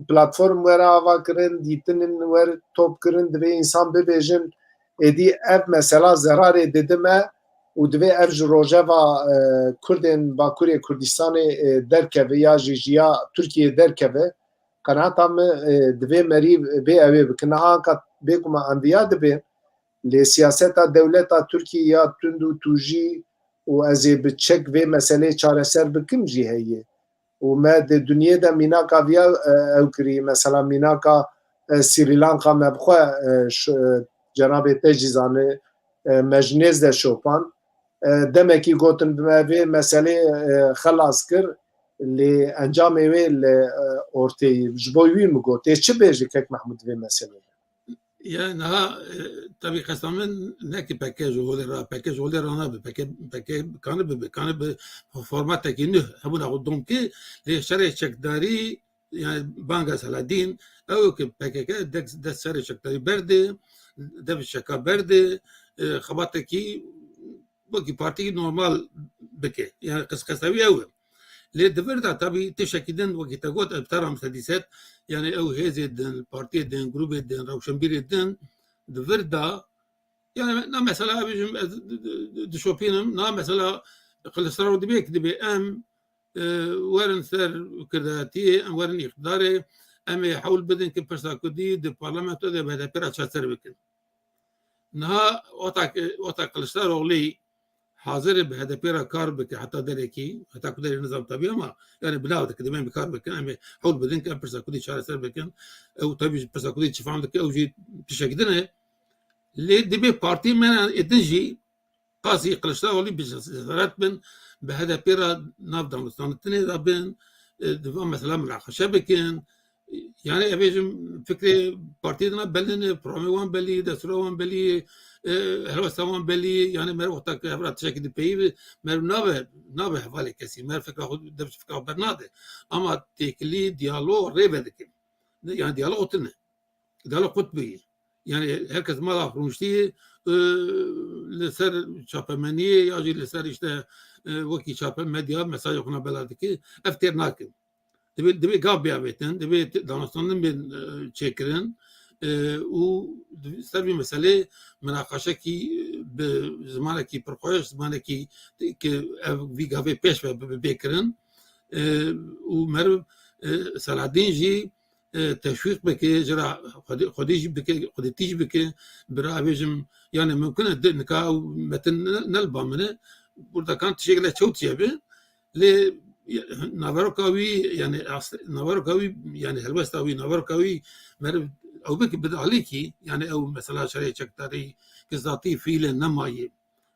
platform were ava kirin, dîtinin wer top kirin, divê însan bibêjin, êdî ev mesela zerarê dide me û divê ev ji rojeva, e, Kurdên Bakurê Kurdistanê, e, derkeve ya jî ji ya Tirkiyê derkeve. Qenaeta min, e, divê merî vê ew ê bikin. Niha anka bê ku me anviya dibên, lê siyaseta dewleta Tirkiyê ya tund û tûjî û ez ê bi çek vê meseleyê çareser bikim jî heye. Û me di dinyê de mînaka viya, e, ew kirî. Mesela mînaka, e, Srî Lanka me bi xwe, e, ş-, e, cenabê te jî zane, e, me ji nêz de şopand. E, demekî gotin me vê meselê, e, xelas kir, lê encamê wê li, e, ortê ye. Ji bo wî min got, tê çi bêje kek Mehmûd vê meselê de? Ya niha, e, tabî qesta min ne ki P K K ji holê ra, P K K ji holê ra nabe, P K K, P K K kane bibe, kane bi formatekî nû hebûna xwe dom ki, lê şerê çekdarî, yani banga Seladîn, ew ki P K K dek-, dest şerê çekdarî berdê, dev çeka berdê, e, xebatekî wekî partî normal bike. Yani qis-, qesta wî ew e. Lê di vir de tabî tiştekî din wekî te got, ev tera min sedî sed, yani ew hêzê din, partiyê din, grûbê din, rewşenbîrê din, di vir de, yani na mesela, bêjim, ez di-, di-, di-, dişopînim, na mesela Kiliçdaroglu dibê ki dibê em, e, werin ser kirdatiyê, em werin îqtidarê, em ê hewl bidin ki pirsa kurdî di parlamento de bi H D P re çareser bikin. Niha wexta, wexta Kiliçdaroglu hazir e bi H D P re kar bike heta derekî, heta ku derê nizam tabî ama, yani bi nav dike, dibên bi kar bikin, em ê hewl bidin ki em pirsa kurdî çareser bikin. Ew tabî ji pirsa kurdî çi fam dike, ew jî tiştekî din e. Lê dibê partî me ê din jî qasî Kiliçdaroglu bi cesaret bin, bi H D P re nav danûstanditinê de bin, e, di van mesela minaqeşe bikin. Yani, ez bêjim, fikrê partiyê dina belî ne, programê wan belî, destûra wan belî, e, helwesta wan belî, yani, meriv wexta ki hev re tiştekî dipeyivî, meriv nabe, nabe hevalê kesî, meriv fikra xwe, dev ji fikra xwe bernade. Ama têkilî, diyalog rê vedikin. Ne, yani, diyalog tune. Diyalog qut bûyî. Yani, her kes mala xwe rûniştî, e, li ser çapemeniyê ya jî li ser, işte, e, wekî çape medya mesajê xwe bela dike. Ev têr nakin. Divê, divê gav bê avêtin, divê te-, danûstandin bên, e, çêkirin, e, û di-, ser vî meselê minaqeşekî, e, bi zimanekî pir xweş, zimanekî ki ev vî gavê pêş ve bi-, bi-, bê kirin, e, û meriv, e, Seladîn jî, e, teşwîq bike, ji ra xwedî, xwedî jî bike, xwedîtî jî bike, bira bêjim, yani mimkun e, di-, nika ew metin ne, ne li ba min e, burada kan tiştek le çewt çêbe, lê naveroka wî, yani as-, naveroka wî, yani helwesta wî, naveroka wî meriv ew bike bide alîkî, yani ew mesela şerê çekdarî, ki zatî fiîlê nemaye.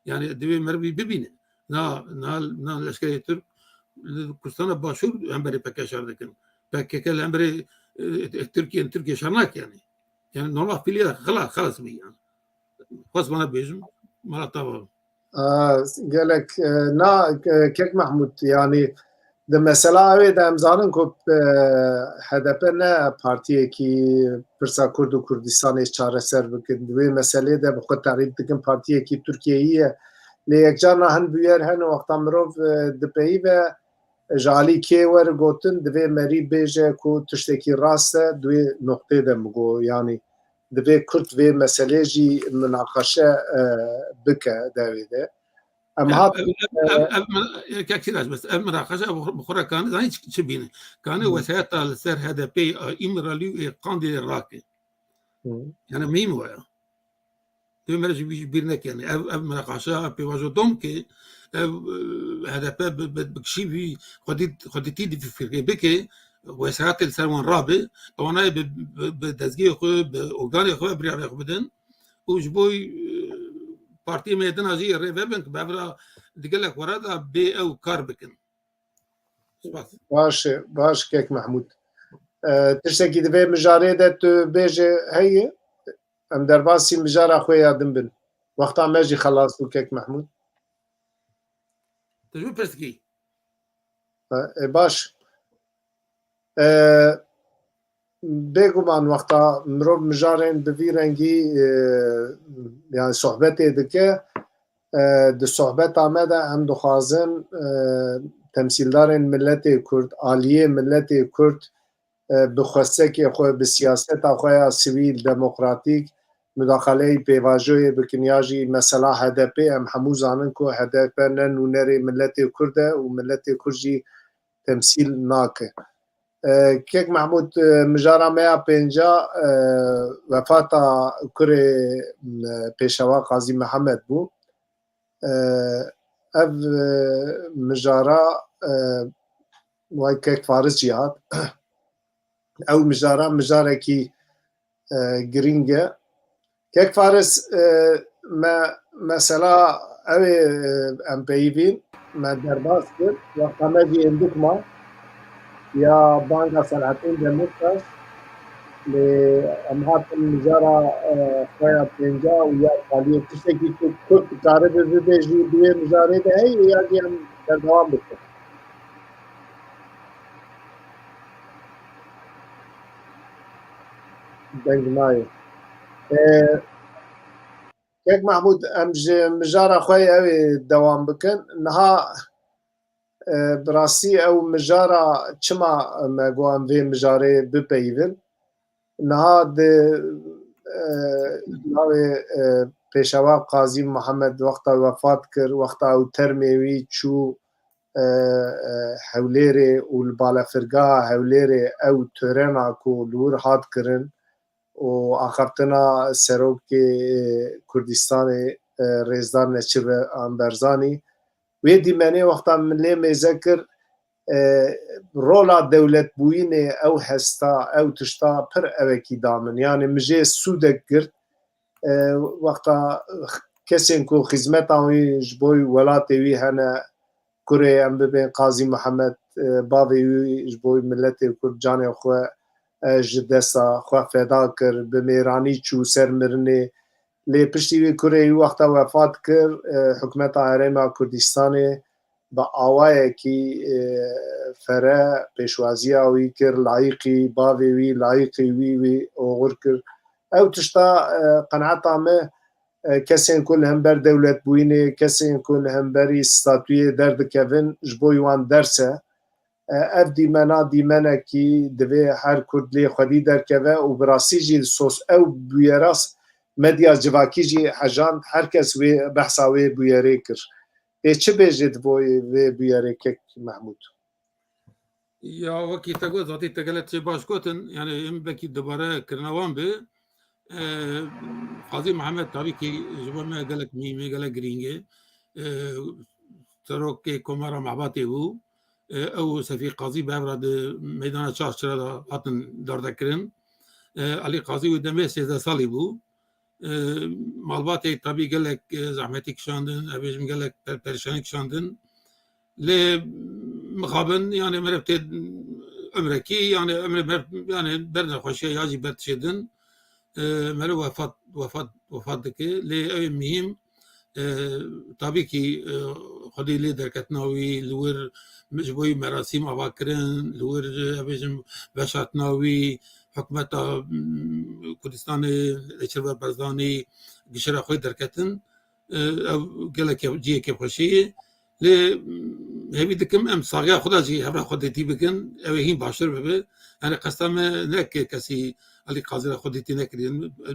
Yani divê meriv wî bibîne. Na, na, na leşkerê Tirk li Kurdistana Başûr hemberî P K K şer dikin. P K K li hemberî, e, Tirkiye, Tirkiye şer nake yani. Yani normal fiîlê xela-, xelas bî yani. Xwest bana bêjim, mala te va. Aa, gelek, e, na, e, kek Mehmûd, yani di mesela ew ê de em zanin ku, e, H D P ne partiyekî pirsa Kurd û Kurdistanê çareser bikin. Di wê meselê de bi xwe terîf dikin partiyekî Tirkiyeyî ye. Lê yekcarna hin bûyer hene wexta mirov, e, dipeyive, ji alî kê were gotin, divê merî bêje ku tiştekî rast e, di wê noqtê de min got, yanî divê Kurd vê meselê jî minaqeşe, e, bike dewê de. Em Ev, hat, ev, ev, e, ev, ev min-, kek Sîrac, bes ev minaqeşe bi xwe, bi xwe re kane, zanî çi, çi bîne? Kane Hı. wesayeta li ser H D P, e, Îmralî û ê Qandîlê rake. Hı. Yani mîm waya. Divê me ji bî-, bîr neke. Yanî ev, ev minaqaşa, ev pêvajo dom ke ev, e, H D P bi, bi, bi kişî vî xwedî-, xwedîtî di vî firqê bike, wesayetê li ser wan rabe, ewana yê bi, bi, bi dezgehê xwe, bi organê xwe, biryarê xwe bidin û ji bo, e, partiyê me yê din a jî rê vebin, ke bi hev re di gelek were de bê ew kar bikin. Spas. Baş e, baş kek Mehmûd. E, tiştekî di vê mijarê de tu bêje heye? Em derbasî mijara xwe ya din bin. Wexta me jî xelas bû kek Mehmûd. Tu ji min pirs dikî? E, e, baş. E, bêguman wexta mirov mijarên bi vî rengî, e, yani sohbetê dike, e, di sohbeta me de em dixwazin, e, temsîldarên miletê Kurd, aliyê miletê Kurd, e, bi xwestekê xwe, bi siyaseta xwe ya sivîl, demokratîk, mudaxaleyê pêvajoyê bikin ya jî mesela H D P, em hemû zanin ku H D P ne nûnerê miletê Kurd e û miletê Kurd jî temsîl nake. E, Kek Mehmûd, e, mijara me ya pênca, e, wefata kurê, e, Pêşewa Qazî Mihemed bû. E, ev, e, mijara, e, way Kek Faris jî hat. Ew mijara, mijarekî, e, girîng e. Kek Faris, e, me, mesela ew ê, e, em peyivîn, me derbas kir, wexta me jî hindik ma, ya banga Selahattin Demirtaş, lê em hatin mijara, e, xwe ya pênca û ya taliyê. Tiştekî ku Kurd dikare bibêjî di wê mijarê de heye, ya jî em berdewam bikin? Deng nayê. E, Kek Mehmûd, em ji mijara xwe ew ê dewam bikin. Niha, e, bi rastî ew mijara çima me got em vê mijarê bipeyivin? Niha di, e, navê, e, Pêşewa Qazî Mihemed wexta wefat kir, wexta ew termê wî çû, e, e, Hewlêrê û li balefirgeha Hewlêrê ew törena ku li wir hat kirin û axaftina serokê, e, Kurdistanê, e, Rêzdar Neçirvan Barzanî, wê dîmenê wexta min lê mêze kir, e, rola dewletbûyînê, ew hesta, ew tişta pir ewekî da min. Yanî min jê sûdek girt, e, wexta kesên ku xizmeta wî ji bo welatê wî hene, kurê em bibên Qazî Mihemed, e, bavê wî ji bo miletê Kurd canê xwe, e, ji desta xwe feda kir, bi mêranî çû ser mirinê. Lê piştî wî kurê wî wexta wefat kir, e, hikûmeta Herêma Kurdistanê bi awayekî, e, fere pêşwaziya wî kir, layîqî bavê wî, layîqî wî, wî oxir kir. Ew tişta, e, qenaeta me, e, kesên ku li hember dewletbûyînê, kesên ku li hemberî statuyê derdikevin, ji bo wan ders e. E, ev dîmena dîmenekî divê her Kurd lê xwedî derkeve û bi rastî jî li sos ew bûyera s-, medya civakî jî hejand, her kes wê behsa wê bûyerê kir. Ê çi bêjê di bo vê bûyerê kek Mehmûd? Ya, wekî te got, zatî te gelek tiştê baş gotin, yani em belkî dubare kirina wan bi. E, Qazî Mihemed tabî kî ji bo me gelek muhîm e, gelek girîng e. E, serokê Komara Mebatê bû. E, ew û Sefî Qazî bi hev re di meydana Çarşira de hatin dardekirin. E, Elî Qazî wê demê sêzdeh salî bû. E, malbatê tabî gelek, e, zehmetî kişandin, ez bêjim gelek per-, perîşanî kişandin. Lê mixabin, yani meriv tê umrekî, yani umrê meriv, yani ber nexweşiya ya jî ber tişê din, e, meriv wefat, wefat, wefat dike. Lê ew ê muhîm, e, tabî kî, e, Xwedê lê derketina wî, li wir ji bo wî merasîm ava kirin, li wir, e, ez bêjim veşartina wî, hikûmeta, mm, Kurdistanê, Neçirvan Barzanî gişira xwe derketin. E, ew gelek kev-, cihê kêfxweşiyê ye. Lê, mm, hêvî dikim em saxiya xwe de jî hev re xwedîtî bikin, ew ê hîn baştir bibe. Yani qesta me ne ke kesî Elî Qazî re xwedîtî nekiriye.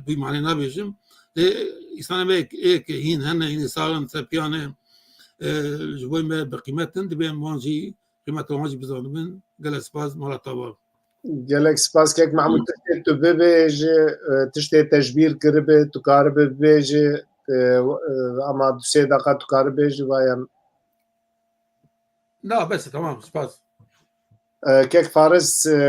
Bi manê nabêjim. Lê însana me êk, êk hîn hene, hînê sax in, ser piya ne, e, ji bo me bi qîmet in, divê em wan jî, qîmeta wan jî bizanibin. Gelek spas, mala te ava. Gelek spas kek Mahmûd, tiştê tu bibêjî, e, tiştê te ji bîr kiribe, tu karibe bibêjî, e, e, ama du sê deqa tu karibe bêjî, va ya. Na, bes e, tamam, spas. E, kek Faris, e,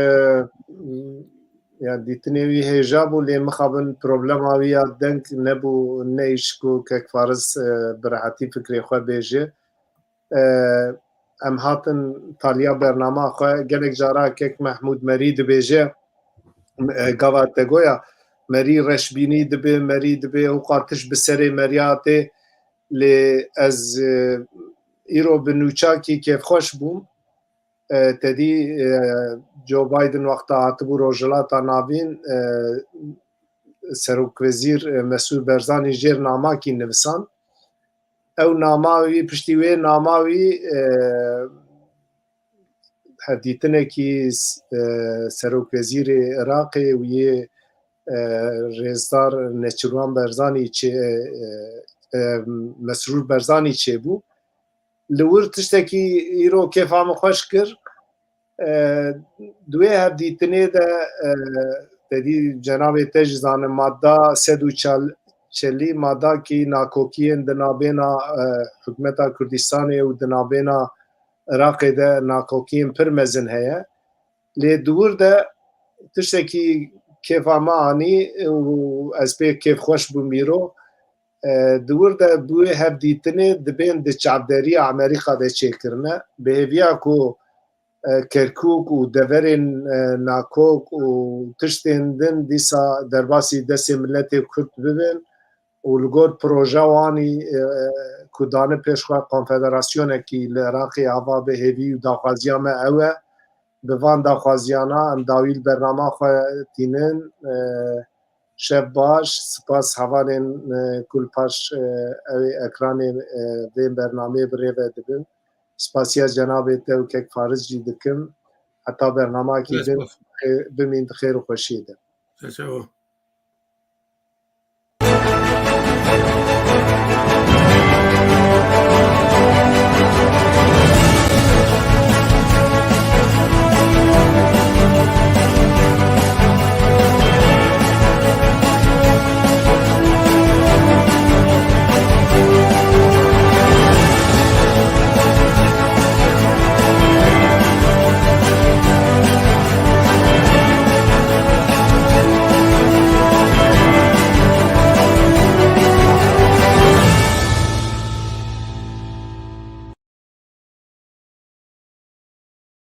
ya dîtinê wî hêja bû, lê mixabin problema wî ya deng nebû, neyş ku kek Faris, e, bi rehetî fikrê xwe bêje. E, em hatin taliya bernama xwe. Gelek cara kek Mehmûd Merî dibêje, e, gava te goya, Merî reşbînî dibe, Merî dibe, hûqa tişt bi serê Meriya tê. Lê ez, e, îro bi nûçakî kêfxweş bûm. E, te dî, e, Joe Biden wexta hatibû Rojhilata Navîn, e, Serokwezîr, e, Mesûr Berzanî jêr namakî nivisan. Ew nama wî, piştî wê nama wî, e, hevdîtinekî s-, e, Serokwezîrê Iraqê û yê, e, Rêzdar Neçirwan Berzanî çê-, e, e, Mesrûr Berzanî çêbû. Li wir tiştekî îro kêfa min xweş kir. E, di wê hevdîtinê de, e, te dî cenabê te jî zanin, madda sed û çelî, madakî nakokiyên di nabêna, e, hikûmeta Kurdistanê û di nabêna Iraqê de nakokiyên pir mezin heye. Lê di wir de tiştekî kêfa me anî û ez pê kêfxweş bûm îro. E, di wir de bi wê hevdîtinê dibên di çavderiya Amerîka de çêkirine. Bi hêviya ku, e, Kerkûk û deverên, e, nakok û tiştên din dîsa derbasî destê miletê Kurd bibin û li gor proje wanî, e, ku dane pêş xwe konfederasyonekî li Iraqê ava bi hêvî û daxwaziya me ew e. Bi van daxwaziyana em dawî li bernama xwe tînin. E, şev baş, spas hevalên, e, ku li paş, e, ew ê ekranê, e, vê bernameyê bi rê ve dibin. Spasiya cenabê te û kek Faris jî dikim. Heta bernamakî Spas, din, spas. e, bimîn di xêr û xweşiyê de. Spas, spas.